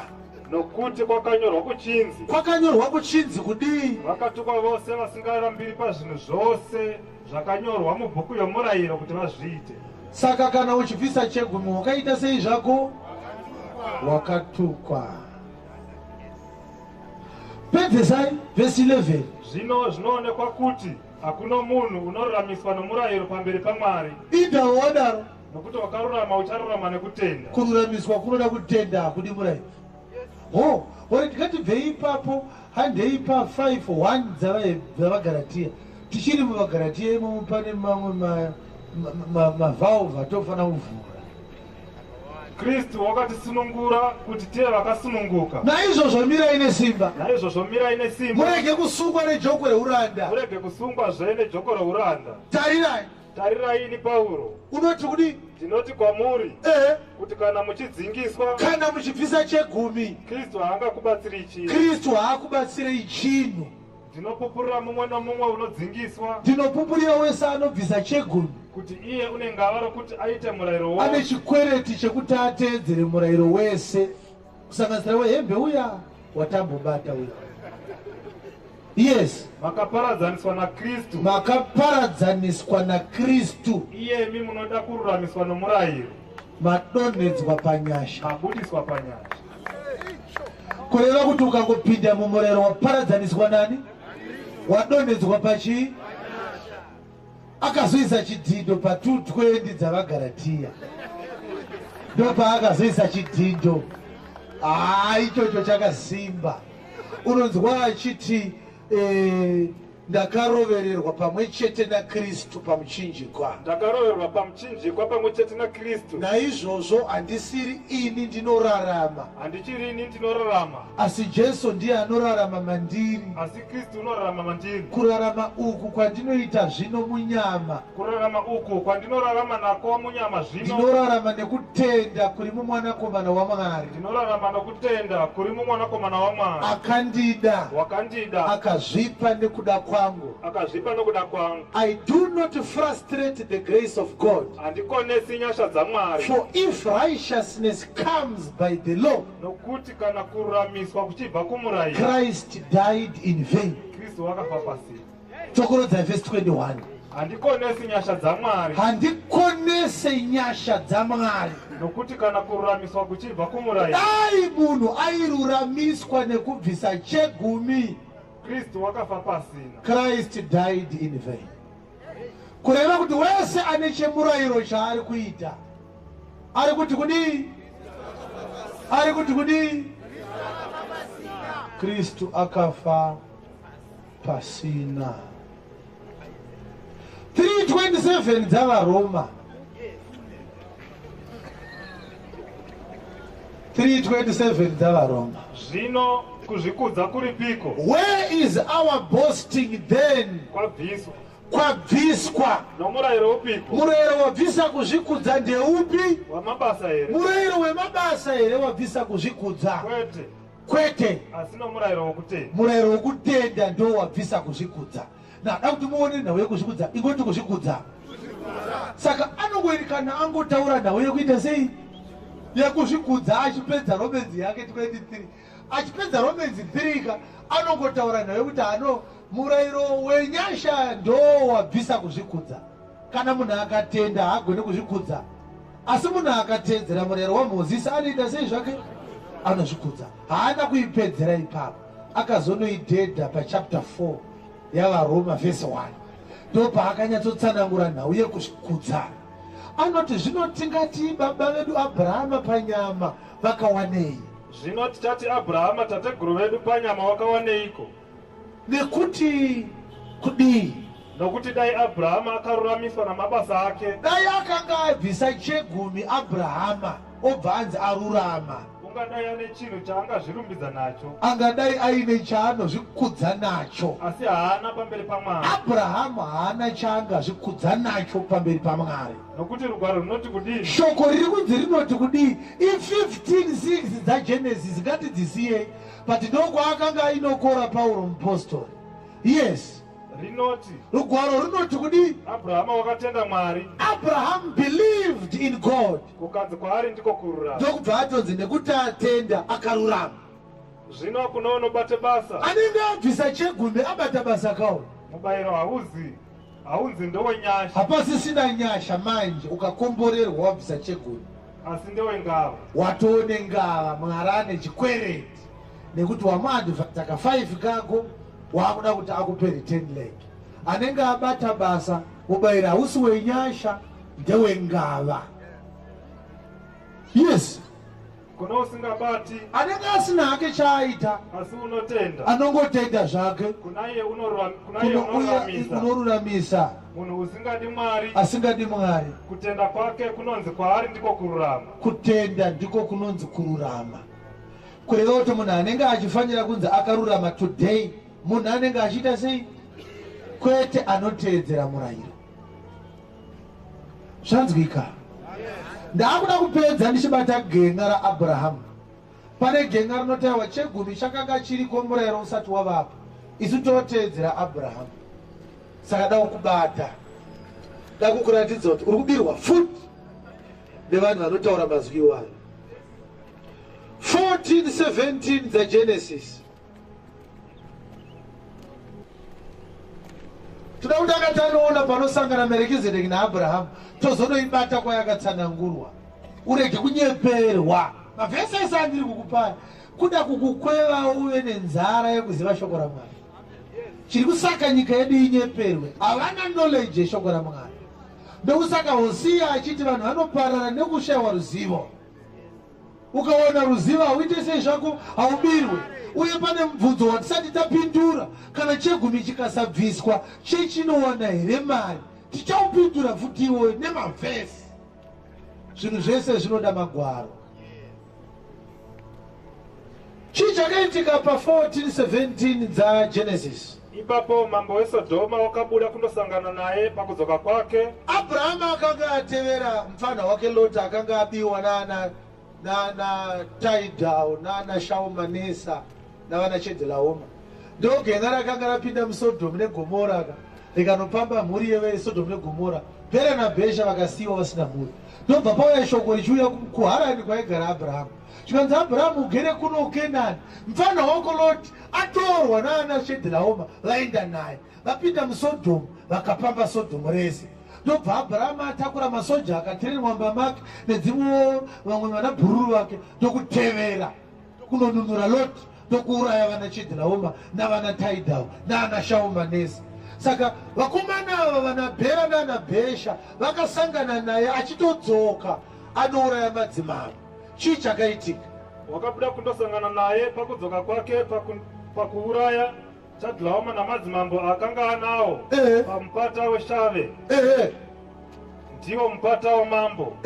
Nokuti kwakanyorwa kuchinzi, kwakanyorwa kuchinzi kudii? Vakatukwa vose vasingarambiri pazvinhu zvose zvakanyorwa mubhuku yomurayiro kuti vazviite. Saka kana uchibvisa chegumi wakaita sei zvako? Wakatukwa. Pedzesai vhesi 11. Zvino zvinoonekwa kuti hakuna munhu unoruramiswa nomurayiro pamberi paMwari. Indawo wadaro. Nokuti wakarurama ucharurama nekutenda. Kururamiswa kunoda kutenda, hakudi murayiro. Ho, ore tikatibvei ipapo handei pa 5:1 dzavaGaratia. Tichiri muvaGaratia imomo pane mamwe mavhalve atofanira kuvhura. Kristu wakatisunungura kuti tive vakasununguka. Naizvozvo mirai nesimba. Naizvozvo mirai nesimba. Murege kusungwa nejoko reuranda. Murege kusungwazve nejoko reuranda. Tarirai. Tarirai ini Pauro. Unoti kudii? Ndinoti kwamuri. Kuti kana muchidzingiswa. Kana muchibvisa chegumi. Kristu haangakubatsiri chinhu. Kristu haakubatsirei chinhu. Ndinopupurira mumwe nomumwe unodzingiswa. Ndinopupurira wese anobvisa chegumi. Kuti iye une ngava rokuti aite murayiro wose. Ane chikwereti chekuti ateedzere murayiro wese, kusanganisira wehembe uya watambobata uya. Yes. Makaparadzaniswa naKristu. Makaparadzaniswa naKristu. Iyemi munoda kururamiswa nomurayiro. Madonhedzwa panyasha. Mabudiswa panyasha. Kureva kuti ukangopinda mumurayiro waparadzaniswa nani? Wadonhedzwa pachii? Akazoisa chidhindo pa220 dzavaGaratia. Ndopaakazoisa chidhindo. Ichocho chakasimba. Unonzwa achiti ndakarovererwa pamwe chete naKristu pamuchinjikwa. Ndakarovererwa pamuchinjikwa pamwe chete naKristu. Naizvozvo handisiri ini ndinorarama. Handichiri ini ndinorarama. Asi Jesu ndiye anorarama mandiri. Asi Kristu unorarama mandiri. Kurarama uku kwandinoita zvino munyama. Kurarama uku kwandinorarama nako munyama zvino. Ndinorarama nekutenda kuri mumwanakomana waMwari. Ndinorarama nokutenda kuri mumwanakomana waMwari. Akandida. Wakandida. Akazvipa nekuda kwangu. Akazvipa nokuda kwangu. I do not frustrate the grace of God. Handikonesi nyasha dzaMwari. For if righteousness comes by the law, nokuti kana kururamiswa kuchibva kumurayiro, Christ died in vain. Kristu wakafa pasina. Tsokorodza verse 21. Handikonesi nyasha dzaMwari. Handikonese nyasha dzaMwari. Nokuti kana kururamiswa kuchibva kumurayiro, dai munhu airuramiswa nekubvisa chegumi, Kristu wakafa pasina. Christ died in vain. Kureva kuti wese ane chemurayiro chaari kuita ari kuti kudii? Ari kuti kudii? Kristu akafa pasina. 3:27 dzavaRoma. 3:27 dzavaRoma. Zvino kuzvikudza kuripiko? Where is our boasting then? Kwabviswa. Kwabviswa. Nomurayiro upiko? Murayiro wabvisa kuzvikudza ndeupi? Wamabasa here? Murayiro wemabasa here wabvisa kuzvikudza? Kwete. Kwete. Asi nomurayiro wokutenda. Murayiro wokutenda ndo wabvisa kuzvikudza. Nada kuti muone nhau yekuzvikudza. Ingoti kuzvikudza. Saka anongoerekana angotaura nhau yekuita sei? Yekuzvikudza achipedza Romans yake 23. Achipedza Romans 3 ka anongotaura nhau yekuti ano murayiro wenyasha ndo wabvisa kuzvikudza. Kana munhu akatenda haagone kuzvikudza. Asi munhu akateedzera murayiro waMozisi anoita sei zvake? Anozvikudza. Haana kuipedzera ipapo. Akazonoidhedha pachapter 4 yavaRoma vhesi 1. Ndopaakanyatsotsanangura nhau yekuzvikudza. Anoti zvino tingati baba vedu Abrahama panyama vakawanei? Zvino tichati Abrahama tateguru vedu panyama wakawaneiko? Nekuti kudii? Nokuti dai Abrahama akaruramiswa namabasa ake. Dai akanga abvisa chegumi Abrahama obva anzi arurama. Ungadai ane chinhu chaangazvirumbidza nacho. Angadai aine chaanozvikudza nacho. Asi haana pamberi paMwari. Abrahamu haana chaangazvikudza nacho pamberi paMwari. Nokuti rugwaro runoti kudii? Shoko riri kunzi rinoti kudii? I15:6 dzaGenesis ngatidzisiyei. But ndokwaakanga ainokora Pauro mupostori. Yes. Rinoti. Rugwaro runoti kudii? Abrahama wakatenda Mwari. Abraham believed in God. Kukanzi kwaari ndiko kururama. Ndokubva atonzi nekuti atenda akarurama. Zvino kune unobate basa. Anenge abvisa chegumi abata basa kawo. Mubayiro hauzi haunzi ndowenyasha. Hapasisina nyasha manje ukakomborerwa wabvisa chegumi. Asi ndewengava. Watoone ngava Mwari ane chikwereti nekuti wamuadvhanza ka 5 kako waakuda kuti akupe return leg. Anenge abata basa mubayiro hausi wenyasha ndewengava. Yes. Kune usingabati. Anenge asina hake chaaita. Asi unotenda. Anongotenda zvake. Kuna iye unoruramisa. Unoruramisa. Munhu usingadi Mwari. Asingadi Mwari. Kutenda kwake kunonzi kwaari ndiko kururama. Kutenda ndiko kunonzi kururama. Kureva kuti munhu anenge achifanira kunzi akarurama today, munhu anenge achiita sei? Kwete anoteedzera murayiro. Zvanzwika. Ndakuda kupedza ndichibata genga raAbrahamu. Pane genga rinotaiwa chegumi chakanga chiriko murayiro usati wavapo. Isu toteedzera Abrahamu. Saka da kukubata. Da kukuratidza kuti uri kubirwa futi nevanhu vanotaura mazwi iwayo. 14:17 dzaGenesis. Toda kutanga tanoona panosangana Merekizedeki naAbrahamu, tozonoibata kwayakatsanangurwa. Urege kunyeperwa. Mavhesi ese andiri kukupai kuda kukukweva uve nenzara yekuziva shoko raMwari. Chiri kusaka nyika yedu inyeperwe, havana knowledge yeshoko raMwari. Ndokusaka Hosiya achiti vanhu vanoparara nekushayiwa ruzivo. Ukaona ruzivo hauite sei zvako, haubirwe. Uye pane mubvunzo watisati tapindura, kana chegumi chikasabviswa chechinowana here mari? Tichaupindura futi iwoyo nemavhesi. Zvinhu zvese zvinoda magwaro. Chii chakaitika pa 14:17 dzaGenesis? Ipapo mambo weSodhoma wakabuda kundosangana naye pakudzoka kwake. Abrahamu akanga atevera mupfanha wake Loti akanga abiwa nana nana Tidal nana Shalmanesa navana Chedorlaoma. Ndogenga rakanga rapinda muSodhomu neGomora ka rikanopamba mhuri yeveSodhomu neGomora. Bera naBhesha vakasiyiwa vasina mhuri. Ndobva pauya shoko richiuya kuHarani kwaigara Abrahamu. Chikanzi Abrahamu ugere kuno Kenani. Mupfanha wako Loti atorwa naana Chedorlaoma vaenda naye. Vapinda muSodhomu vakapamba Sodhomu rese. Ndobva Abrahamu atakura masoja akateererwa mumba make nedzimwewo vamwe vana bhururu vake ndokutevera kunonunura Loti ndokuuraya vana Chedorlaoma navana Tidal naana Shalmanesa. Saka vakomana ava vana Bhera naana Bhesha vakasangana naye achitodzoka anouraya madzimambo. Chii chakaitika? Wakabuda kundosangana naye pakudzoka kwake pakuuraya Chedorlaoma namadzimambo akanga anawo pamupata weShave. Ndiwo mupata wamambo.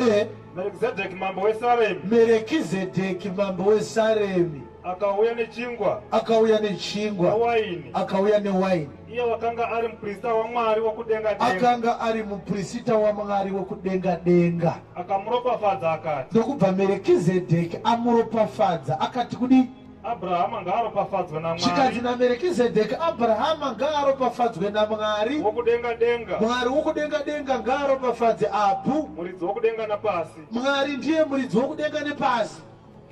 Merekizedheki mambo weSaremi. Merekizedheki mambo weSaremi. Akauya nechingwa. Akauya nechingwa. Newaini. Akauya newaini. Iye wakanga ari muprista waMwari wokudenga denga. Akanga ari muprista waMwari wokudenga denga. Akamuropafadza akati. Ndokubva Merekizedheki amuropafadza akati kudii? Abrahama ngaaropafadzwe namwari. Zvikanzi naMerekizedheki, Abrahama ngaaropafadzwe naMwari wokudenga denga. Mwari wokudenga denga ngaaropafadze Abhu, muridzi wokudenga napasi. Mwari ndiye muridzi wokudenga nepasi.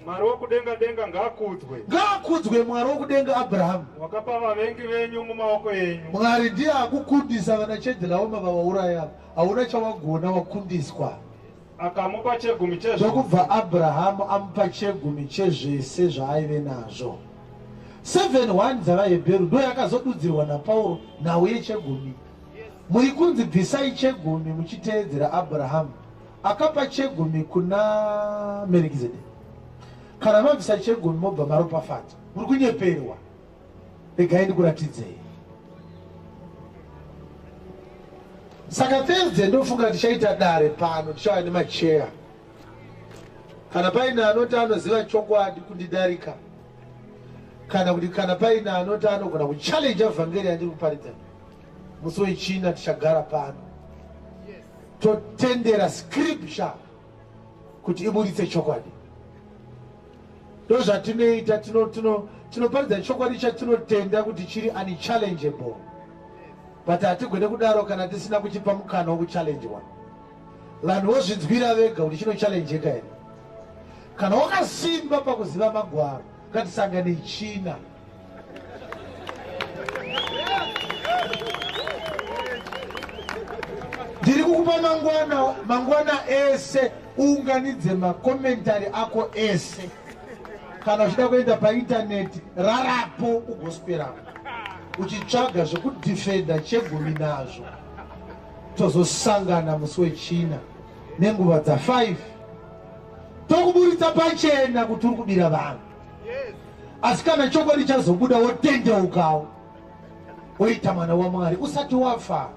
Mwari wokudenga denga ngaakudzwe. Ngaakudzwe Mwari wokudenga Abrahamu. Wakapa vavengi venyu mumaoko enyu. Mwari ndiye akukundisa vana Chedhelaoma vavauraya. Hauna chawagona, wakundiswa. Akamupa chegumi chezvose. Ndokubva Abrahamu amupa chegumi chezvese zvaaive nazvo. 7:1 dzavaHebheru ndoyakazodudzirwa naPauro nhau yechegumi. Muri kunzi bvisai chegumi muchiteedzera Abrahamu akapa chegumi kuna Merekizedeki. Kana mabvisa chegumi mobva maropafadzwa. Muri kunyeperwa. Regai ndikuratidzei. Saka Thursday ndofunga tichaita dare pano, tichauya nemacheya. Kana paine anoti anoziva chokwadi kundidarika, kana kuti kana paine anoti anogona kuchallenge vhangeri yandiri kuparidza, musi wechina tichagara pano totendera scripture kuti iburitse chokwadi. Ndozvatinoita, tinoparidza chokwadi chatinotenda kuti chiri unchallengeable, but hatigone kudaro kana tisina kuchipa mukana wekuchallengewa. Vanhu vozvinzwira vega kuti chinochallenjeka here. Kana wakasimba pakuziva magwaro, ngatisangane china. Ndiri kukupa mangwana, mangwana ese uunganidze makomentari ako ese. Kana uchida kuenda paintaneti, rarapo ugoswerapo uchitsvaga zvekudhifenda chegumi nazvo. Tozosangana musi wechina nenguva dza5, tokuburitsa pachena kuti uri kubira vanhu. Asi kana chokwadi chazobuda, wotendeukawo woita mwana waMwari usati wafa,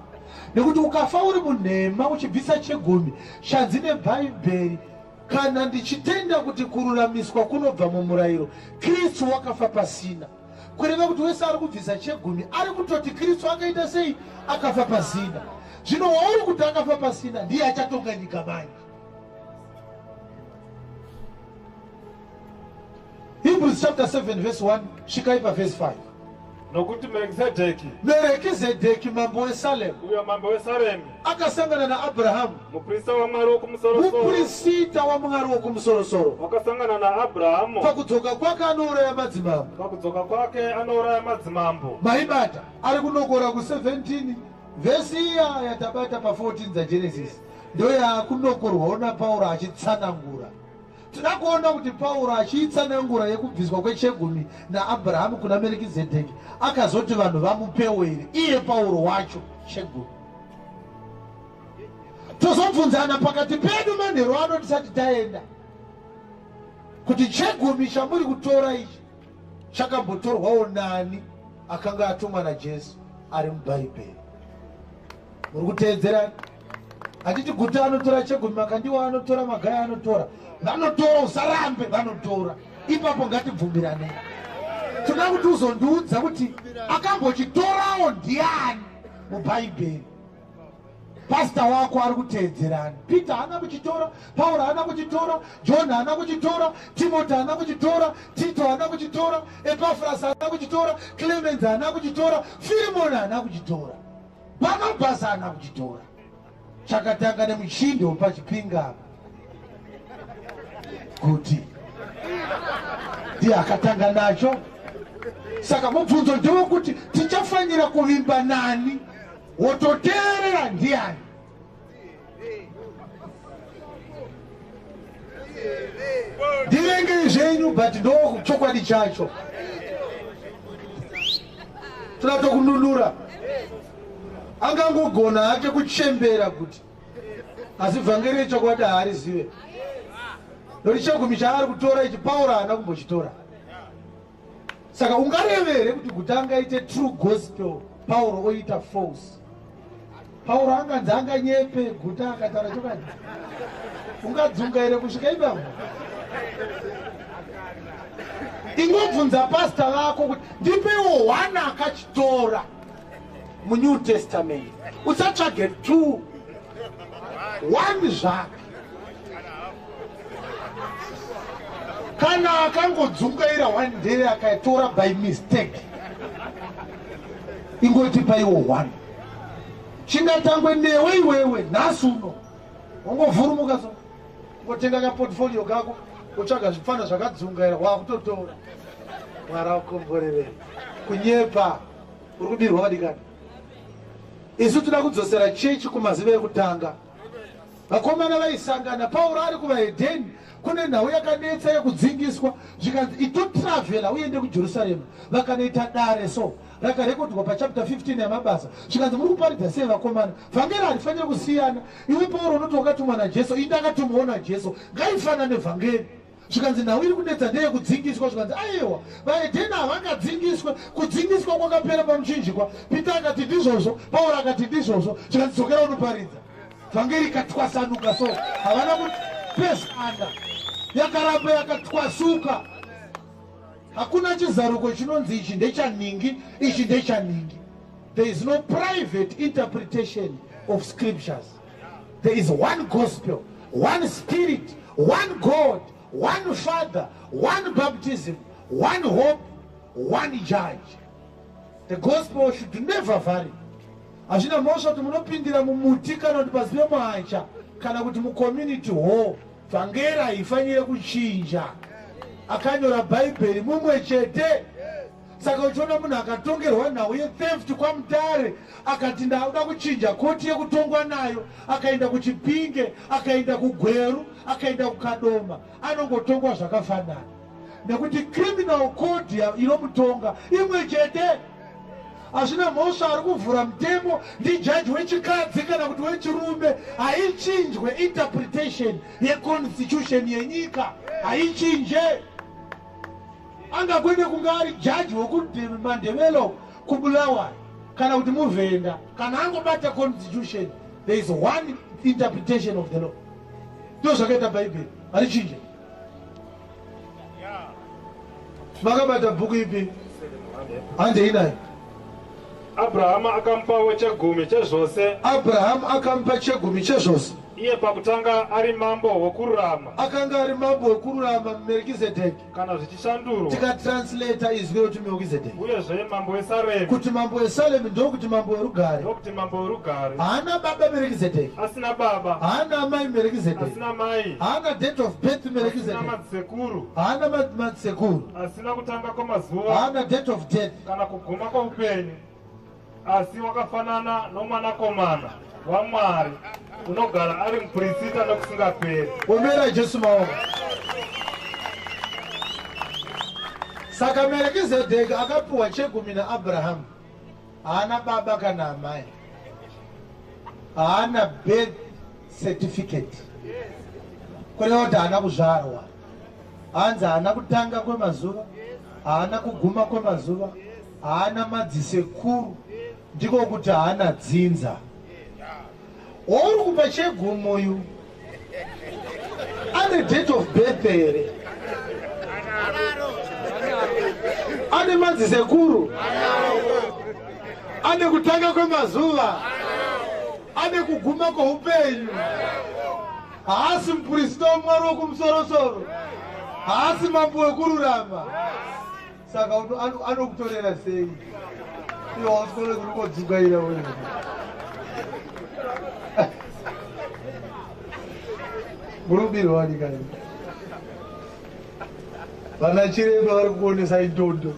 nekuti ukafa uri munhema uchibvisa chegumi, shanzi neBhaibheri, kana ndichitenda kuti kururamiswa kunobva mumurayiro, Kristu wakafa pasina. Kureva kuti wese ari kubvisa chegumi ari kutoti Kristu akaita sei? Akafa pasina. Zvino wauri kuti akafa pasina ndiye achatonga nyika manje. Hebrews chapter 7 verse 1, svikai paverse 5. Nokuti Merekizedheki, Merekizedheki mambo weSalemu, uyo mambo weSaremi, akasangana naAbrahamu, muprista waMwari wokumusorosoro, muprista waMwari wokumusorosoro, wakasangana naAbrahamu pakudzoka kwake anouraya madzimambo. Pakudzoka kwake anouraya madzimambo. Maibata ari kunokora ku17 vhesi iya yatabata pa14 dzaGenesis, ndo yaakunokorwawo naPauro achitsanangura. Tinoda kuona kuti Pauro achiitsanangura yekubviswa kwechegumi naAbrahamu kuna Merekizedheki, akazoti vanhu vamupewo here iye Pauro wacho chegumi. Tozobvunzana pakati pedu manheru ano tisati taenda kuti chegumi chamuri kutora ichi chakambotorwawo nani akanga atumwa naJesu ari muBhaibheri. Muri kuteedzerani? Hatiti Guta anotora chegumi, Makandiwa anotora, Magaya anotora, vanotora, usarambe, vanotora. Ipapo ngatibvumiranei. Toda kuti uzondiudza kuti akambochitorawo ndiani muBhaibheri. Pasta wako ari kuteedzerani. Peter haana kuchitora, Pauro haana kuchitora, John haana kuchitora, Timothy haana kuchitora, Tito haana kuchitora, Epafras haana kuchitora, Clemens haana kuchitora, Firimoni haana kuchitora, Barnabas haana kuchitora. Chakatanga nemuchindo pachipinga kuti ndiye akatanga nacho. Saka mubvunzo ndewekuti tichafanira kuvimba nani, wototeerera ndiani? Ndirengei zvenyu, but ndo chokwadi chacho. Toda tokununura. Angangogona hake kuchembera kuti, asi vhangeri yechokwadi haarizive. Nokuti chegumi chaari kutora ichi, Pauro haana kumbochitora. Saka ungareve here kuti Guta angaite true gospel, Pauro oita false? Pauro anganzi anganyepe, Guta akataura chokwadi? Ungadzungaire kusvika ipapo? Ingobvunza pasta vako kuti ndipewo one akachitora muNew Testament. Usatsvage two, one zvake. Kana akangodzungaira one day akaitora by mistake, ingoti paiwo one. Chingatangwe newe iwewe nhasi uno, wangovhurumuka so, ngotenga kaportfolio kako, wotsvaga zvipfana zvakadzungaira, wakutotora. Mwari akomborerei. Kunyepa, uri kubirwa vadikani. Isu toda kudzosera chechi kumazuva ekutanga. Vakomana vaisangana, Pauro ari kuvaHedheni, kune nhau yakanetsa yekudzingiswa, zvikanzi itotravhela uende kuJerusarema. Vakanoita dare so rakarekodwa pachapter 15 yaMabasa, zvikanzi muri kuparidza sei vakomana? Vhangeri harifaniri kusiyana. Iwe Pauro unoti wakatumwa naJesu, ini ndakatumwawo naJesu, ngaifanane vhangeri. Zvikanzi nhau iri kunetsa ndeyekudzingiswa. Zvikanzi aiwa, vaHedheni havangadzingiswe, kudzingiswa kwakapera pamuchinjikwa. Pita akati ndizvozvo, Pauro akati ndizvozvo. Zvikanzi dzokera unoparidza. Vhangeri ikatwasanuka so, havana kupesana, yakaramba yakatwasuka. Hakuna chizaruko chinonzi ichi ndechaningi, ichi ndechaningi. There is no private interpretation of scriptures. There is one gospel, one spirit, one God, one Father, one baptism, one hope, one judge. The gospel should never vary. Hazvina mhosva kuti munopindira mumuti kana kuti pasi pemuhacha kana kuti mucommunity hall, vhangeri haifanire kuchinja. Akanyora Bhaibheri mumwe chete. Saka uchiona munhu akatongerwa nhau yetheft kwaMutare, akati ndauda kuchinja koti yekutongwa nayo, akaenda kuChipinge, akaenda kuGweru, akaenda kuKadoma, anongotongwa zvakafanana, nekuti criminal code inomutonga imwe chete. Hazvina mhosva ari kuvhura mutemo ndijaji wechikadzi kana kuti wechirume, haichinjwe. Interpretation yeconstitution yenyika haichinje. Angakwende kunge ari jaji wekuMandevelo kuBulawayo kana kuti Muvhenda, kana angobata constitution, there is one interpretation of the law. Ndo zvakaita Bhaibheri, harichinje. Makabata bhuku ipi? Handei nayo. Abrahama akamupawo chegumi chezvose. Abrahamu akamupa chegumi chezvose. Iye pakutanga ari mambo wokururama. Akanga ari mambo wekururama Merikizedheki. Kana zvichishandurwa. Tikatranslata izwi rekuti Melkizedheki, uyezve mambo weSaremi. Kuti mambo weSalemi, ndokuti mambo werugare. Ndokuti mambo werugare. Haana baba Merikizedheki. Asina baba. Haana amai Merikizedheki. Asina mai. Haana date of birth asina Merikizedheki. Madzisekuru. Haana madzisekuru. Asina kutanga kwamazuva. Haana date of death. Kana kuguma kwoupenyu, asi wakafanana nomwanakomana waMwari, unogara ari muprista nokusingaperi. Omera Jesu maoko. Saka Merekizedheki akapiwa chegumi naAbrahamu haana baba kana amai, haana birth certificate, kureva kuti haana kuzvarwa. Hanzi haana kutanga kwemazuva, haana kuguma kwemazuva, haana madzisekuru, ndiko kuti haana dzinza. Wauri kupa chegumi uyu ane date of birth here? Ane madzisekuru? Ane kutanga kwemazuva? Ane kuguma kweupenyu? Haasi muprista waMwari wokumusorosoro, haasi mambo wekururama. Saka anokutorera sei iwe wasikone kuri kodzungaira wewe? Murubirwa vadikani. Vana chiremba vari kuonesai ndondo.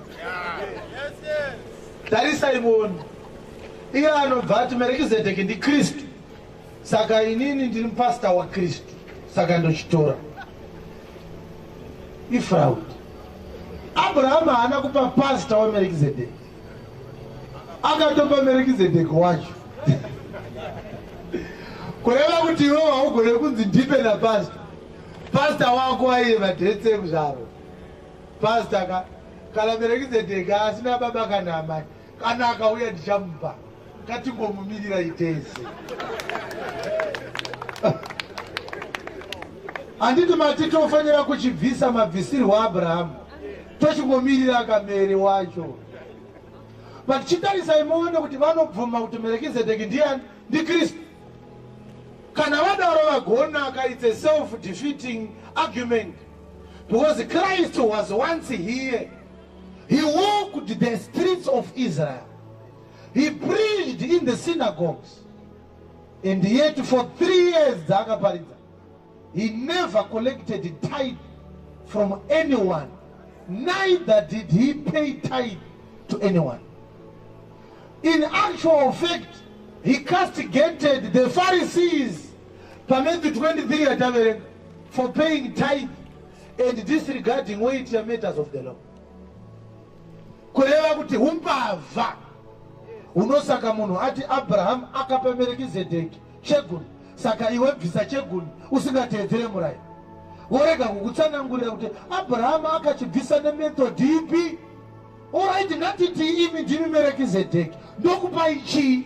Tarisai muone, iye anobva ati Merekizedheki ndiKristu, saka inini ndiri mupasta waKristu, saka ndochitora. Ifraud. Abrahamu haana kupa pasta waMerekizedheki, akatopa Merekizedheki wacho. Kureva kuti iwe haugone kunzi ndipe napasta. Pasta wako aiye madates ekuzvarwa. Pasta ka, kana Merekizedheki asina baba kana amai, kana akauya ndichamupa. Ngatingomumirira itese. Handiti mati tofanira kuchibvisa mabvisirwo aAbrahamu, tochingomirira akamere wacho? But chitarisai muone kuti vanobvuma kuti Merekizedheki ndiani? NdiKristu. Kana vadaro vagonaka. It's a self defeating argument. Because Christ was once here. He walked the streets of Israel. He preached in the synagogues. And yet for 3 years dzaakaparidza, he never collected tithe from anyone. Neither did he pay tithe to anyone. In actual fact, he castigated the Pharisees, paMatthew 23 yataverenga, for paying tithe and disregarding weightier matters of the law. Kureva kuti umbavha unosaka munhu ati Abrahamu akapa Merekizedheki chegumi, saka iwe bvisa chegumi usingateedzere murayiro. Worega kukutsanangurira kuti Abrahamu akachibvisa nemethod ipi. Alright, ngatiti imi ndimi Merekizedheki, ndokupai chii?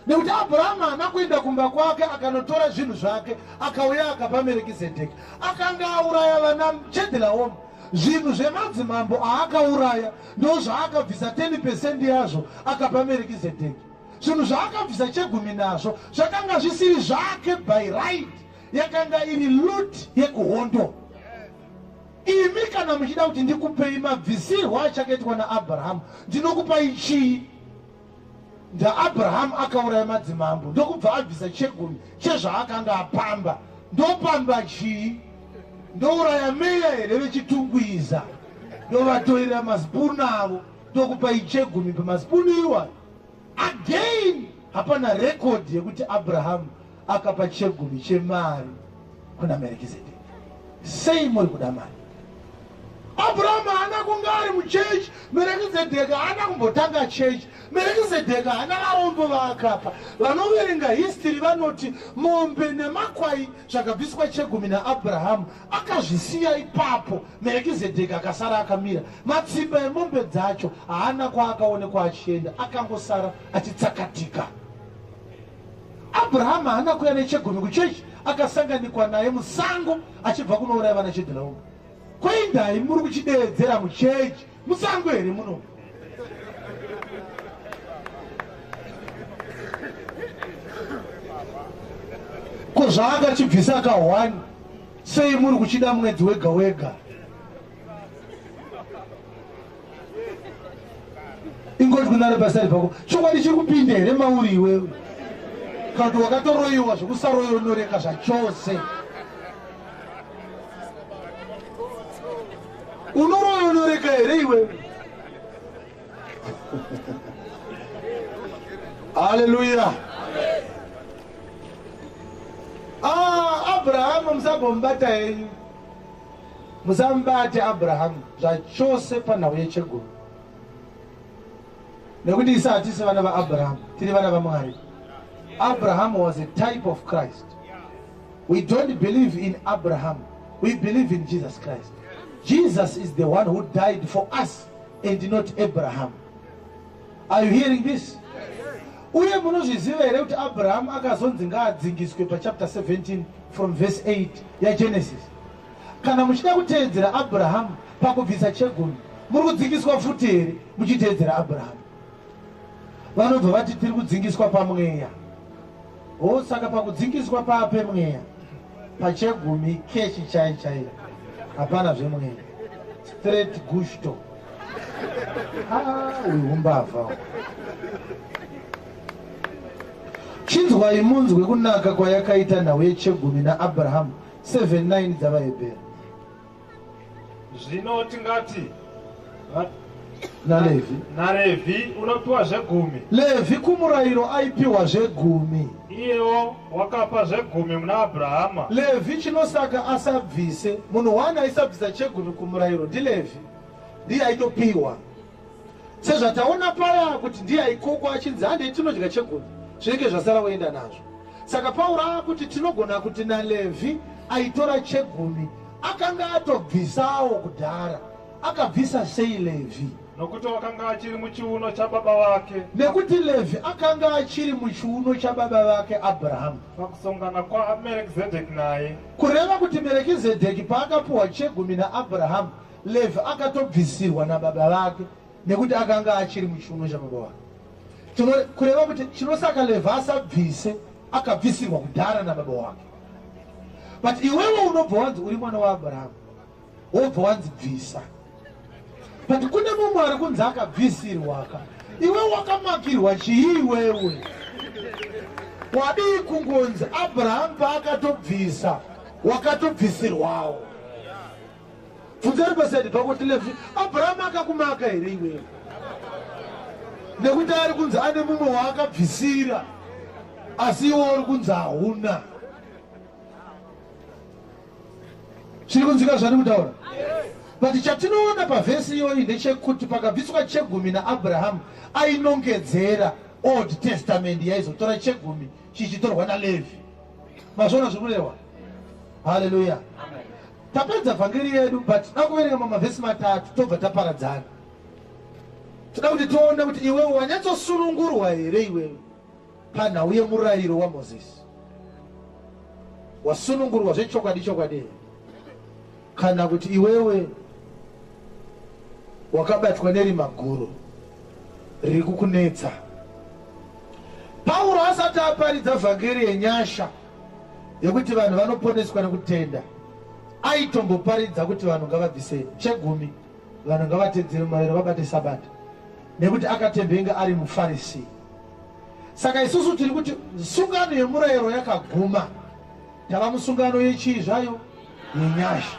Nekuti Abrahamu haana kuenda kumba kwake akanotora zvinhu zvake akauya akapa Merekizedheki. Akanga auraya vana Chedhilaomi. Zvinhu zvemadzimambo aakauraya ndo zvaakabvisa 10% yazvo akapa Merekizedheki. Zvinhu zvaakabvisa chegumi nazvo zvakanga zvisiri zvake by right, yakanga iri loot yekuhondo. Imi kana muchida kuti ndikupei mabvisirwo achakaitwa naAbrahamu, ndinokupai chii? NdaAbrahamu akauraya madzimambo ndokubva abvisa chegumi chezvaakanga apamba. Ndopamba chii? Ndouraya meya here veChitungwiza, ndovatoirira masipunu avo, ndokupai chegumi pamasipunu iwayo? Again, hapana record yekuti Abrahamu akapa chegumi chemari kuna Merekizedheki. Sei muri kuda mari? Abrahamu haana kunge ari muchechi. Merekizedheki haana kumbotanga chechi. Merekizedheki haana varombo vaakapa. Vanoverenga history vanoti mombe nemakwai zvakabviswa chegumi naAbrahamu akazvisiya ipapo. Merekizedheki akasara akamira. Matsimba emombe dzacho haana kwaakaonekwa achienda, akangosara achitsakatika. Abrahamu haana kuya nechegumi kuchechi, akasanganikwa naye musango achibva kunouraya vana Chedhilaomi. Koindai muri kuchideedzera muchechi musango here muno? Ko zvaakachibvisa ka1, sei muri kuchida mwedzi wega wega? Ingoti kunare pasari pako, chokwadi chiri kupinda here mauri iwewe? Kana kuti wakatoroyiwa zvekusaroyonoreka zvachose? Unoroyonoreka here iwewe? Haleluya. Abrahamu musagombata henyu, musambate Abrahamu zvachose panhau yechegumi, nekuti isu hatisi vana vaAbrahamu, tiri vana vaMwari. Abraham was a type of Christ. We don't believe in Abraham, we believe in Jesus Christ. Jesus is the one who died for us and not Abraham. Are you hearing this? Uye munozviziva here kuti Abrahamu akazonzi ngaadzingiswe pachapter 17 from verse 8 yaGenesis? Kana muchida kuteedzera Abrahamu pakubvisa chegumi, muri kudzingiswa futi here muchiteedzera Abrahamu? Vanobva vati tiri kudzingiswa pamweya. O, saka pakudzingiswa paapemweya, pachegumi kechi chai chaiyo, hapana zvemweya. Straight gusto. Uyu umbavha. Chinzwai munzwe kunaka kwayakaita nhau yechegumi naAbrahamu, 7:9 dzavaHebheru. Zvino tingati naLevhi, naLevhi unopiwa zvegumi. Levhi kumurayiro aipiwa zvegumi. Iyewo wakapa zvegumi muna Abrahama. Levhi chinosaka asabvise, munhu wani aisabvisa chegumi kumurayiro ndiLevhi, ndiye aitopiwa. Sezvataona paya kuti ndiye aikokwa achinzi handei tinodya chegumi, zvinenge zvasara woenda nazvo. Saka Pauro akuti tinogona kuti naLevhi aitora chegumi akanga atobvisawo kudhara. Akabvisa sei Levhi? Nokuti wakanga achiri muchiuno chababa vake. Nekuti Levhi akanga achiri muchiuno chababa vake Abrahamu pakusongana kwaMerekizedheki naye. Kureva kuti Merekizedheki paakapiwa chegumi naAbrahamu, Levhi akatobvisirwa nababa vake nekuti akanga achiri muchiuno chababa vake. Kureva kuti chinosaka Levhi asabvise, akabvisirwa kudhara nababa wake. But iwewe unobva wanzi uri mwana waAbrahamu. Wobva wanzi bvisa. But kune mumwe ari kunzi akabvisirwaka. Iwe wakamakirwa chii iwewe? Wadii kungonzi Abraham paakatobvisa wakatobvisirwawo? Bvunzani pasaidi pako tilefi, Abraham akakumaka here iwewe? Nekuti ari kunzi ane mumwe waakabvisira, asi iwe uri kunzi hauna. Chiri kunzwika zvandiri kutaura? But chatinoona pavhesi iyoyi ndechekuti pakabviswa chegumi naAbraham ainongedzera Old Testament yaizotora chegumi chichitorwa naLevi. Mazviona zviri kurehwa? Haleluya. Tapedza vhangeri yedu but toda kuverenga mamavhesi matatu tobva taparadzana. Toda kuti tione kuti iwewe wanyatsosunungurwa here iwewe panhau yemurayiro waMozisi. Wasunungurwa zvechokwadi chokwadi here? Kana kuti iwewe wakabatwa nerima guru riri kukunetsa. Pauro asati aparidza vhangeri yenyasha yekuti vanhu vanoponeswa nekutenda, aitomboparidza kuti vanhu ngavabvise chegumi, vanhu ngavatedzere murayiro, vabate Sabata, nekuti akatembenga ari muFarisi. Saka isusu tiri kuti sungano yemurayiro yakaguma, tava musungano yechii zvayo? Yenyasha.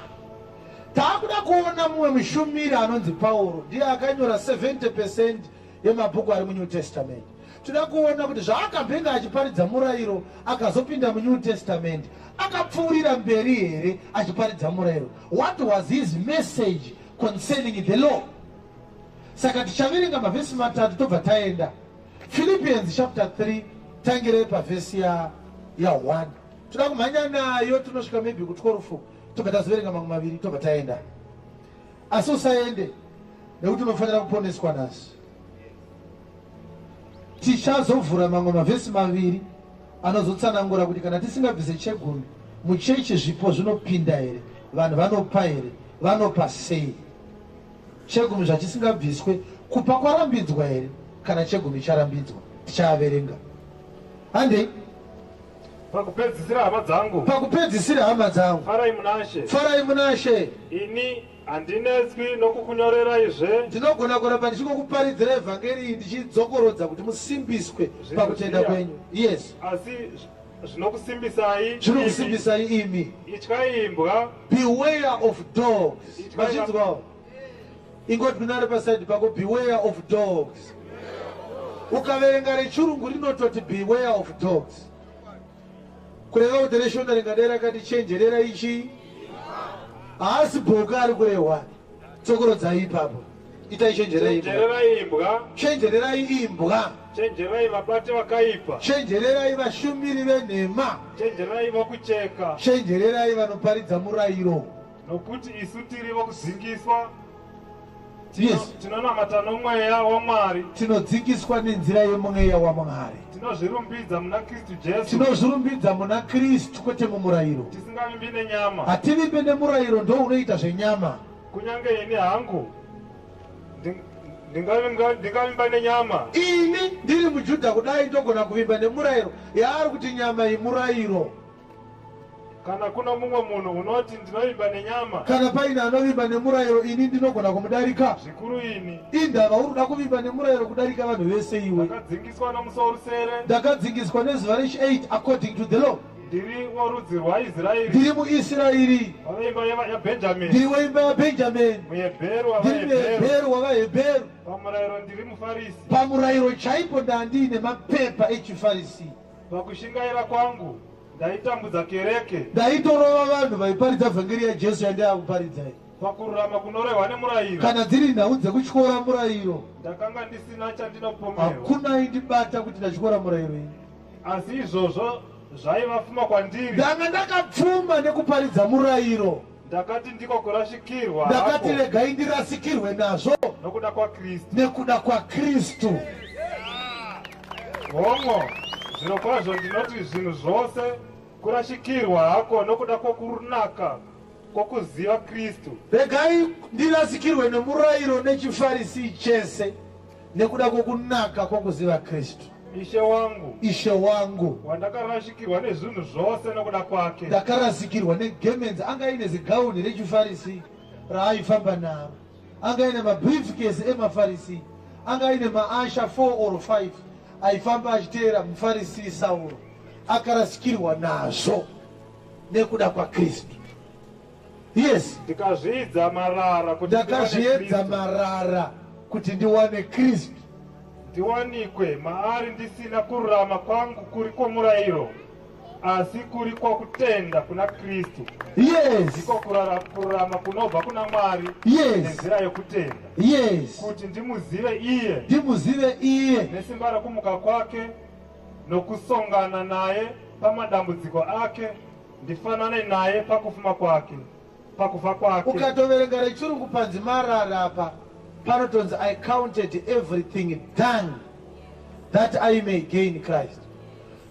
Taakuda kuona mumwe mushumiri anonzi Pauro, ndiye akanyora 70% yemabhuku ari muNew Testament. Toda kuona kuti zvaakambenge achiparidza murayiro akazopinda muNew Testament akapfuurira mberi here achiparidza murayiro. What was his message concerning the law? Saka tichaverenga mavhesi matatu tobva taenda. Philippians chapter 3 tangirei pavhesi ya 1. Toda kumhanya nayo tinosvika maybe ku 12 tobva tazoverenga mamwe maviri tobva taenda. Asi usaende nekuti unofanira kuponeswa nhasi. Tichazovhura mamwe mavhesi maviri anozotsanangura kuti kana tisingabvise chegumi muchechi zvipo zvinopinda here, vanhu vanopa here, vanopa sei. Chegumi zvachisingabviswe, kupa kwarambidzwa here kana chegumi charambidzwa? Tichaaverenga. Handei. Pakupedzisira hama dzangu. Pakupedzisira hama dzangu. Farai munaShe. Farai munaShe. Ini handinetswi nokukunyorerai-zve. Ndinogona kuramba ndichingokuparidzirai vhangeri iyi ndichidzokorodza kuti musimbiswe pakutenda kwenyu. Yes. Asi zvinokusimbisai. Zvinokusimbisai imi. Ityai imbwa. Beware of dogs. Mazvinzwawo? Ingoti kunare paside pako beware of dogs. Ukaverenga rechirungu rinototi beware of dogs. Kureva kuti reshona ringadai rakati chenjerera ichi. Haasi boka ari kurehwa. Tsokorodzai ipapo. Itai chenjererai imbwa. Chenjererai imbwa. Chenjererai imbwa. Chenjererai vabati vakaipa. Chenjererai vashumiri venhema. Chenjererai vokucheka. Chenjererai vanoparidza murayiro. Nokuti isu tiri vokudzingiswa. Yes. Tinonamata nomweya waMwari. Tinodzingiswa nenzira yemweya waMwari. Tinozvirumbidza muna Kristu Jesu. Tinozvirumbidza muna Kristu kwete mumurayiro. Tisingavimbi nenyama. Hativimbe nemurayiro ndo unoita zvenyama. Kunyange ini hangu ndingavimba nenyama. Ini ndiri muJudha kudai ndogona kuvimba nemurayiro yaari kuti nyama imurayiro. Kana kuno mumwe munhu unoti ndinovimba nenyama. Kana paine anovimba nemurayiro ini ndinogona kumudarika. Zvikuru ini. Indava uri kuda kuvimba nemurayiro kudarika vanhu vese iwe. Ndakadzingiswa nomusi worusere. Ndakadzingiswa nezuva rechi 8 according to the law. Ndiri worudzi rwaIsraeri. Ndiri muIsraeri. Waveimba yaBhenjamini. Ndiri weimba yaBhenjamini. Muhebheru wavaHebheru. Ndiri muHebheru wavaHebheru. Pamurayiro ndiri muFarisi. Pamurayiro chaipo ndandiine mapepa echiFarisi. Pakushingaira kwangu ndaitambudza kereke. Ndaitorova vanhu vaiparidza vhangeri yaJesu yandaiva kuparidza iyi. Pakururama kunorehwa nemurayiro. Kana dziri nhau dzekutyora murayiro. Ndakanga ndisina chandinopomerwa. Hakuna aindibata kuti ndatyora murayiro ini. Asi izvozvo zvaiva pfuma kwandiri. Ndanga ndakapfuma nekuparidza murayiro. Ndakati ndiko kurashikirwa. Ndakati regai ndirasikirwe nazvo. Nokuda kwaKristu. Nekuda kwaKristu. Hongo, zvirokwazvo ndinoti zvinhu zvose kurashikirwa hako nokuda kwokunaka kwokuziva Kristu. Regai ndirasikirwe nemurayiro nechiFarisi chese nekuda kwokunaka kwokuziva Kristu. Ishe wangu. Ishe wangu. Wandakarashikirwa nezvinhu zvose nokuda kwake. Ndakarasikirwa negemenzi anga aine zigauni rechiFarisi. raaifamba naro. Anga aine mabriefcase emaFarisi, anga aine maasha 4 or 5 aifamba achiteera muFarisi Sauro. Akarasikirwa nazvo nekuda kwaKristu. Yes. Ndikazviidza marara kuti Ndakazviedza marara kuti ndiwane Kristu. Ndiwanikwe maari ndisina kururama kwangu kuri kwomurayiro, asi kuri kwokutenda kuna Kristu. Yes. Ndiko kururama kunobva kuna Mwari Yes. nenzira yokutenda. Yes. Kuti ndimuzive iye Ndimuzive iye nesimba rokumuka kwake, nokusongana naye pamadambudziko ake, ndifanane naye pakufuma kwake, pakufa kwake. Ukatoverenga rechirungu panzi marara apa panotonzi I counted everything dung that I may gain Christ.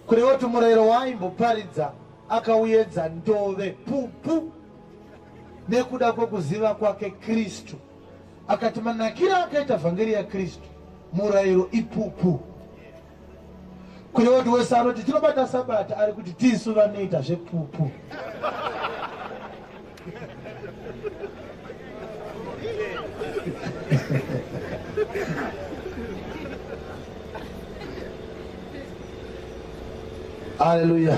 Kureva kuti murayiro waaimboparidza akauedza ndove pupu nekuda kwekuziva kwake Kristu. Akati manakiro akaita vhangeri yaKristu, murayiro ipupu. Kureva kuti wese anoti tinobata Sabata ari kuti tisu vanoita zvepupu. Haleluya.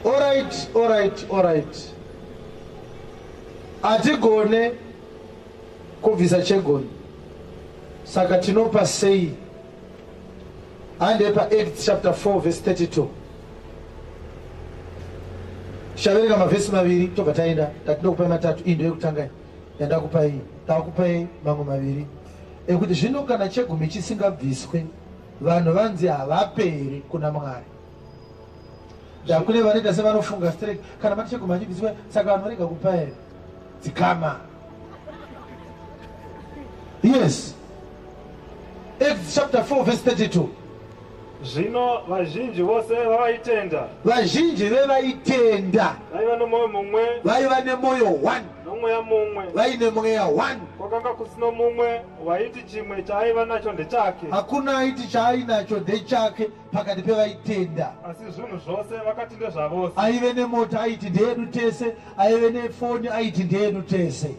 Alright, alright, alright. Hatigone kubvisa chegoni, saka tinopa sei? Hande paActs chapter 4 verse 32. Tichaverenga mavhesi maviri tobva taenda. Tatinokupai matatu, iyi ndoyekutanga yandakupai, ndakupai mamwe maviri ekuti zvino kana chegumi chisingabviswe, vanhu vanzi havaperi kuna Mwari. Ndakune vanoita sevanofunga straight, kana mati chegumi hachibviswe, saka vanhu varega kupa here? Dzikama. Yes, Acts chapter 4 verse 32. Zvino vazhinji vose vavaitenda Vazhinji vevaitenda vaiva nomwoyo mumwe vaiva nemwoyo 1 nomweya mumwe. Vaine mweya 1. Kwakanga kusino mumwe waiti chimwe chaaiva nacho ndechake, Hakuna aiti chaainacho ndechake pakati pevaitenda, asi zvinhu zvose vakati ndezvavose. Aive nemota aiti ndeyedu tese, aive nefoni aiti ndeyedu tese.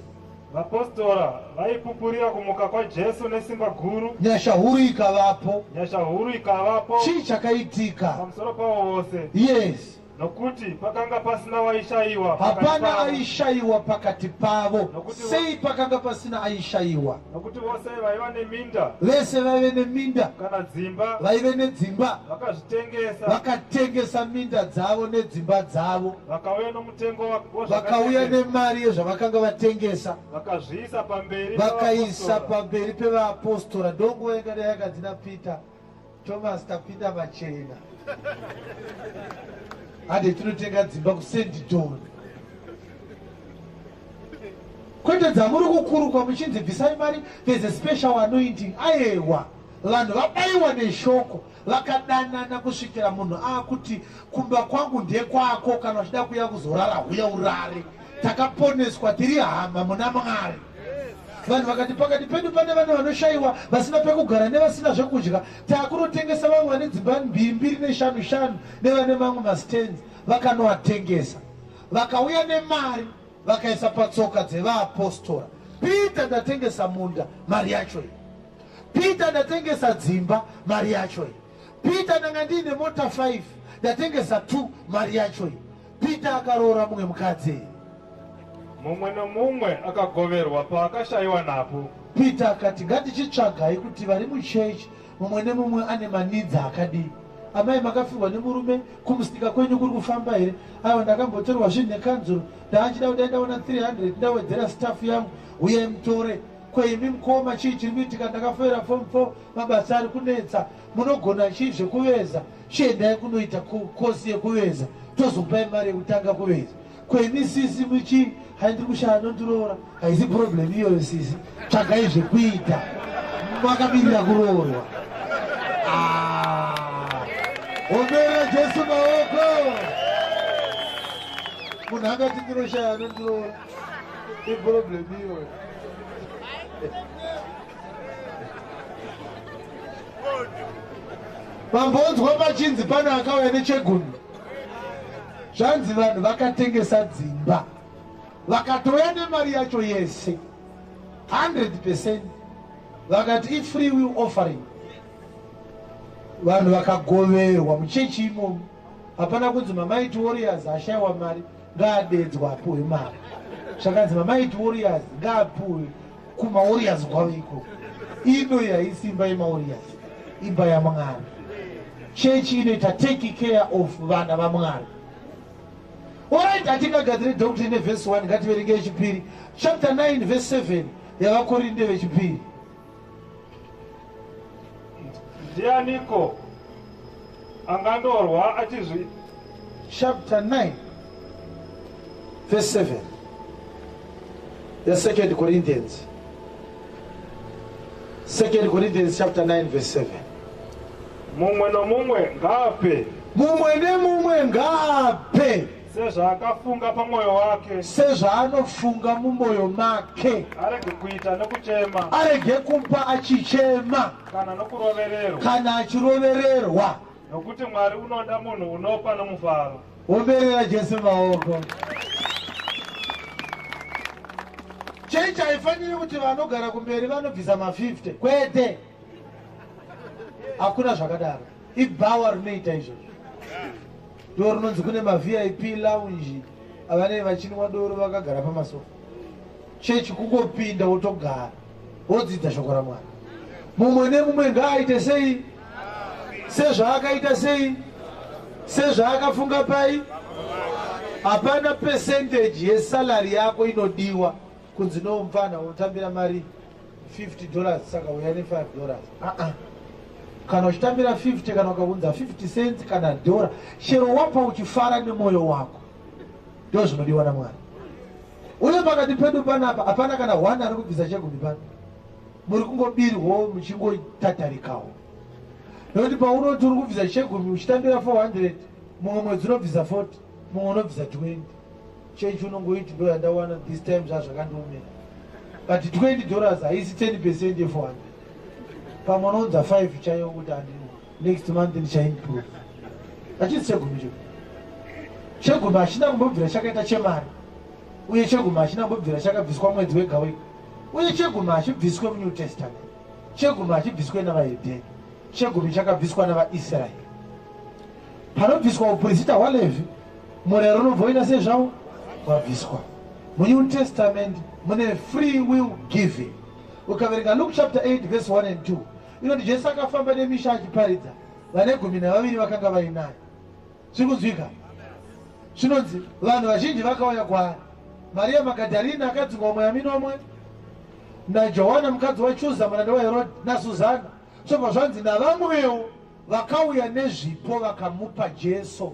Vapostora vaipupurira kumuka kwaJesu nesimba guru, Nyasha huru ikavapo. Nyasha huru ikavapo Chii chakaitika? pamusoro pavo vose. Yes. Nokuti pakanga pasina waishayiwa pakati Hapana pavo, aishayiwa pakati pavo. Nokuti Sei pakanga pasina aishayiwa? Nokuti vose vaiva neminda Vese vaive neminda kana dzimba vaive nedzimba vakazvitengesa, vakatengesa minda dzavo nedzimba dzavo, vakauya nomutengo vakauya wezvakatengeswa, nemari yezvavakanga vatengesa, vakazviisa pamberi vakaisa pavaapostora. Pamberi pevaapostora. Ndonguva ingadai yakanzi naPeter, Thomas, tapinda machena, hande tinotenga dzimba kuSandton, kwete dzamuri kukurukwa muchinzi bvisai mari, there's a special anointing. Ayewa, vanhu vabayiwa neshoko, vakadanana kusvikira munhu aakuti kumba kwangu ndekwako, kana uchida kuuya kuzorara huya urare, takaponeswa, tiri hama muna Mwari. Vanhu vakati pakati pedu pane vane vanoshayiwa, vasina pekugara nevasina zvekudya, taakunotengesa. Vamwe vane dzimba mbiri mbiri neshanu shanu nevane mamwe mastands vakanoatengesa, vakauya nemari, vakaisa patsoka dzevaapostora. Peter, ndatengesa munda, mari yacho iyi. Peter, ndatengesa dzimba, mari yacho iyi. Peter, ndanga ndiine mota 5, ndatengesa 2, mari yacho iyi. Peter akaroora mumwe mukadzi. Mumwe nomumwe akagoverwa paakashayiwa napo. Peter akati ngatichitsvagai kuti vari muchechi mumwe nemumwe ane maneeds akadii. Amai, makafirwa nemurume, kumusika kwenyu kuri kufamba here? Aiwa, ndakambotorwa zvinhu nekanzuro, ndaachida kudai ndaona 300 ndawedzera staff yangu, uyai mutore. Kweimi mukoma, chii chiri kuitika? Ndakafoira form 4, mabasa ari kunetsa. Munogona chii zvekuveza? Chiendai kunoita kosi yekuveza, tozopai mari yekutanga kuveza. Kweimi sisi, muchi hai, ndiri kushaya anondiroora. Haisi problem iyoyo sisi, tsvagai zvekuita makamirira kuroorwa. Ah, ombera Jesu maoko. Munhu angati ndinoshaya anondiroora, iproblem iyoyo. Mambonzwa pachinzi pane akauya nechegumi? Zvanzi vanhu vakatengesa dzimba. Vakatouya nemari yacho yese 100%, vakati ifree will offering. Vanhu vakagoverwa muchechi imomo. Hapana kunzi mamighty warriors ashayiwa mari ngaadedzwa apuhwe mari. Zvakanzi mamighty warriors ngaapuhwe kumawarriors kwavo ikoko. Ino haisi imba yemawarriors, imba yaMwari. Chechi inoita take care of vana vaMwari. Alright, hatingagadzire doctrine nevhesi 1. Ngativerenge yechipiri, chapter 9 verse 7 yavaKorinde vechipiri. Ndianiko angandorwa achizvi Chapter 9 verse 7, the Second Corinthians, Second Corinthians chapter 9 verse 7. Mumwe nomumwe ngaape Mumwe nemumwe ngaape sezvaakafunga pamwoyo wake, sezvaanofunga mumwoyo make, arege kuita nekuchema arege kupa achichema kana nokurovererwa, kana achirovererwa, nokuti Mwari unoda munhu unopa nomufaro. Omberera Jesu maoko. Chechi haifaniri kuti vanogara kumberi vanobvisa ma50. Kwete, hakuna zvakadaro. Ibhawa rinoita izvozvo, ndo rinonzi kune maVIP lounge, avanenge vachinwa doro vakagara pamasofa. Chechi kungopinda wotogara, wodzidza shoko raMwari. Mumwe nemumwe ngaaite sei? Sezvaakaita sei? Sezvaakafunga pai. Hapana percentage yesalary yako inodiwa kunzi nomufana unotambira mari $50, saka uya ne$5. Aa, kana uchitambira 50, kana ukaunza 50 cents kana dhora, chero wapa uchifara nemwoyo wako, ndo zvinodiwa naMwari. Uye pakati pedu panapa hapana kana one ari kubvisa chegumi pano. Muri kungobirwawo, muchingotatarikawo, nekuti paunoti uri kubvisa chegumi uchitambira 400, mumwe mwedzi unobvisa 40, mumwe unobvisa 20. Chechi unongoiti, "Ndo yandawana this time, zvazvakandiomera." But $20 haisi 10% ye400. Pamwe unounza 5 chaiyo kuti handi next month ndichaimprove. Hachisi chegumi. Chegumi, chegumi hachina kumbobvira chakaita chemari, uye chegumi hachina kumbobvira chakabviswa mwedzi wega wega, uye chegumi hachibviswe muNew Testament. Chegumi hachibviswe navahedheni. Chegumi chakabviswa navaIsraeri. Panobviswa upurisita hwaLevhi, murayiro unobva uita sezvawo wabviswa. MuNew Testament mune free will giving. Ukaverenga Luke chapter 8 verse 1 and 2, inoti Jesu akafamba nemisha achiparidza, vane 12 vakanga vainaye. Zviri kunzwika? Zvinonzi vanhu vazhinji vakauya kwaari, Mariya Magadharina akadzingwa mweya minomwe, naJohana mukadzi waChuza muranda waHerodhi, naSuzana. Zvobva zvanzi navamwewo vakauya nezvipo vakamupa Jesu,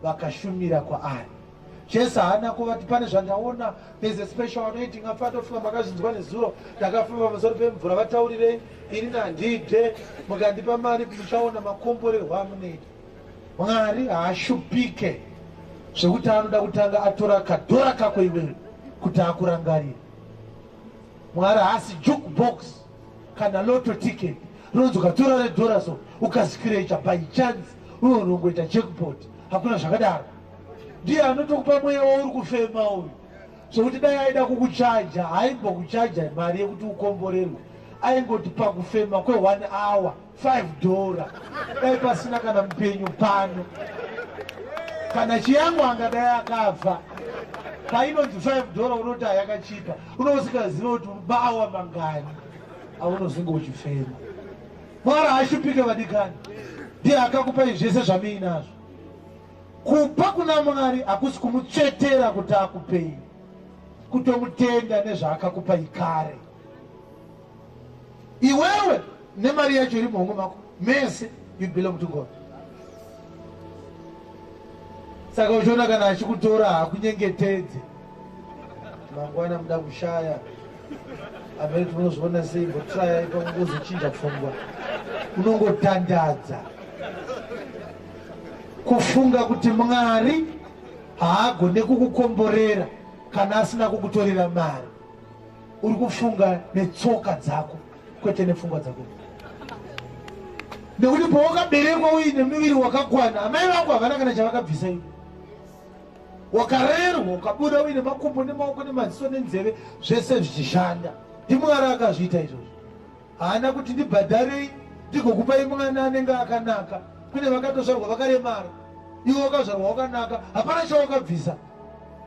vakashumira kwaari. Jesu haana kuvati, "Pane zvandaona, there's a special anointing." Afatofunga makazvinzwa nezuro, ndakafamba pamusoro pemvura. Vataurirei, ini handide. Mukandipa mari muchaona makomborerwa amunoita. Mwari haashupike zvekuti anoda kutanga atora kadhora kako iwewe kuti akurangarire. Mwari haasi jukebox kana lotto ticket rinonzi ukatora redhora so, ukascratcha by chance unongoita jackpot. Hakuna zvakadaro. Ndiye anotokupa mweya wauri kufema uyu, zvokuti dai aida kukuchaja, haimbokuchaja mari yekuti ukomborerwe. Aingoti pakufema kwe1 hour $5. Dai pasina kana mupenyu pano, kana chiyangu angadai akafa. Painonzi $5 unoti hayakachipa, unousikaziva kuti maawa mangani aunozenge uchifema. Mwari haashupike, vadikani. Ndiye akakupai zvese zvamuinazvo. Kupa kuna Mwari hakusi kumutsvetera kuti akupei, kutomutenda nezvaakakupai kare. Iwewe nemari yacho iri muhomwe mako mese, you belong to God. Saka uchiona kana achikutora, hakunyengetedze. Mangwana muda kushaya amene tinozviona sei, mbotraya ipangozochinja pfungwa, unongotandadza. Kufunga kuti Mwari haagone kukukomborera kana asina kukutorera mari, uri kufunga netsoka dzako, kwete nepfungwa dzako, nekuti pawakaberekwa uine muviri wakakwana, amai vangu havana kana chavakabvisa iwe. Wakarerwa ukabuda uine makumbo nemaoko nemaziso nenzeve zvese zvichishanda. NdiMwari akazviita izvozvo. Haana kuti ndibhadharei ndigokupai mwana anenge akanaka. Kune vakatozvarwa vakaremara. Iwe wakazvarwa wakanaka, hapana chawakabvisa.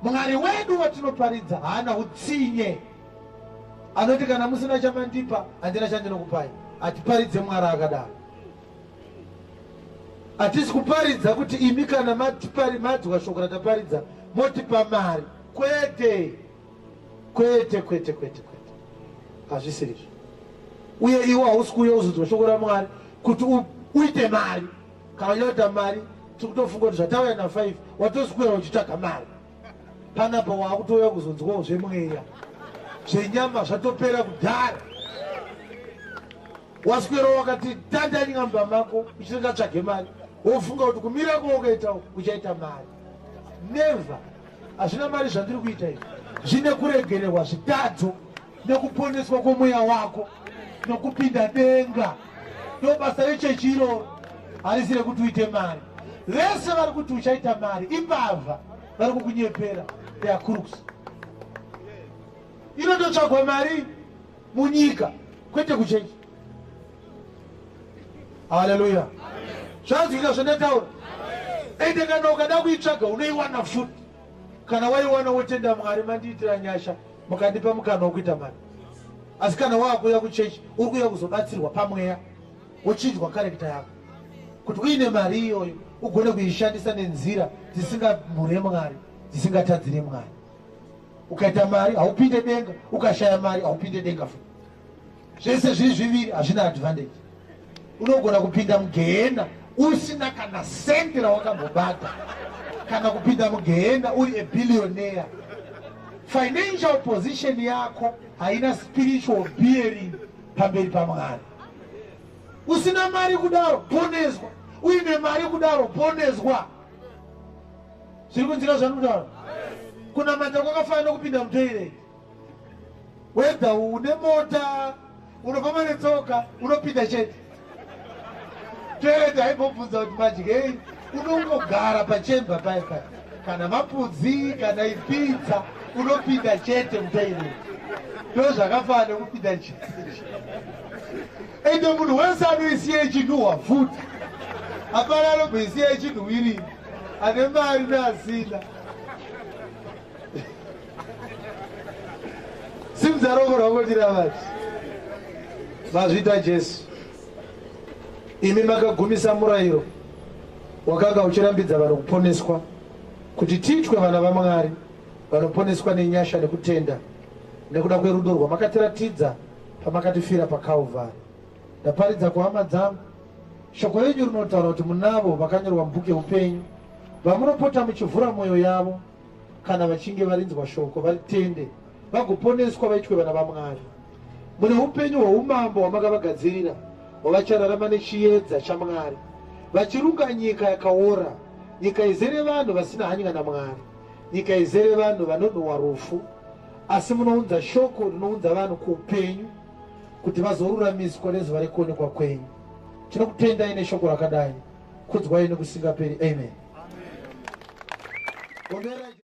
Mwari wedu watinoparidza haana utsinye. Anoti kana musina chamandipa handina chandinokupai. Hatiparidze Mwari akadaro. Hatisi kuparidza kuti imi kana madzwa shoko rataparidza motipa mari. Kwete. Kwete, kwete, kwete, kwete. Hazvisirizvo. Uye iwe hausi kuuya kuzonzwa shoko raMwari kuti uite mari. Kana uchida kuita mari, tiri kutofunga kuti zvatauya na5 watoswera uchitsvaga mari. Panapa waakutouya kuzonzwawo zvemweya. Zvenyama zvatopera kudhara. Waswera wakati tandanyika mumba mako uchiti tsvage mari. Wofunga kuti kumira kwawakaita uchaita mari. Never. Hazvina mari zvandiri kuita izvi. Zvine kuregererwa zvitadzo nekuponeswa kwomweya wako nokupinda denga. Ndo basa rechechi iroro. Harisi rekuti uite mari. Vese vari kuti uchaita mari imbavha, vari kukunyepera. They are crooks. Inototsvagwa mari munyika kwete kuchechi. Haleluya. Zvanzwika zvandataura. Ende kana ukada kuitsvaga unoiwana futi. Kana waiwana wotenda Mwari, mandiitira nyasha mukandipa mukana wekuita mari. Asi kana waakuuya kuchechi uri kuuya kuzobatsirwa pamweya, wochinjwa character yako kuti uine mari iyoyo ugone kuishandisa nenzira dzisingamhure Mwari, dzisingatadzire Mwari. Ukaita mari haupinde denga, ukashaya mari haupinde denga futi. Zvese zviri zviviri hazvina advantage. Unogona kupinda mugehena usina kana sendi rawakambobata, kana kupinda mugehena uri a billionaire. Financial position yako haina spiritual bearing pamberi paMwari. Usina mari kudaro poneswa, uine mari kudaro poneswa. Zviri kunzira zvandikutaura? Kunamata kwakafanana nekupinda mutoilet. Whether une mota, unofamba netsoka, unopinda chete. Toilet haimbobvunza kuti madyei, unongogara pachemba paya paya. Kana mapudzi, kana ipizza, unopinda chete mutoilet. Ndo zvakafanana nekupinda chete. Ende munhu wese anoisiya ichinhuhwa futi. Hapana anomboisiya ichinhuwirira. Ane mari neasina. Simudza ruoko rwako tiravati. Mazvita Jesu. Imi makagumisa murayiro wakanga uchirambidza vanhu kuponeswa, kuti tiitwe vana vaMwari vanoponeswa nenyasha nekutenda, nekuda kwerudo rwamakatiratidza pamakatifira paKalvari. Ndaparidza kuhama dzangu shoko renyu rinotaura kuti munavo vakanyorwa mubhuku yeupenyu, vamunopota muchivhura mwoyo yavo kana vachinge varinzwa shoko varitende, vagoponeswa vaitwe vana vaMwari. Mune upenyu hweumambo hwamakavagadzirira, hwavachararama nechiedza chaMwari, vachirunga nyika yakaora, nyika izere vanhu vasina hanya naMwari, nyika izere vanhu vanonhuhwa rufu. Asi munounza shoko rinounza vanhu kuupenyu, kuti vazoruramiswa nezuva rekuonekwa kwenyu. Tinokutendai neshoko rakadai. Kudzwai nekusingaperi. Amen. Amen.